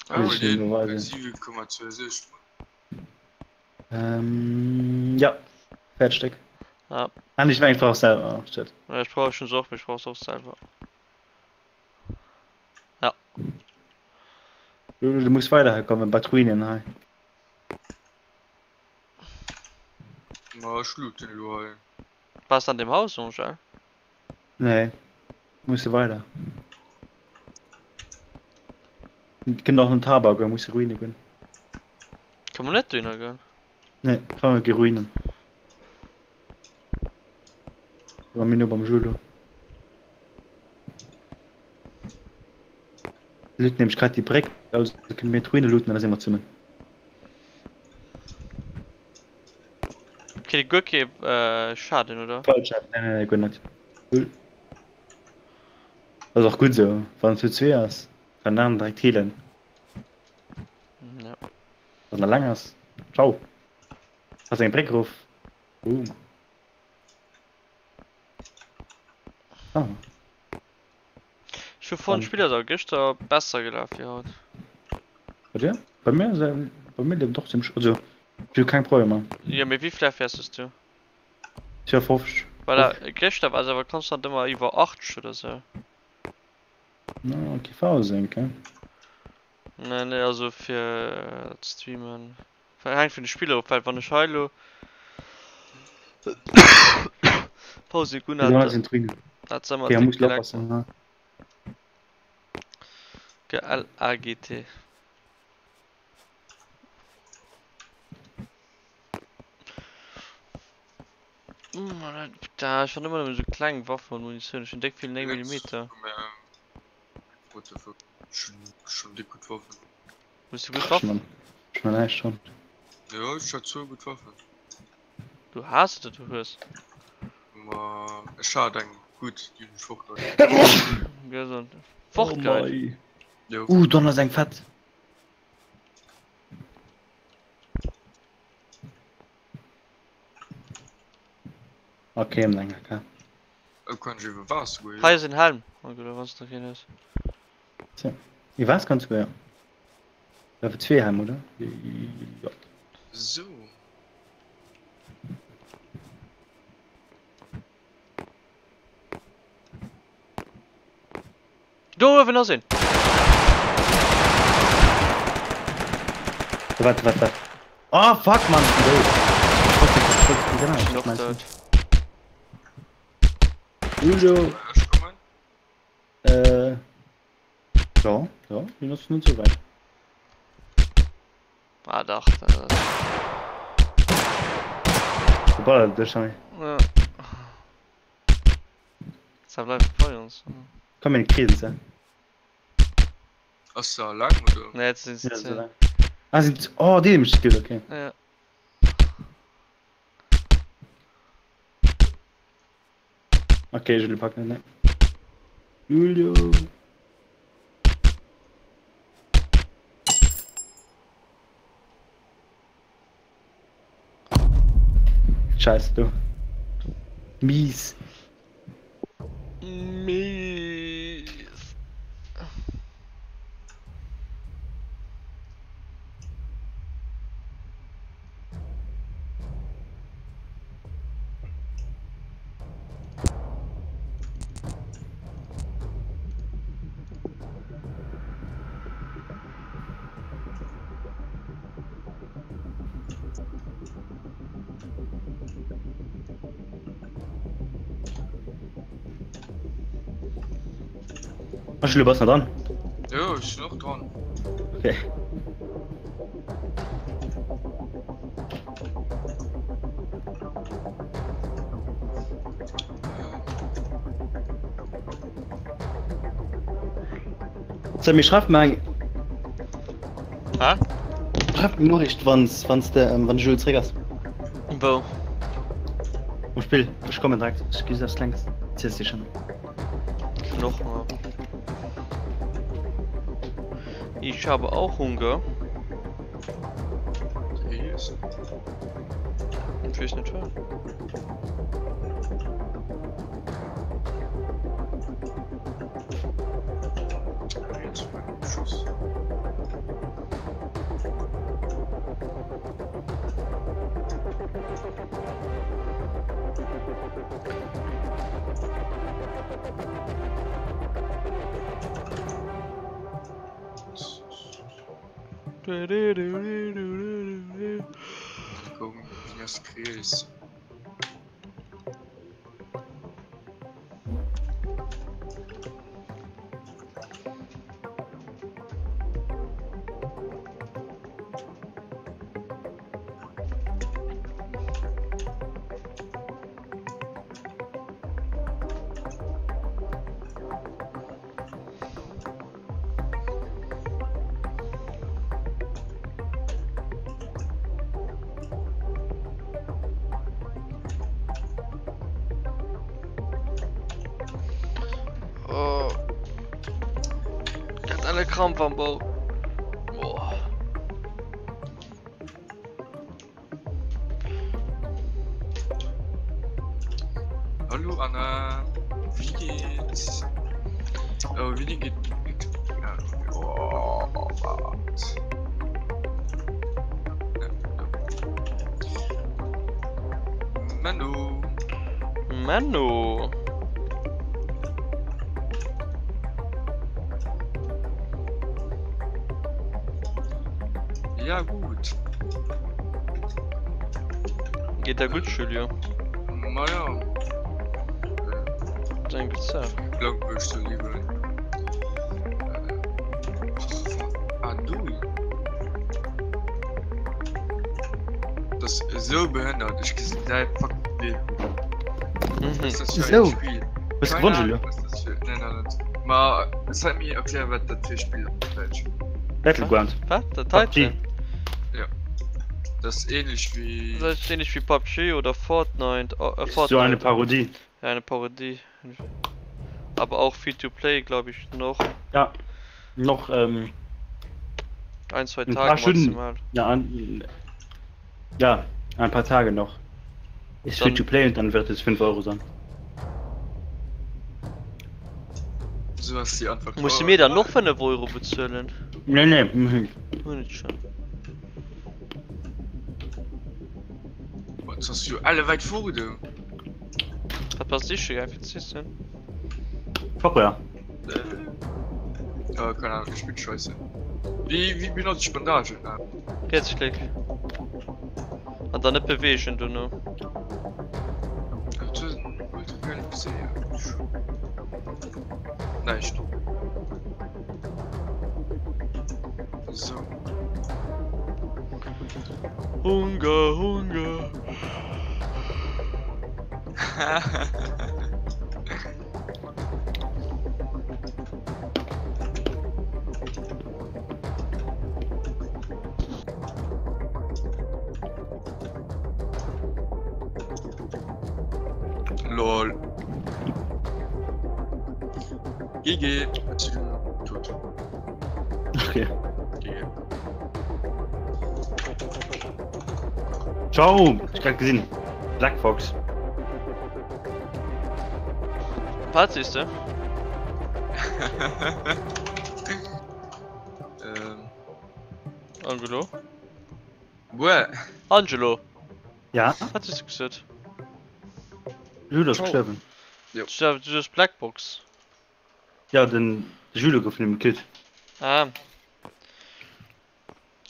Speaker 3: Ah,
Speaker 2: Muss ich dir beweisen.
Speaker 3: 7,26.
Speaker 2: Ähm, ja, fäerdeg Stéck.
Speaker 1: Ja.
Speaker 2: Ah, nee, ich mengen, ich brauch selwer. Oh, shit.
Speaker 1: Ja, ich brauch schon och, ich brauch's och selwer. Ja.
Speaker 2: Du, du muss weider hei kommen, bei d'Ruinen hei.
Speaker 3: Ma ech looten elo hei.
Speaker 1: Bass an dem Haus, Angèle?
Speaker 2: Nee, muss de weider. Kënnt och an den Tabak, muss de Ruine goen.
Speaker 1: Kann man net dohinner goen?
Speaker 2: Nee, komm mir gi Ruinen. War mir no beim Julo. Looten nämlech grad déi Bréck, also kënne mir d'Ruine looten an da si mer zesummen.
Speaker 1: Kritt ee guer kee Schaden, oder?
Speaker 2: Fallschaden, nee, nee, nee, guer net. Null. Ass och gutt esou, wann et zu zwee ass, kann den aneren direkt healen.
Speaker 1: Ja.
Speaker 2: Wann en eleng ass, ciao. Ass eng Bréck erof. Boom. Ah.
Speaker 1: Ech hu fonnt, d'Spill ass awer gëschter besser gelaf wéi haut.
Speaker 2: Bei dir? Bei mir ass bei mir leeft och zimmlech, also ech hu keng Problemer.
Speaker 1: Jo mee wéivill FPS hues du?
Speaker 2: 52.
Speaker 1: Voilà, gëschter war se awer konstant ëmmer iwwer 80 oder sou.
Speaker 2: No, okay, V-Sync, he?
Speaker 1: Nee, nee, also fir ze streamen. Hänkt vun de Spiller of, well wann ech hei elo V-Sync un hat, hat se ëmmer déck gelaggt. G-L-A-G-T. Ech fann ëmmer nëmmen esou kleng Waffen mat Munitioun. Ech hunn déck vill 9 Millimeter.
Speaker 3: What the fuck? Ech hunn schon déck gutt Waffen.
Speaker 1: Hues du gutt Waffen?
Speaker 2: Ech hunn näischt schonn.
Speaker 3: Jo, ech hat zwou gutt Waffen.
Speaker 1: Du has oder du hues?
Speaker 3: Ma ech hat eng gutt, déi hunn ech fortgeheit.
Speaker 1: Gesond. Fortgeheit?
Speaker 3: Jo.
Speaker 2: Uh, dann ass eng fett. Okay, eng AK.
Speaker 3: Oh, kann ech iwwer Waasser goen?
Speaker 1: Hei ass en Helm. Oh gutt, wann s de keen hues.
Speaker 2: Tja, iwwer Waasser kanns du goen, jo. Level 2 Helm, oder? Jo.
Speaker 3: So.
Speaker 1: Do uewen ass een!
Speaker 2: Wat, wat, wat? Oh, fuck, Mann, ich bin dood.
Speaker 1: Ich bin och dood.
Speaker 2: Julio.
Speaker 3: Ech kommen.
Speaker 2: Äh. Ja, ja, den ass net sou wäit.
Speaker 1: Ah dach, dat ass.
Speaker 2: De ballert dech hei.
Speaker 1: Ja. Ze bleift bei ons.
Speaker 2: Komm mir kriegen se.
Speaker 3: Ass se alleng oder?
Speaker 1: Nee, et sinn
Speaker 2: Ja,
Speaker 1: ze
Speaker 2: alleng. Ah, sinn oh, déi mech gekillt, okay.
Speaker 1: Ja.
Speaker 2: Okay, Julio packt net, ne. Julio. Scheiße, du. Mies.
Speaker 1: Mies.
Speaker 2: Ach, Julio, bass nach dran?
Speaker 3: Jo, ech sinn och dran.
Speaker 2: Okay. Sammy, schreif mir eng.
Speaker 1: Hä?
Speaker 2: Schreif mir Noriicht, wanns, wanns de, ähm, wann de Jules zréck ass.
Speaker 1: Wou?
Speaker 2: Um Spill. Ech kommen direkt. Ech gi eppes Klenges z'iesse.
Speaker 1: Noch mal. Ich habe auch Hunger. Ich will es nicht hören. E Krampf am Bauch. Boah.
Speaker 3: Hallo Anna, wéi geht's? Oh, wéi geet oh, wat? Menno.
Speaker 1: Menno.
Speaker 3: Ja gut.
Speaker 1: Geet der gutt Julio?
Speaker 3: Ma ja.
Speaker 1: Das ist eng gutt Saach.
Speaker 3: Glaub ech ze liewen. Ah du. Das ist esou behënnert, ech gesinn däi fucking Bild.
Speaker 1: Mhm.
Speaker 3: Was das für ein
Speaker 2: Esou.
Speaker 3: Spiel?
Speaker 2: Hues
Speaker 3: Keine
Speaker 2: gewonnen
Speaker 3: Ahnung,
Speaker 2: Julio?
Speaker 3: was das für. Nein, nein, net. Ma zeig mir erklären, wat dat fir Spiel ass op Däitsch.
Speaker 2: Battleground.
Speaker 1: Wat? Der
Speaker 2: PUBG.
Speaker 1: Titel?
Speaker 3: Das ist ähnlich wie.
Speaker 1: Das ist ähnlich wie PUBG oder Fortnite. Oh, äh,
Speaker 2: Ist so eine
Speaker 1: Fortnite.
Speaker 2: Parodie.
Speaker 1: Ja, eine Parodie. Aber auch Free-to-Play, glaube ich, noch.
Speaker 2: Ja. Noch ähm,
Speaker 1: Ein, zwei
Speaker 2: Ein paar
Speaker 1: Tage
Speaker 2: Stunden.
Speaker 1: maximal.
Speaker 2: ja, an, ja, ein paar Tage noch. Ist
Speaker 1: Dann-
Speaker 2: free to play und dann wird es 5 Euro sein.
Speaker 3: So ass déi Antwort.
Speaker 1: Musse mir dann noch 5 Euro bezuelen?
Speaker 2: Nee, nee. mhm.
Speaker 1: Hun et schon.
Speaker 3: Was hast du alle weit vor du?
Speaker 1: Wat pass dich schon fir ze sinn?
Speaker 2: Fuck ja.
Speaker 3: Äh, äh, keine Ahnung, ich bin scheiße. Wie, wie benutze ich Bandagen? Ah,
Speaker 1: Rechtsklick. An dann net bewegen dono.
Speaker 3: das ist ein ultra geiler PC. Näischt. So.
Speaker 1: Hunger, Hunger.
Speaker 3: Lol. GG. Ich bin tot.
Speaker 2: Okay.
Speaker 3: GG.
Speaker 2: Ciao. Ich grad gesehen. Black Fox.
Speaker 1: Wat sees de?
Speaker 3: Ähm.
Speaker 1: Angelo?
Speaker 3: Buer.
Speaker 1: Angelo!
Speaker 2: Ja?
Speaker 1: Wat hues du gesot?
Speaker 2: Jules ass
Speaker 3: Ciao.
Speaker 2: gestorben.
Speaker 1: Du hues Blackbox.
Speaker 2: Ja, den Jules gouf vun him gekillt.
Speaker 1: Ah.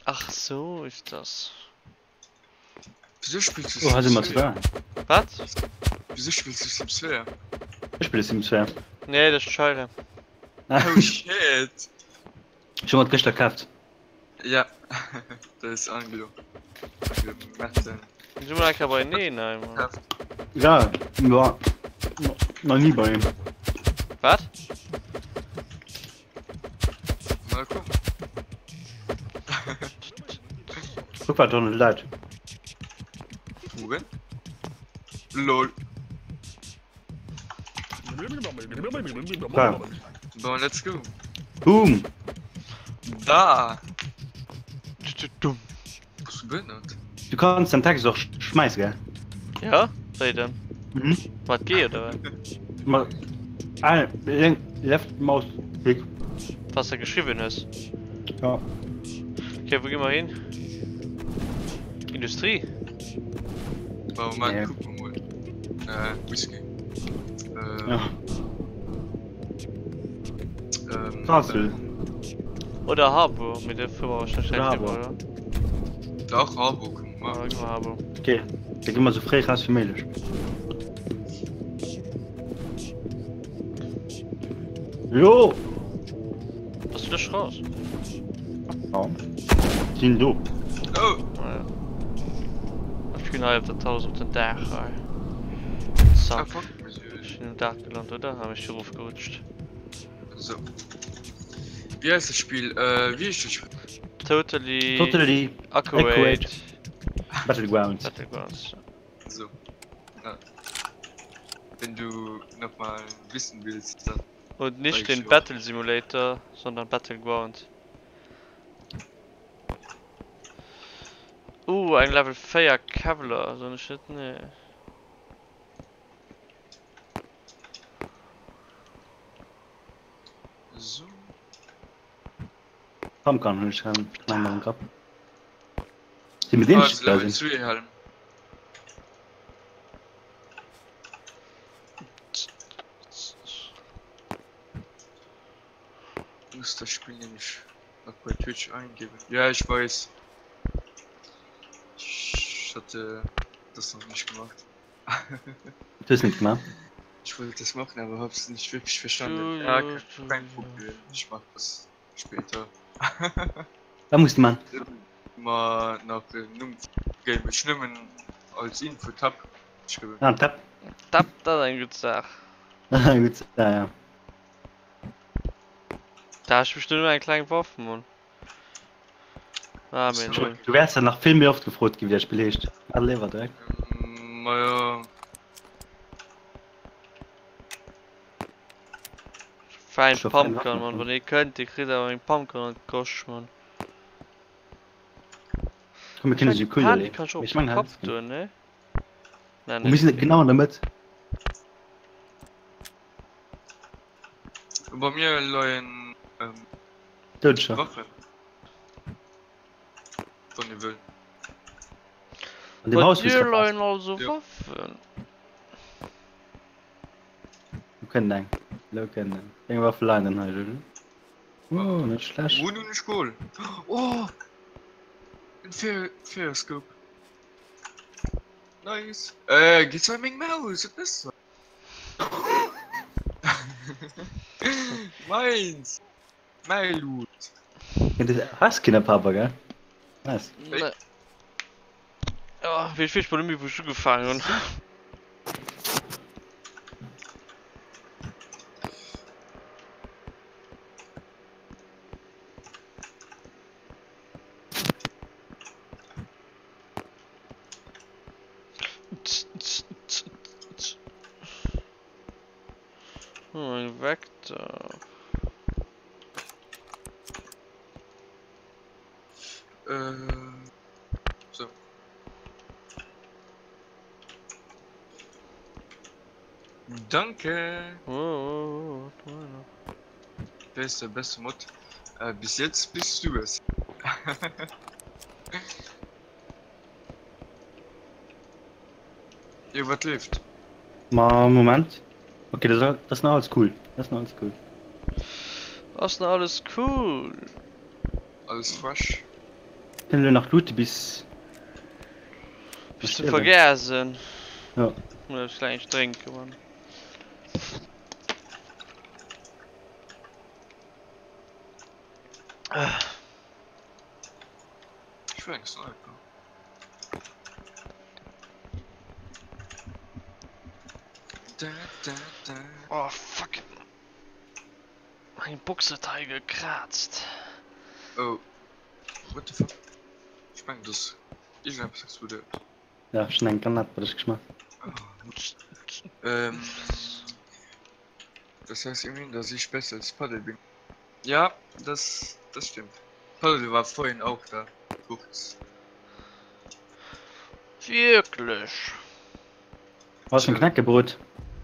Speaker 1: Ach so ist das.
Speaker 3: Wieso spillst du
Speaker 2: Oh, hei si mer
Speaker 3: Sims
Speaker 2: zu
Speaker 3: 4?
Speaker 2: war.
Speaker 1: Wat?
Speaker 3: Wieso spillst du Sims 4?
Speaker 2: Ech spille Sims 4.
Speaker 1: Nee, dat ass d'Scheire.
Speaker 3: Oh shit!
Speaker 2: Ech hu mer et gëschter kaaft.
Speaker 3: Ja, dat ass Angelo. Martin.
Speaker 1: Mir si mol eng Kéier beieneen hei, Mann.
Speaker 2: Ja, war nach nie bei ihm.
Speaker 1: Wat?
Speaker 3: Na komm.
Speaker 2: Guck wat drënne läit.
Speaker 3: Worin? Lol.
Speaker 2: Klar.
Speaker 3: Bon, let's go.
Speaker 2: Boom!
Speaker 3: Da!
Speaker 1: Dumm.
Speaker 3: Bist du behindert?
Speaker 2: Du kanns den Text och schmeissen, gell?
Speaker 1: Ja? Wéi denn?
Speaker 2: Mhm.
Speaker 1: Mat G oder wat?
Speaker 2: Ma ah, left mouse click.
Speaker 1: Was de geschriwwen hues?
Speaker 2: Ja.
Speaker 1: Okay, wou gi mer hin? Industrie?
Speaker 3: Bon, Moment,
Speaker 2: Nee.
Speaker 3: kucke mer mol. Äh, Whisky. Äh,
Speaker 2: Ja.
Speaker 3: ähm,
Speaker 2: Castle.
Speaker 1: Oder Harbour, mee do fuere mer wahrscheinlech
Speaker 2: Oder
Speaker 1: direkt
Speaker 2: Harbour.
Speaker 1: riwwer, oder?
Speaker 3: Dach, Harbour, kucke mer.
Speaker 1: Ja, gi mer Harbour.
Speaker 2: Okay, da gi mer sou fréi raus wéi méiglech. Jo!
Speaker 1: Bass du dech raus?
Speaker 2: Ja. Sinn do.
Speaker 3: Oh!
Speaker 1: Ah, ja. Ech ginn hei op dat Haus op den Daach hei.
Speaker 3: Ah,
Speaker 1: Zack.
Speaker 3: fuck.
Speaker 1: Ech sinn um Daach gelant, oder? Ah, ech si erofgerutscht.
Speaker 3: So. Wéi heisst dat Spill? Äh, wéi heescht dat Spill?
Speaker 1: Totally,
Speaker 2: Totally
Speaker 1: Accurate,
Speaker 2: Accurate. Battlegrounds.
Speaker 1: Battlegrounds.
Speaker 3: So. Ja. Wenn du nochmal wissen willst, dann.
Speaker 1: Und nicht den Battle Simulator, sondern Battleground. Uh, eng Level 4 Kevlar, soll ech net? Nee.
Speaker 3: So.
Speaker 2: Pumpgun hunn ech nach am Grapp. Si mir deen
Speaker 3: Ah, Level 2 Helm. Muss das Spiel nämlich noch bei Twitch eingeben. Ja, ich weiß. Ich hatte das noch nicht gemacht.
Speaker 2: Du hues net gemaach?
Speaker 3: Ich wollte das machen, aber hab's nicht wirklich verstanden. Ja, kein Problem. Ich mach das später.
Speaker 2: Wat muss de man?
Speaker 3: Ma nach den Numm vum Game. Ech nëmmen als Info Tab geschriwwen.
Speaker 2: Ah, Tab.
Speaker 1: Tab, dat ass eng gutt Saach.
Speaker 2: Dat ass eng gutt Saach, ja.
Speaker 1: Da ech bestimmt nur eng kleng Waff, Mann. Ah, mee nee.
Speaker 2: Du wäers dann nach vill méi oft gefrot ginn, wéi dat Spill heescht. Maach léiwer direkt.
Speaker 3: Maja.
Speaker 1: Fein Pumpgun, Mann. Wann ee kënnt, dee kritt awer eng Pumpgun an d'Gosch, Mann.
Speaker 2: Komm, mir kënne se cool
Speaker 1: Pan, kann ich op den Kopf tun, ne?
Speaker 2: Nein, ne. Wir sind genau an der Mëtt.
Speaker 3: Bei mir leien ähm,
Speaker 2: Doudescher.
Speaker 3: Waffen. Wann ihr wëllt.
Speaker 2: An dem Haus
Speaker 1: Bei dir leien also Waffen.
Speaker 2: Lo kënnt eng. Lo kënnt eng. Eng Waffe leien dann hei, Jules. Oh, net schlecht.
Speaker 3: Wunn hunn ech geholl? Oh! En Fair, Fairscope. Nice. Äh, geht's bei meng Maus? Was bist du? Meins! Mäi Loot!
Speaker 2: Has keen Papa, gell? Nice.
Speaker 1: Nee. Oh, wéi ech weess mol net méi wou ech ugefaangen hunn. Oh, eng Vector.
Speaker 3: Äh, so. Danke.
Speaker 1: Oh, oh, oh, oh.
Speaker 3: Wer ist der beste Mod? Äh, bis jetzt bist du es. Jo, wat leeft?
Speaker 2: Ma Moment. Okay, das, das ist noch alles cool. Das ist noch alles cool.
Speaker 1: Ass nach alles cool.
Speaker 3: Alles fresh.
Speaker 2: Kënne lo nach loote bis.
Speaker 1: Bis zum Vergessen.
Speaker 2: Ja.
Speaker 1: Muss ech gleich drénken, Mann.
Speaker 3: Ech wëll eng Sniper. Da, da, da.
Speaker 1: Oh fuck. Meng Box huet hei gekraazt.
Speaker 3: Oh. What the fuck? Ech mengen dass iergendeppes explodéiert.
Speaker 2: Ja, ech hunn eng Granat bei dech geschmass.
Speaker 3: Ähm, das heißt immerhin, dass ich besser als Paddel bin. Ja, das, das stimmt. Paddel war vorhin auch da. Kurz.
Speaker 1: Wierklech?
Speaker 2: Was fir en Knäckebrot?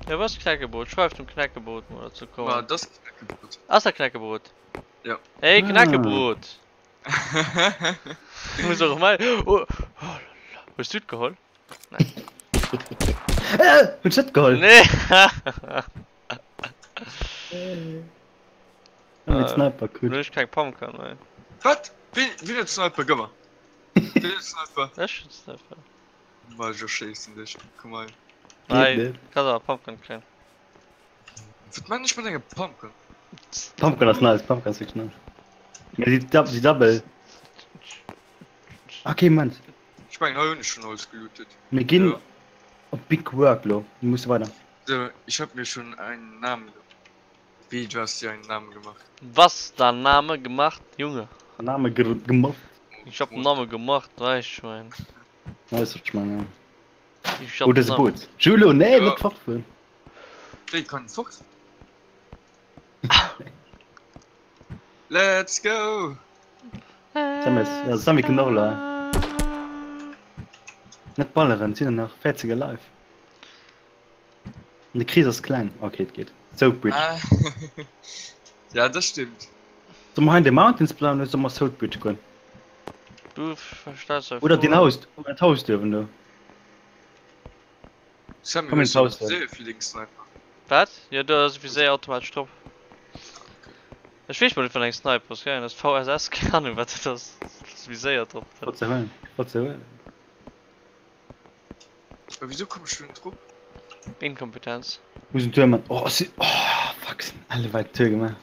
Speaker 1: Ja was Knäckebrot? Schreift dem Knäckebrot mol datt se
Speaker 3: War
Speaker 1: kommen.
Speaker 3: das Knäckebrot?
Speaker 1: Ass dat Knäckebrot?
Speaker 3: Ja.
Speaker 1: Hey
Speaker 2: Ah.
Speaker 1: Knäckebrot! Muss och mei oh, oh la la. Hues du et geholl?
Speaker 2: Äh, hunn ech net geholl?
Speaker 1: Nee!
Speaker 2: Ah, mit Sniper,
Speaker 1: Nun
Speaker 2: cool.
Speaker 1: hunn ech keng Pumpgun méi.
Speaker 3: Wat? Wien, wien huet Sniper? Gëmm mer. Wien huet Sniper?
Speaker 1: Ech hunn Sniper.
Speaker 3: Ma ech erschéissen dech. Komm hei.
Speaker 1: Nei,
Speaker 2: Geht net.
Speaker 1: kannst awer Pumpgun kréien.
Speaker 3: Wat man ech mat enger Pumpgun?
Speaker 2: Pumpgun ass nice, Pumpgun ass wierklech nice. Mee si dab si double. Okay, Moment.
Speaker 3: Ech mengen hei hunn ech schon alles gelootet.
Speaker 2: Mir ginn
Speaker 3: Ja.
Speaker 2: op Big Work lo. Mir musse weider.
Speaker 3: So, ich hab mir schon einen Namen gemacht. Wéi, du hast dir einen Namen gemacht?
Speaker 1: Was da Name gemacht, Junge?
Speaker 2: Name gemacht.
Speaker 1: Ich hab Name gemacht, weißt du, mein.
Speaker 2: Weißt du, ich meine.
Speaker 1: Ich hab
Speaker 2: Oh, das ist
Speaker 1: Name.
Speaker 2: Boot. Julo, nee,
Speaker 3: Ja.
Speaker 2: net fortfueren.
Speaker 3: Wéi, kann fort? Let's go!
Speaker 2: Sammy ass, ja Sammy kënnt och elo hei. Net balleren, et sinn der nach 40 alive. An de Krees ass kleng. Ok, et geet. Soap Bridge.
Speaker 3: Ah. Ja, dat stimmt.
Speaker 2: Soll mer hei an de Mountains bleiwen oder soll mer Soap Bridge goen?
Speaker 1: Du verstells dei
Speaker 2: Oder den
Speaker 1: Fro.
Speaker 2: Haus, oder d'Haus duerwen do.
Speaker 3: Sammy,
Speaker 2: Komm in
Speaker 3: hues du
Speaker 2: d'Haus do.
Speaker 3: Viséier fir deng Sniper?
Speaker 1: Wat? Jo, do ass e Viséier automatesch drop. Ech weess mol net wat eng Sniper ass, keng Ahnung, VSS, keng Ahnung wat dat ass. Dat ass Viséier drop.
Speaker 2: Flott ze huelen, flott ze huelen.
Speaker 3: Mä wisou komm ech do net drop?
Speaker 1: Inkompetenz.
Speaker 2: Muss en Tour man. Oh, si, oh, fuck, sinn elle weit Tour gemaach.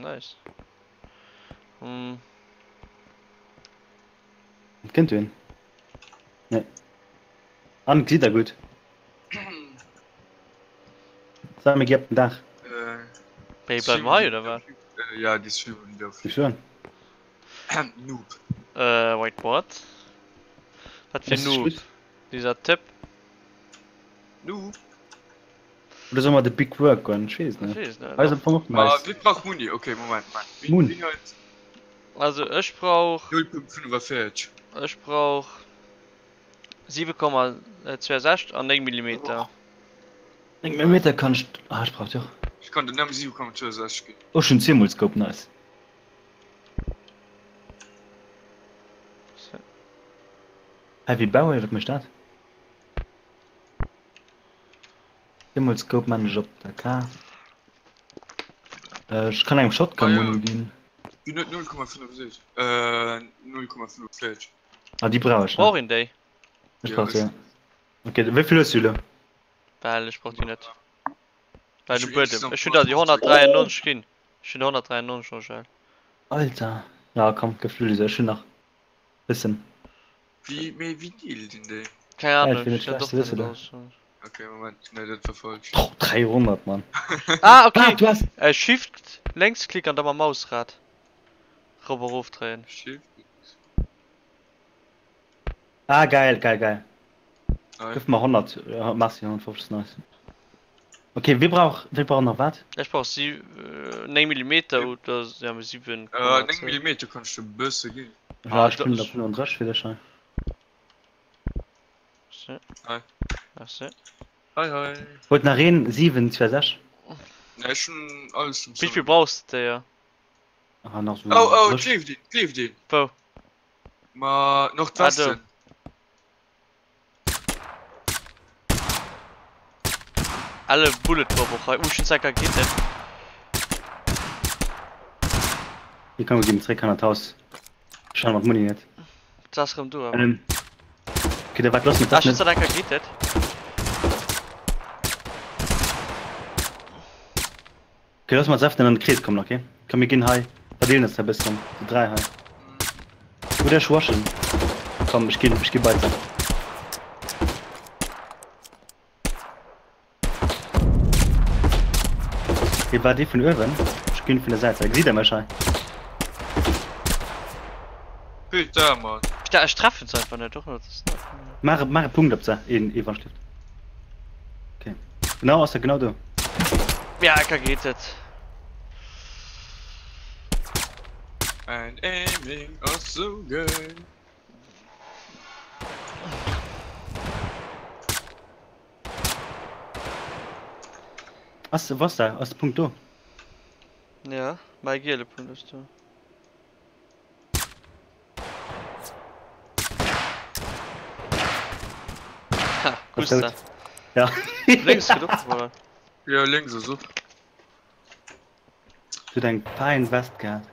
Speaker 1: Nice. Hm.
Speaker 2: Et kënnt een. Nee. An gesitt der gutt. Sami, gi op den Daach.
Speaker 3: Äh,
Speaker 1: Wéi, bleiwe mer hei oder wat?
Speaker 3: Äh, ja, déi Streamen déi
Speaker 2: Ech schon.
Speaker 3: Noob.
Speaker 1: Äh, wait, what? Wat fir Noob? Dieser Typ?
Speaker 3: Noob.
Speaker 2: Oder soll mer de Big Work goen? Ech weess net.
Speaker 1: Ech weess net.
Speaker 2: Hei ass am Fong och nice.
Speaker 3: Wie brauch Muni? Okay, Moment, Moment. Wie,
Speaker 2: Muni.
Speaker 3: wie huet
Speaker 1: Also ech brauch.
Speaker 3: 0.45.
Speaker 1: Ech brauch 7,62 an 9 Millimeter.
Speaker 2: 9 Millimeter kann ech. Ah, ech brauch déi och.
Speaker 3: Ech kann der nëmme 7,62 ginn.
Speaker 2: Oh, ech hunn zweemol Scope, nice. Heavy Barrel, wat mécht dat? Zweemol Scope man ech op der K. Ech kann engem Shotgun Muni ginn.
Speaker 3: Ginn huet 0,65 äh 0,45.
Speaker 2: Ah déi brauch ech.
Speaker 1: Brauch een déi?
Speaker 2: Ech brauch se ja. Ok, wéi vill hues du elo?
Speaker 1: Well ech brauch déi net. Well um Buedem. Ech hunn der déi 193 ginn. Ech hunn der 193 Angèle.
Speaker 2: Alter. Ja komm, gëff du se, ech hunn nach bëssen.
Speaker 3: Wéi, mee wéi dealt een déi?
Speaker 1: Keng Ahnung, ech kennt och net aus.
Speaker 3: Ok, Moment, nee dat war falsch.
Speaker 2: Oh, 300 Mann.
Speaker 1: Ah ok, äh, Shift Lénksklick an da mam Mausrad rop erof dréien.
Speaker 3: Shift.
Speaker 2: Ah geil, geil, geil. Gëff mer 100, merci 150 nice. Ok, wie brauch, wie brauch nach wat?
Speaker 1: Ech brauch si 9 Millimeter oder ja 7.
Speaker 3: Äh 9 Millimeter kann ech der bësse ginn.
Speaker 2: Ja, ech hunn der 35 fir dech hei.
Speaker 1: Merci.
Speaker 3: Hei.
Speaker 1: Merci.
Speaker 3: Hei hei.
Speaker 2: Huet nach een 7 62?
Speaker 3: Nee, ech hunn alles zum
Speaker 1: Wéivill brauchs de der?
Speaker 2: Ah, nach so.
Speaker 3: Oh oh, et leeft een, et leeft een.
Speaker 1: Wou?
Speaker 3: Ma Nordwesten.
Speaker 1: Ah, do. Elle Bullet Drop och hei. Uh, ech hunn 2 Raketen.
Speaker 2: Hier komm, wir gehen zréck an d'Haus. Ech han mat Muni net.
Speaker 1: Dat ass rëm do awer.
Speaker 2: Ähm. Okay, da wat lass mit
Speaker 1: Ah, ech hunn zwar eng Rakete.
Speaker 2: Okay, lass mal Säften an den Krees kommen, okay? Komm, mir ginn hei. Verdeelen uns da e bëssen. Déi 3 hei. Oder ech rushen. Komm, ech ginn, ech gi bei se. Hier war dee vun uewen. Ech ginn vun der Säit. Gesitt der mech hei?
Speaker 3: Putain, Mann.
Speaker 1: Putain, ech treffen se einfach net. Och net.
Speaker 2: Maach, maach e Punkt op se. Een, ee wann schlift. Okay. Genau, ass der genau do.
Speaker 1: Ja, ka geet et.
Speaker 3: Mein Aiming ass sou geil.
Speaker 2: Ass, was da? Ass de Punkt do?
Speaker 1: Ja, mei giele Punkt ass do. Ha, Gusta.
Speaker 2: Ja.
Speaker 1: Lénks gëtt opgeholl.
Speaker 3: Ja, lénks ass op.
Speaker 2: Du huet eng fein West gehat.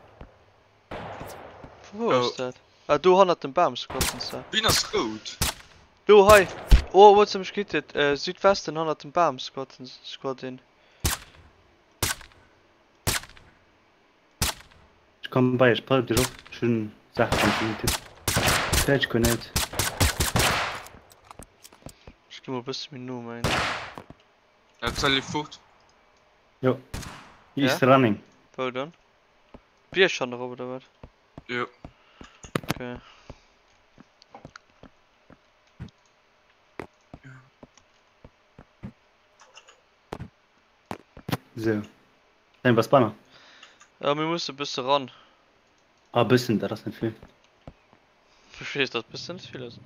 Speaker 1: Vu wou ass dat? Ah, do hannert dem Bam squatten se.
Speaker 3: Wien ass rout?
Speaker 1: Do, hei! Oh, wou huet se mech gehittet? Südwesten hannert dem Bam squatten, squat een.
Speaker 2: Ech kommen bei iech, pass op dech op, ech hunn Saache fonnt vun dem Typ. Fäerdeg Grenade.
Speaker 1: Ech gi mol e bësse méi no mengen.
Speaker 3: Ja, Zell leeft fort.
Speaker 2: Jo. He is running.
Speaker 1: Wou dann? Bierg han erop oder wat?
Speaker 3: Jo.
Speaker 1: Okay.
Speaker 2: Sou. Nein, was banner?
Speaker 1: Ja, mir musse bësse ran.
Speaker 2: Ah, bëssen, dat ass net vill.
Speaker 1: Ech weess, datt bëssen net vill ass.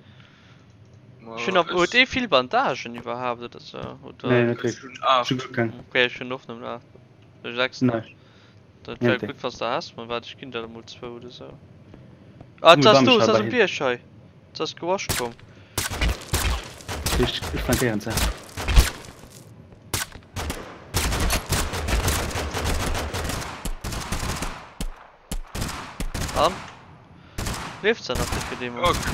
Speaker 1: Ech hunn ab, huet ee vill Bandagen iwwerhaapt oder sou? Oder?
Speaker 2: Nee, net wierklech. Ech hu guer keng.
Speaker 1: Okay, ech hunn och nëmmen 8. Ech 6 nach. Dat wär gutt, wann s de häss, ma waart, ech ginn der emol zwou oder sou. Ah, et ass do, et ass um Bierg hei. Et ass gerusht komm.
Speaker 2: Ech flankéieren se.
Speaker 1: An? Lieft se nach, de Fedemo?
Speaker 3: Okay.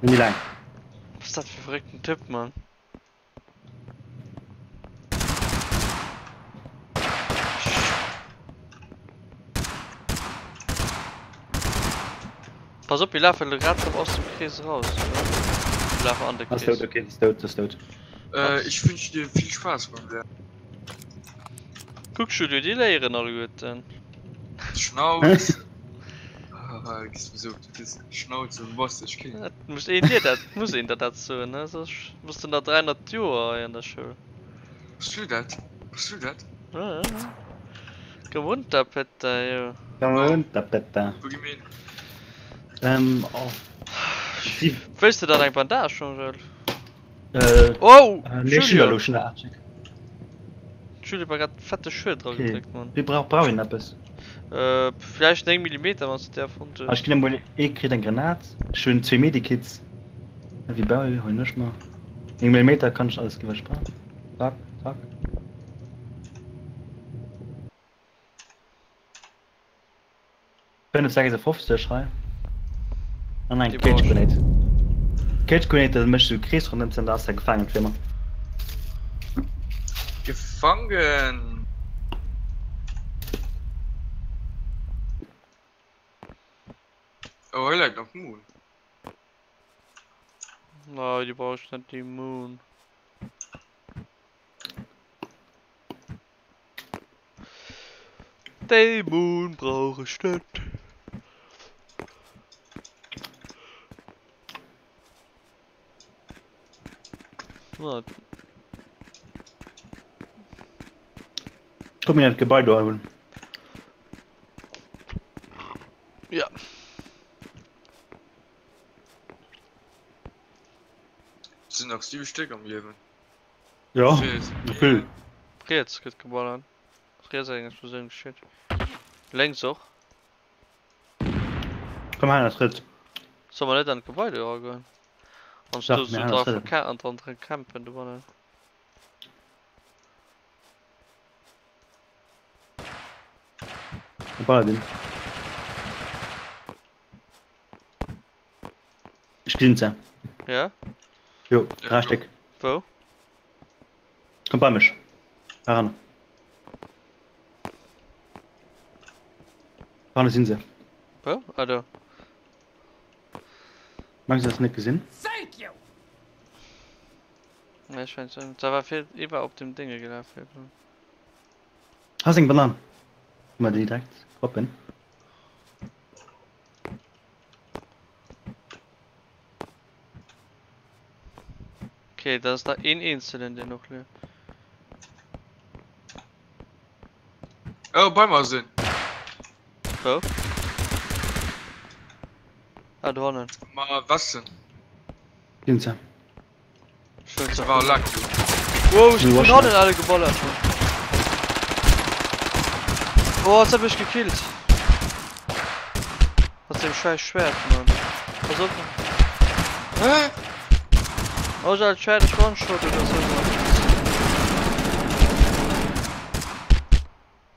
Speaker 2: Net méi laang.
Speaker 1: Was ist dat fir e verréckten Typ, Mann? Pass op, mir lafen elo grad erëm aus dem Krees eraus, oder? Mir lafen an de
Speaker 2: Ass
Speaker 1: Krees.
Speaker 2: dout, okay, ass dout, ass dout.
Speaker 3: Äh, ich wünsch dir viel Spaß beim Lernen.
Speaker 1: Kuck Julio, déi léieren alleguerten.
Speaker 3: Schnauz. Ah, gis mir so op de Schnauz und bass dech killen.
Speaker 1: Et muss een dir dat, muss een der dat soen, ne? Soss muss de nach 300 Joer hei an der Schoul.
Speaker 3: Bass du dat? Bass du dat?
Speaker 1: Ja, ja. Komm runter, Peter, jo.
Speaker 2: Komm runter, Peter.
Speaker 3: Wou gi mir hin?
Speaker 2: Ähm, oh.
Speaker 1: Wëlls de dann eng Bandage, Jean-Joël?
Speaker 2: Äh,
Speaker 1: Oh!
Speaker 2: äh, nee, ech hunn
Speaker 1: Julio!
Speaker 2: elo schon 8 Stéck.
Speaker 1: Julio war grad fette Schued dra
Speaker 2: Okay.
Speaker 1: gedréckt, Mann.
Speaker 2: Wie brauch brauch een eppes?
Speaker 1: Äh, vläicht 9 Millimeter, wann s de där fonnt
Speaker 2: Ah, ech
Speaker 1: hues.
Speaker 2: ginn emol ee kritt eng Granat. Ech hunn zwee Medikits. Heavy Barrel huelen ech mer. 9 Millimeter kann ech alles ginn, wat ech brauch. Zack, zack. 5,56 hei. An eng
Speaker 1: Déi brauch
Speaker 2: Cage
Speaker 1: ech.
Speaker 2: Grenade. Cage Grenade, dat mécht esou Krees ronderëm an da ass der gefaangen fir ëmmer.
Speaker 3: Gefangen! Oh, hei läit nach Moon.
Speaker 1: Nei, déi brauch ech net, déi Moon. Déi Moon brauch ech net. Wat?
Speaker 2: Ech kuck mir dat Gebai do un.
Speaker 1: Ja.
Speaker 3: Sinn nach 7 Stéck am Liewen.
Speaker 2: Ja, vill.
Speaker 1: Riets gëtt geballert. Riets ass eng Explosioun geschitt. Lénks och.
Speaker 2: Komm hei ass riets.
Speaker 1: Solle mer net an d'Gebai do eragoen? An
Speaker 2: Dach,
Speaker 1: do
Speaker 2: mir
Speaker 1: sou
Speaker 2: han
Speaker 1: dra
Speaker 2: ass riets.
Speaker 1: verka an dran dran campen dobannen.
Speaker 2: E ballert een. Ech gesinn se.
Speaker 1: Ja?
Speaker 2: Jo, 3 Stéck.
Speaker 1: Wou?
Speaker 2: Komm bei mech. Heran. Hanne sinn se.
Speaker 1: Wou? Ah, do.
Speaker 2: Mengs du, hast net gesinn?
Speaker 4: Thank you!
Speaker 1: Nee, ech mengs net. Da war fir iwwer op dem Dinge gelaf.
Speaker 2: Hast eng Banan. Mal déi direkt droppen.
Speaker 1: Okay, da ass nach een eenzelen, deen och lieft.
Speaker 3: Oh, bei mer sinn.
Speaker 1: Wou? Ah, do hannen.
Speaker 3: Ma Westen.
Speaker 2: Sinn se.
Speaker 1: Schön
Speaker 3: War lack.
Speaker 1: Wow, ich bin von hannen alle geballert. Oh, jetzt hab ich gekillt. Mat dem scheiß Schwert, Mann. Pass op.
Speaker 3: Hä?
Speaker 1: Oh, ich hab Schwert, ich One-Shot oder so.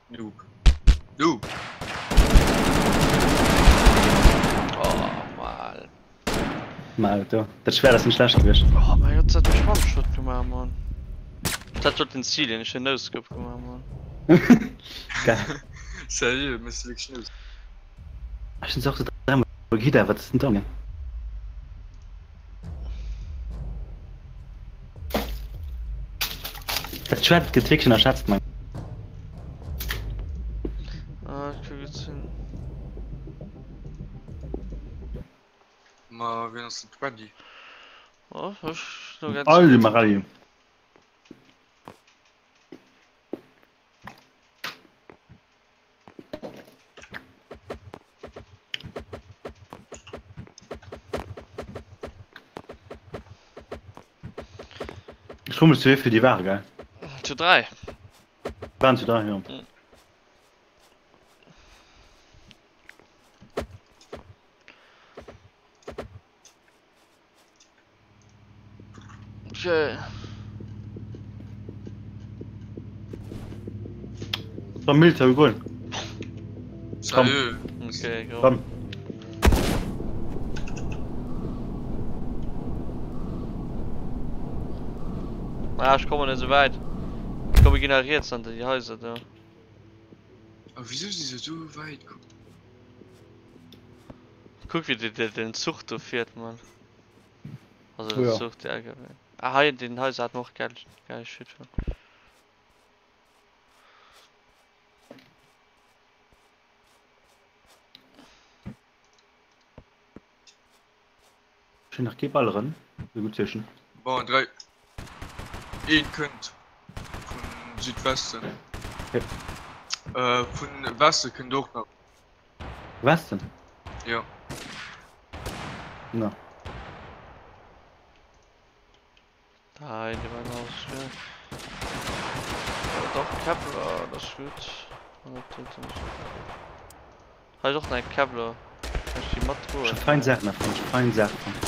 Speaker 3: Noob. Noob.
Speaker 1: Oh, mal.
Speaker 2: Mal do. Dat Schwert ass net schlecht gewiescht.
Speaker 1: Oh mein Gott, dat huet mech One-Shot gemaach, Mann. Dat sollt den Ziel sinn, ech hunn No-Scope gemaach, Mann.
Speaker 2: Geil.
Speaker 3: Serieux, mëss du wierklech No-Scope?
Speaker 2: Ech hunn se och sou dräimol gehit, awer dat ass net gaangen. Dat Schwert gëtt wierklech ënnerschätzt, mengen.
Speaker 1: Ah, ech kuck et sinn.
Speaker 3: Ma wien ass den Twenty?
Speaker 1: Oh, ech no ganz
Speaker 2: Alli
Speaker 1: gutt.
Speaker 2: Maralli. Ech froe mech zu wéivill déi ware gell?
Speaker 1: Zu 3.
Speaker 2: Waren zu 3 jo.
Speaker 1: Okay.
Speaker 2: Komm Milter, wir goen.
Speaker 3: Salut.
Speaker 1: Okay, go.
Speaker 2: Komm.
Speaker 1: Ah, ech kommen net esou wäit. Komm, mir ginn nach riets an déi Haiser do.
Speaker 3: A wieso si se esou wäit komm?
Speaker 1: Kuck wéi de, de, den Zuch do fiert, Mann. Also
Speaker 2: Oh
Speaker 1: den
Speaker 2: ja.
Speaker 1: Zuch, de LKW. Ah, hei an den Haiser hat man och geil, geil Shit fonnt.
Speaker 2: Ech hunn nach kee Ball erëm. Esou gutt Zeechen.
Speaker 3: Bon, 3. Een kënnt vun Südwesten.
Speaker 2: Okay.
Speaker 3: Äh, vun Weste kënnt och nach.
Speaker 2: Westen?
Speaker 3: Ja.
Speaker 2: Na.
Speaker 1: Nein, die waren aus, ja. Ja, doch, Kevlar, das ist gut. Hei ist och nach eng Kevlar. Kann ich die mat
Speaker 2: Ech hu
Speaker 1: droen?
Speaker 2: fein Saachen erfonnt, ech hu fein Saachen fonnt.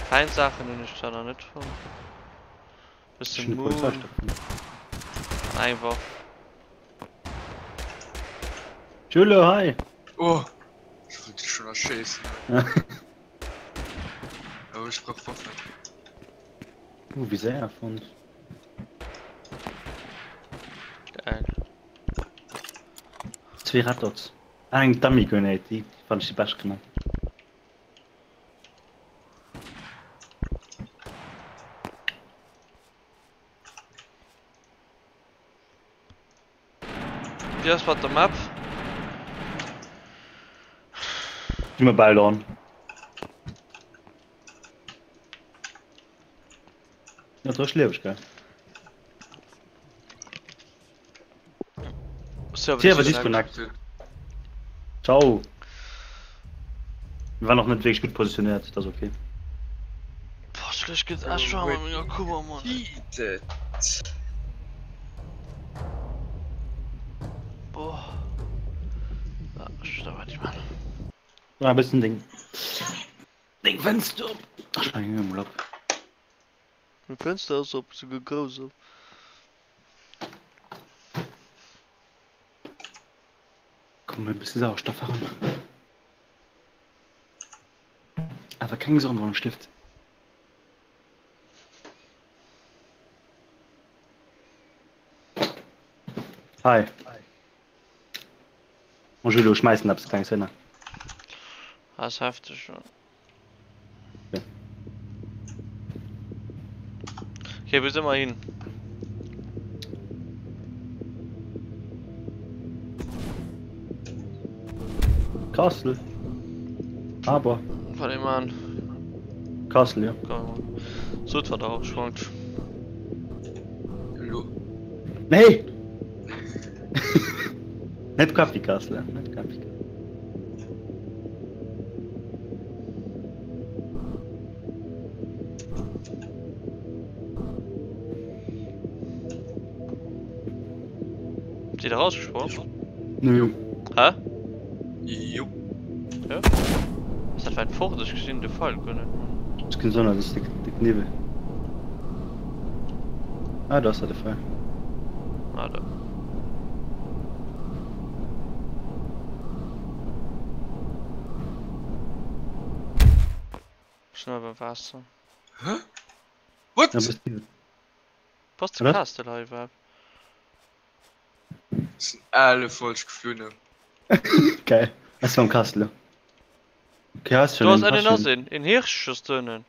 Speaker 1: Fein Saachen hunn ech zwar nach net fonnt.
Speaker 2: Ech
Speaker 1: Bëssen
Speaker 2: hunn e
Speaker 1: Moon.
Speaker 2: Polizeistock fonnt.
Speaker 1: An eng Waff.
Speaker 2: Julo, hi!
Speaker 3: Oh! Ech wollt dech schon erschéissen. Awer ech brauch Waffen.
Speaker 2: Uh, Viséier fonnt.
Speaker 1: Geil.
Speaker 2: Zwee Red Dots. Ah, eng Dummy Grenade, déi fand ech déi bescht Grenade.
Speaker 1: Wéi ass mat der Map?
Speaker 2: Si mer bal dran. Ja, do schlief ech gell.
Speaker 1: Server
Speaker 2: Server
Speaker 1: disconnect.
Speaker 2: disconnect. Ciao. Mir waren och net wierklech gutt positionéiert, dat ass okay.
Speaker 1: Boah, schlecht geht's echt schon mit meiner Kummer, Mann. Boah. Ah, ich da werde ich mal.
Speaker 2: Ja, ein bisschen Ding. Ding Fenster op. Ach, ich meng emol op.
Speaker 1: Mein Fenster ist op, sogar groß op.
Speaker 2: Komm, e bësse Sauerstoff eran. Awer keng Sorgen, wann e schlift. Hi. Bon Julio, schmeissen eppes klenges hinner.
Speaker 1: Ah, ist heftig schon.
Speaker 2: Ja.
Speaker 1: Okay, wo sind wir hin?
Speaker 2: Castle. Aber.
Speaker 1: Warte mal an.
Speaker 2: Castle, ja.
Speaker 1: Komm. So, war da auch schon.
Speaker 3: Hallo.
Speaker 2: Nee! Net Coffee Castle, net Coffee Castle.
Speaker 1: Sidd der rausgesprongen?
Speaker 2: No jo.
Speaker 1: Hä?
Speaker 3: Jo.
Speaker 1: Ja? Was dat wäit fort? Ech gesinn de Pfeil guer net.
Speaker 2: Ech gesinn och net, dat ass déck, déck Niwwel. Ah, do ass der de Pfeil.
Speaker 1: Ah, do. Schnell beim Waasser.
Speaker 3: Hä? What?
Speaker 2: Ja, bist du.
Speaker 1: Wo ass de
Speaker 2: Oder?
Speaker 1: Castle hei iwwerhaapt?
Speaker 3: Sinn alle falsch geflunne.
Speaker 2: Geil. Ass beim Castle. Okay, hast schon.
Speaker 1: Do ass
Speaker 2: einen,
Speaker 1: ennen
Speaker 2: hast
Speaker 1: ass
Speaker 2: schon.
Speaker 1: een. Een Hirsch ass do ënnen.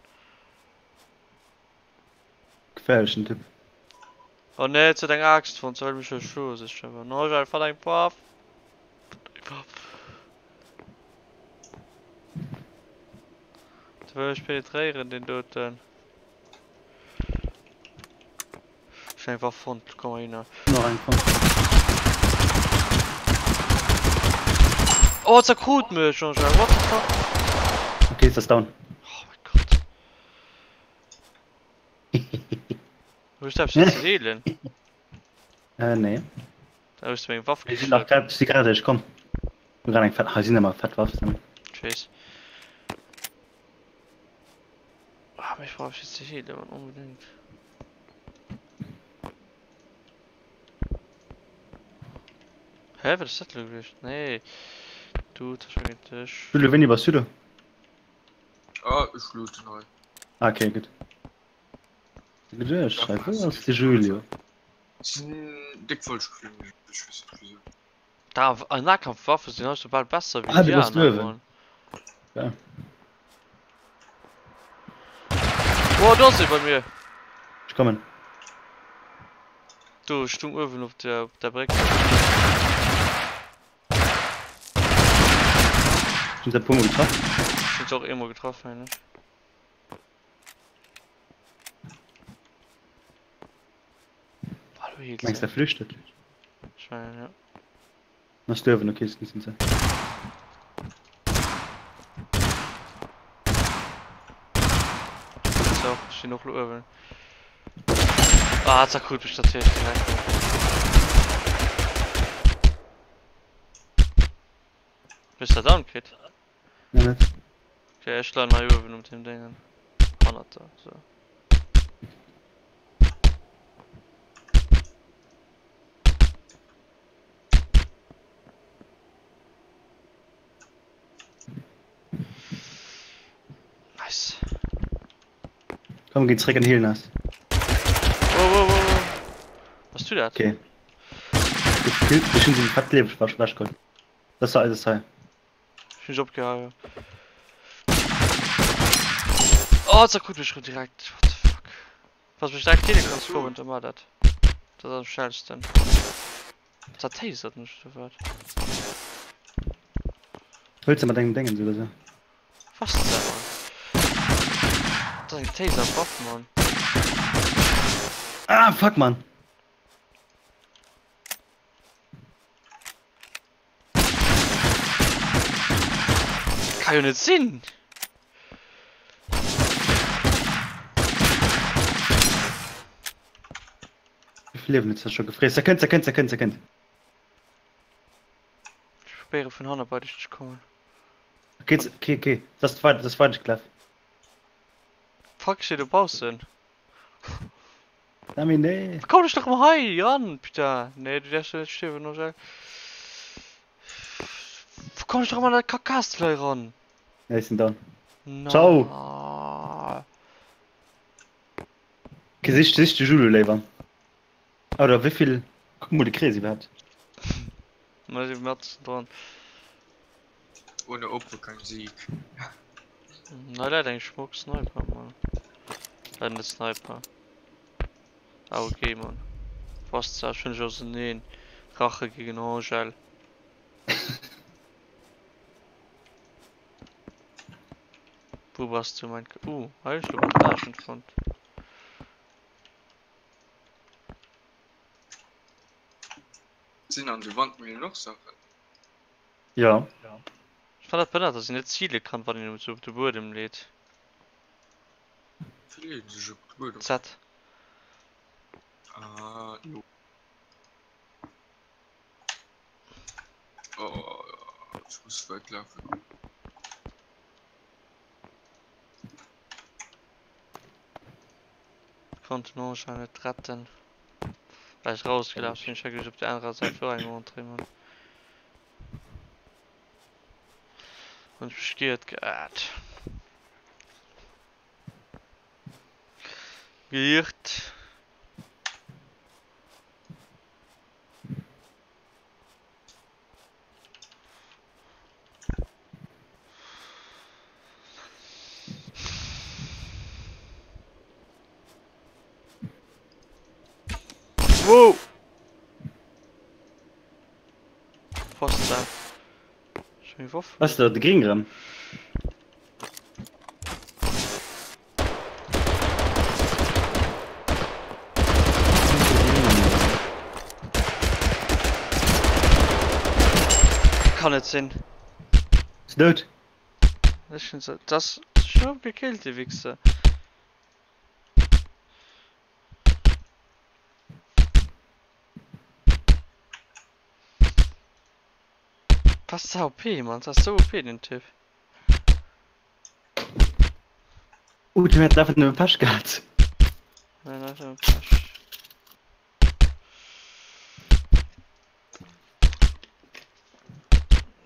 Speaker 2: Gefährlichen Typ.
Speaker 1: Oh nee, et huet eng Aaxt fonnt, se wëll mech erschloen, sech awer. No, ech fand eng Waff. Waff. De wëll mech penetréieren, deen doten. Ech hunn eng Waff fonnt, komm mal hinner.
Speaker 2: Nach eng fonnt.
Speaker 1: Oh, zerkrut mech, Jean-Jacques, what the fuck?
Speaker 2: Okay, ist das down.
Speaker 1: Oh mein Gott. Hues du eppes fir ze heelen?
Speaker 2: Äh, nee.
Speaker 1: Da hues du meng Waff
Speaker 2: Mir sinn nach grad, si grad ech komm. Hun grad eng fett, hei sinn ëmmer fett Waffen.
Speaker 1: Tschüss. Ah, mee ech brauch eppes fir ze heelen, Mann, onbedéngt. Hä, wat ass dat elo gewiescht? Nee. Du, dat ass ech.
Speaker 2: Jules, wéini bass du do?
Speaker 3: Ah, ech looten hei.
Speaker 2: Ah, okay, gutt. Geduecht, hei, wou ass de Julio?
Speaker 3: Sinn déck falsch geflunn, ech weess net wisou.
Speaker 1: Da, an Nahkampfwaffe sinn heiansdo bal besser wéi
Speaker 2: Ah, du
Speaker 1: déi
Speaker 2: bass
Speaker 1: aner,
Speaker 2: uewen.
Speaker 1: Mann.
Speaker 2: Ja.
Speaker 1: Oh, do ass ee bei mir!
Speaker 2: Ech kommen.
Speaker 1: Do, ech stung uewen op der, op der Bréck.
Speaker 2: Ech hunn se e puer mol getraff.
Speaker 1: Ech hunn se och eemol getraff, mengen ech.
Speaker 2: Mengs der flüchtet?
Speaker 1: Ech mengen, ja.
Speaker 2: Ass duerwen, okay, sinn se.
Speaker 1: So, ech sinn och lo uewen. Ah, zack, krut mech natierlech direkt. Hues de down kritt?
Speaker 2: Nee, net.
Speaker 1: Okay, ech leien hei uewen um dem Déngen. Hannert der, so. Nice.
Speaker 2: Komm, geh zréck an healen eis.
Speaker 1: Wow, wow, wow, wow. Was du dat?
Speaker 2: Okay. Ech hunn se fett lieweg wechgeholl. Dat war eise Hei.
Speaker 1: Ech hunn se opgehauen. Oh, zack, krut mech direkt. What the fuck? Wann mech direkt heale kanns, Florian, dann mar dat. Dat ass am schnellsten. Dat tasert mech oder wat?
Speaker 2: Huel se mat engem Déngens oder sou.
Speaker 1: Was denn, Mann? Dat ass eng Taser-Waff, Mann.
Speaker 2: Ah, fuck, Mann!
Speaker 1: Ka jo net sinn!
Speaker 2: Wéi vill Liewen huet se scho gefriess? Se kënnt, se kënnt, se kënnt, se kënnt.
Speaker 1: Ech probéiere vun hanne bei dech ze kommen.
Speaker 2: Okay, okay, okay. Das ist weit, das ist weit gelaf.
Speaker 1: Fuck, ech steet dobaussen.
Speaker 2: Dami, nee.
Speaker 1: Komm ech doch mal hei ran, putain. Nee, du därfst net stierwen, Angel. Wo komm ich doch immer an dat Kackkastel hei ran?
Speaker 2: Nee, ech sinn down.
Speaker 1: Na.
Speaker 2: Ciao. Okay, sich, sich de Julu léiwer. Oder wéivill, kuck mol de Krees iwwerhaapt.
Speaker 1: Ma si mat dran.
Speaker 3: Ohne Opfer kein Sieg.
Speaker 1: Hei läit eng schmuck Sniper, Mann. Äh, net Sniper. AUG, Mann. Was da schon ech auseneen. Rache gegen Angèle. Wo bass du, mein K Uh, hei hunn ech lo Bandagen fonnt.
Speaker 3: Sinn an de Wandmillen och Saachen?
Speaker 2: Jo.
Speaker 1: Ech fannen dat behënnert, dass een net zile kann, wann een esou op de Buedem leet.
Speaker 3: Wéi leet een sech op de Buedem?
Speaker 1: Z.
Speaker 3: Ah, jo. Oh, ech muss wäit lafen.
Speaker 1: Konnt den Anscheinend net retten. Well ech rausgelaf sinn. Ech hat geduecht op der anerer Säit wor eng Entrée, Mann. Hunn ech mech geiert gehat. Geiert. Wow! Was da? Schön Waff.
Speaker 2: Was da, de Gring rem?
Speaker 1: Kann net sinn.
Speaker 2: Ist dout.
Speaker 1: Ech hunn se. Das schon gekillt, die Wichser. Was ist OP, Mann? Das ist so OP, den Typ.
Speaker 2: Oh, du hat einfach nëmme Pech gehabt.
Speaker 1: Nein, einfach nur Pech.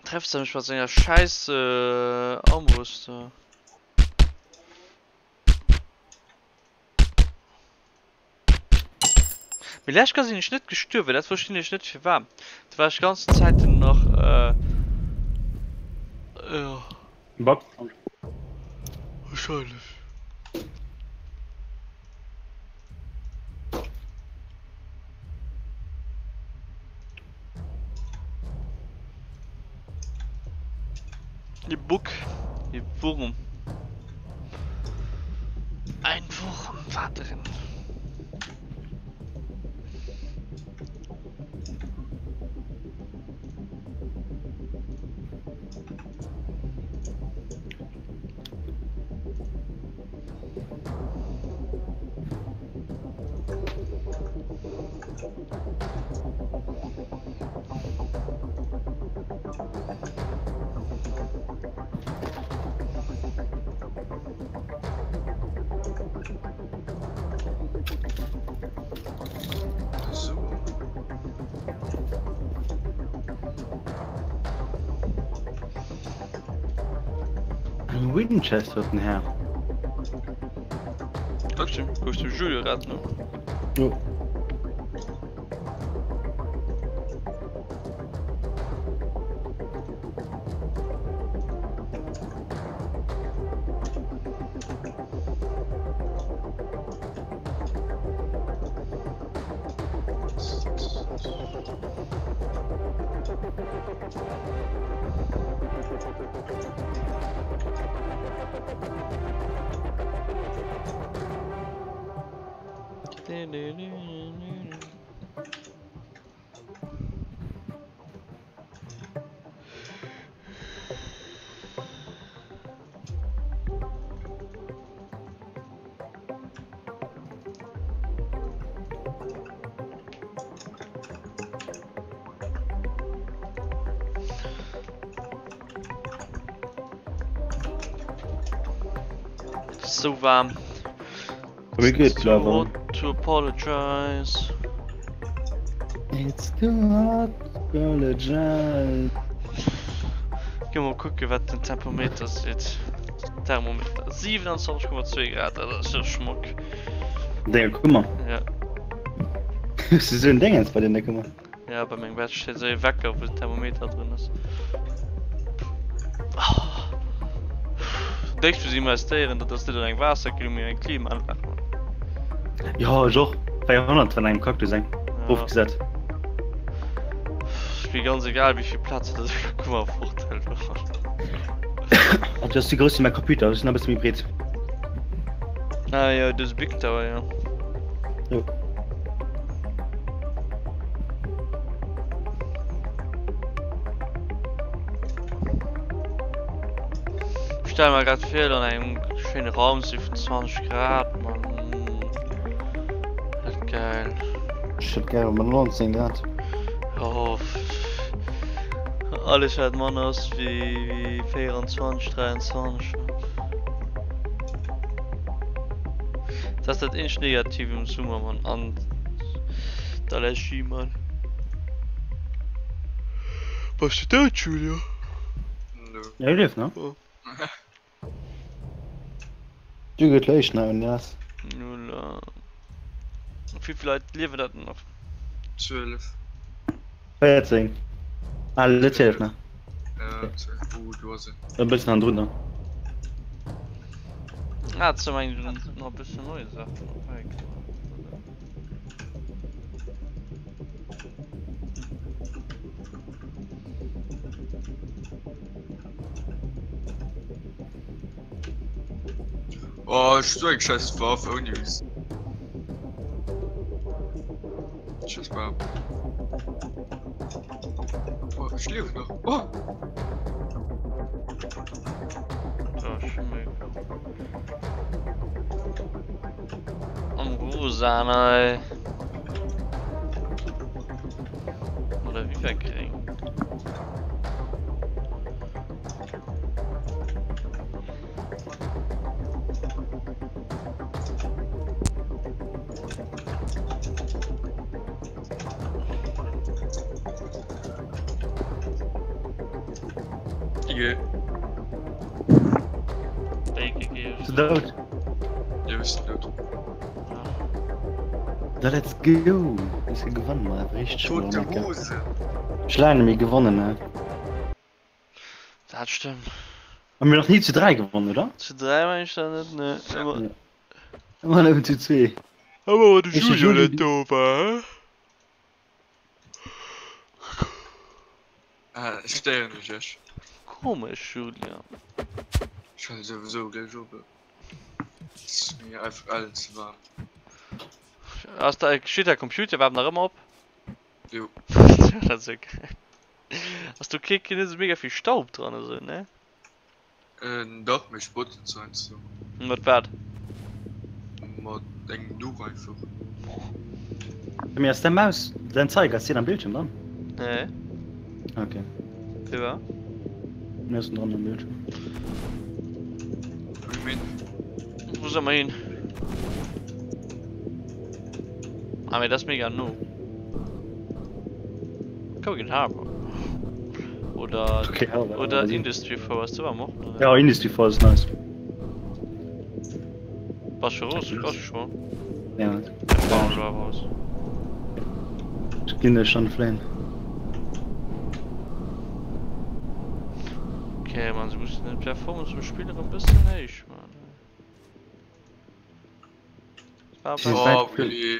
Speaker 1: Treffst du mich bei seiner scheiß äh, Armbrust da? Mee lech Kéier sinn ech net gestuerwen, dat verstinn ech net firwat. Do war ech ganzen Zäiten nach äh, jo.
Speaker 2: Bug.
Speaker 1: Wahrscheinlech. E Bug, e Wurm. Ein Wurm war drin.
Speaker 2: Eng Winchester huet den Här.
Speaker 1: Gouf dem Julio dat no?
Speaker 2: Jo.
Speaker 1: Sou waarm.
Speaker 2: Mir geet
Speaker 1: Too hot to apologize.
Speaker 2: It's too hot to apologize.
Speaker 1: Gi mol kucke wat den Tempometer seet. Thermometer 27,2 Grad, dat ass jo Schmock.
Speaker 2: Denger Kummer.
Speaker 1: Ja.
Speaker 2: Hues du sou en Déngens bei denger Kummer?
Speaker 1: Ja, bei mengem Bett steet esou ee Wecker, wou den Thermometer drun ass. Déngst du si investéieren, dat ass net an eng Waasserkillung, mee eng Klimaanlag.
Speaker 2: Jo, ech och. 400 an engem Cactus eng ofgesat.
Speaker 1: Ass mir ganz egal wéi vill Plaz dat ass, Kummer forthëlt.
Speaker 2: Also dat ass déi grouss wéi mäi Computer, ech sinn e bësse méi breet.
Speaker 1: Ah jo, du hues e Big Tower, jo.
Speaker 2: Jo.
Speaker 1: Stell mer grad vir an engem schéine Raum si vun 20 Grad man. Dat geil.
Speaker 2: Ech hätt gäre mat 19 Grad.
Speaker 1: Oh, alles wat manner ass wéi 24, 23. Dat ass dat eenzegt Negative um Summer man an d'Allergie man. Bass du dout Julio?
Speaker 3: Nö.
Speaker 2: Ja, du liefs nach.
Speaker 1: Oh.
Speaker 2: Du gëtt léich nach un Jas.
Speaker 1: Null. Wéi vill Leit liewen dat denn nach?
Speaker 3: 12.
Speaker 2: 14. Ah, net 12 nach.
Speaker 3: Ja, 12. Oh, du ass en.
Speaker 2: E bëssen an drun.
Speaker 1: Ah, zum eng nach e bëssen neue Saachen op.
Speaker 3: Oh, ech hu sou eng scheiss Waff, ouni Witz. Tschüss, Bam. Oh, ech liewen nach. Oh!
Speaker 1: Oh, Schimmel. Am Rosan, ey. Oder wie war gréng?
Speaker 3: GG.
Speaker 1: Wéi GG?
Speaker 2: Bist du dout?
Speaker 3: Jo, ech sinn dout.
Speaker 2: Da let's go! Ech hu gewonnen, ma awer richteg
Speaker 3: Tote Hose!
Speaker 2: Ech laang net méi gewonnen, ne?
Speaker 1: Dat stëmmt.
Speaker 2: Hu mir nach ni zu 3 gewonnen, oder?
Speaker 1: Zu 3 meng ech dat net, ne. Ëmmer.
Speaker 2: Ëmmer nëmmen zu 2.
Speaker 1: Ëmmer wann de Julio net do war, he?
Speaker 3: Ah, ech stéieren dech ech.
Speaker 1: Komesch, Julien.
Speaker 3: Ech hale souwisou gläich op. Et ass mir einfach ellen ze waarm.
Speaker 1: Ass da, steet däi Computer iwwerhaapt nach ëmmer op?
Speaker 3: Jo.
Speaker 1: Dat ass jo geil. Ass do kee, kee net esou mega vill Staub dran esou, ne?
Speaker 3: Äh, dach, mee ech botzen se heiansdo.
Speaker 1: Mat wat?
Speaker 3: Mat engem Duch einfach.
Speaker 2: Mee ass däi Maus, däin Zeiger, ass deen am Bildschirm dran?
Speaker 1: Nee.
Speaker 2: Okay.
Speaker 1: Firwat?
Speaker 2: Mir ass en dran am Bildschirm.
Speaker 3: Wéi meen?
Speaker 1: Wou soll mer hin? Ah, mee dat ass mega no. Komm, mir ginn Harbor. Oder,
Speaker 2: Okay, Harbor,
Speaker 1: oder
Speaker 2: also.
Speaker 1: Industry Forest, do war mer och nach net.
Speaker 2: Ja, Industry Forest ist nice.
Speaker 1: Bass scho raus? Bass scho?
Speaker 2: Ja.
Speaker 1: Ech bauen elo awer aus.
Speaker 2: Ech ginn dech schon fléien.
Speaker 1: Okay, man, se mussen den Performance vum Spill erëm bëssen héich man.
Speaker 3: Oh, Willy.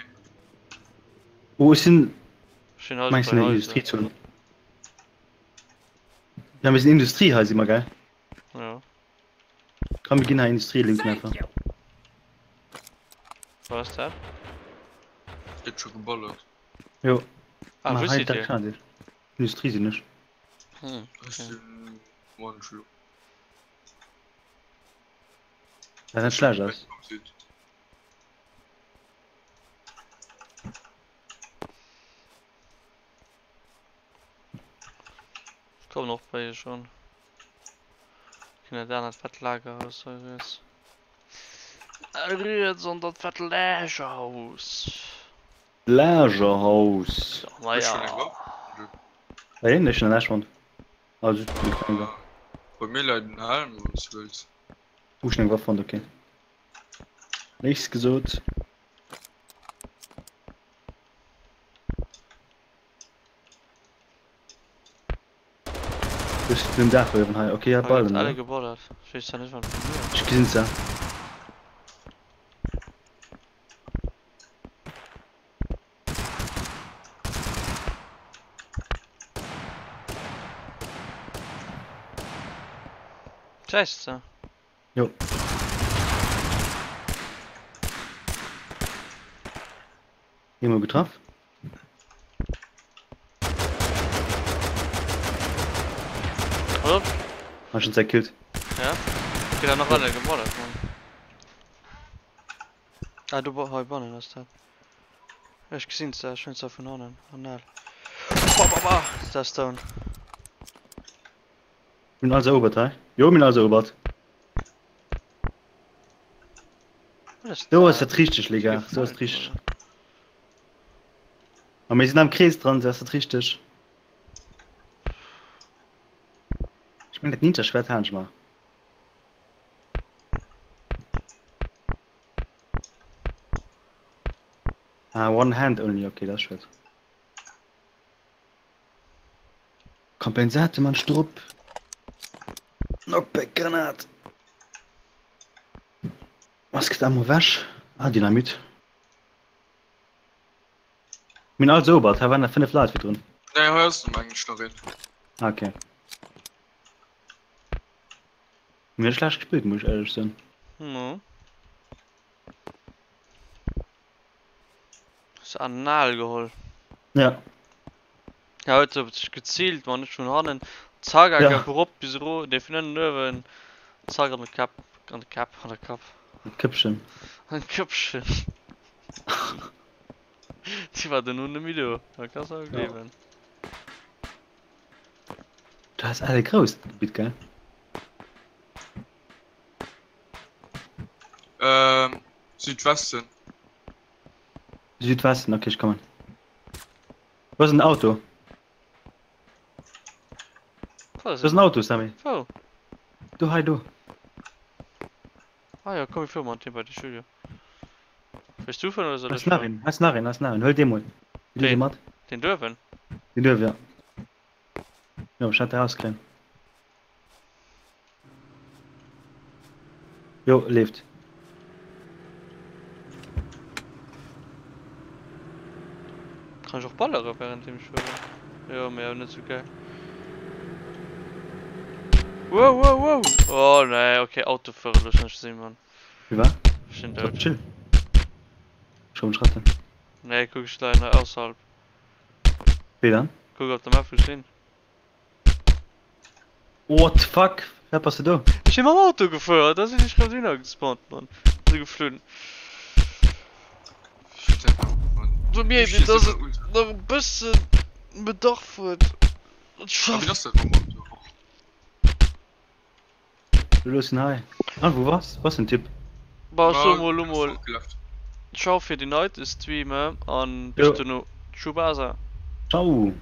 Speaker 2: Oh, ech sinn
Speaker 1: Schön Haus
Speaker 2: mengst du in der Industriezone? Ja, mir sinn Industrie hei si mer geil.
Speaker 1: Ja.
Speaker 2: Komm mir ginn hei Industrie linken einfach.
Speaker 1: Wo ass dat?
Speaker 3: Gëtt scho geballert.
Speaker 2: Jo.
Speaker 1: Ah,
Speaker 2: Ma
Speaker 1: wou
Speaker 2: hei
Speaker 1: sidd
Speaker 2: dat
Speaker 1: dir?
Speaker 2: kann ich. Industrie sinn ech.
Speaker 1: Hm,
Speaker 3: Ech
Speaker 1: okay.
Speaker 3: sinn one Schlu.
Speaker 2: Wat net schlecht ass.
Speaker 1: Ech kommen och bei iech un. Ginn dat anert fett Lagerhaus hei riets. Riets an dat fett Lagerhaus.
Speaker 2: Lagerhaus.
Speaker 1: Ma ja.
Speaker 2: Wéi? Ech hunn en Ash fonnt. Also,
Speaker 3: Bei mir läit en Helm, wann s du wëlls.
Speaker 2: Hu ech eng Waff fonnt, okay. Nächst gesot. Ech den Daach uewen hei. Okay, ja,
Speaker 1: Hei gëtt
Speaker 2: ballen.
Speaker 1: alle
Speaker 2: Oder?
Speaker 1: geballert. Ech weess zwar net wat vun mir.
Speaker 2: Ech gesinn se.
Speaker 1: Gesäis de?
Speaker 2: Jo. Eemol getraff.
Speaker 1: Hallo?
Speaker 2: Hab schon zerkillt.
Speaker 1: Ja? Okay, dann noch alle geballert, Mann. Ah, du hei bannen ass dat. Ech gesinn se, ech hunn se vun hannen. Anal. Ba, ba, ba! Dat ass down.
Speaker 2: Mir hunn alles erobert hei. Jo, mir hunn alles erobert. Do ass dat richteg, Lega. So ass richteg. A mir sinn am Krees dran, so ass dat richteg. Ech meng dat Ninja-Schwert halen ech mar. Ah, one hand only, okay, dat ass schued. Kompensate man Strupp. Knockback Granat. Maske Ammo weg. Ah, Dynamit. Min alles erobert, hei waren nach 5 Leit virdrun.
Speaker 3: Nee, hei ass mengen ech nach een.
Speaker 2: Ah, okay. Mir schlecht gespielt, muss ich ehrlich soen.
Speaker 1: No. Hues anal geholl.
Speaker 2: Ja.
Speaker 1: Ja, huet op sech geziilt, ma net vun hannen. Zack,
Speaker 2: Ja.
Speaker 1: gouf erop bis ero, nee vun ënnen uewen. Zack an de Kapp, an de Kapp, an de Kapp.
Speaker 2: An d'Köppchen.
Speaker 1: An d'Köppchen. Déi war duerno net méi do, dat kanns du awer gleewen.
Speaker 2: Dat ass elle grouss, dat Gebitt, gell?
Speaker 3: Ähm, Südwesten.
Speaker 2: Südwesten, okay, ech kommen. Wo ass den Auto? Do ass en Auto, Sammy.
Speaker 1: Wou?
Speaker 2: Do, hei, do.
Speaker 1: Ah jo, komm mir fuere mat deem bei de Studio. Wëlls du fueren oder soll
Speaker 2: Hei
Speaker 1: ech
Speaker 2: ass nach
Speaker 1: fueren?
Speaker 2: een, hei ass nach een, hei ass nach een. Huel dee mol. Dee
Speaker 1: Ween?
Speaker 2: mat.
Speaker 1: Deen duerwen?
Speaker 2: Deen duerf, ja. Jo, ech hat erauskréien. Jo, leeft.
Speaker 1: Kann ech och ballere während dem ech fueren? Jo, mee awer net sou gäil. Wow, wow, wow! Oh nee, okay, Auto fuere loossen ech sinn, Mann.
Speaker 2: Wie war?
Speaker 1: Ech sinn
Speaker 2: Doch,
Speaker 1: dout.
Speaker 2: chill. Schon Schratte.
Speaker 1: Nee, kuck, ech leien hei ausserhalb.
Speaker 2: Wéi dann?
Speaker 1: Kuck op der Map, wou ech sinn.
Speaker 2: What the fuck? Wat bass de do?
Speaker 1: Ech sinn mam Auto gefuer, da sinn ech rëm dohinner gespawnt, Mann. Sou geflunn. Sou mierkt een, dass et nach e bëssen Bedarf huet. Et schafft.
Speaker 2: Du looss en hei. Ah, wou bass? Wou ass den Typ?
Speaker 1: Bah, ech soe mol lo mol Ciao fir den heite Stream an bis
Speaker 2: Jo.
Speaker 1: dono. Tschubasa.
Speaker 2: Ciao.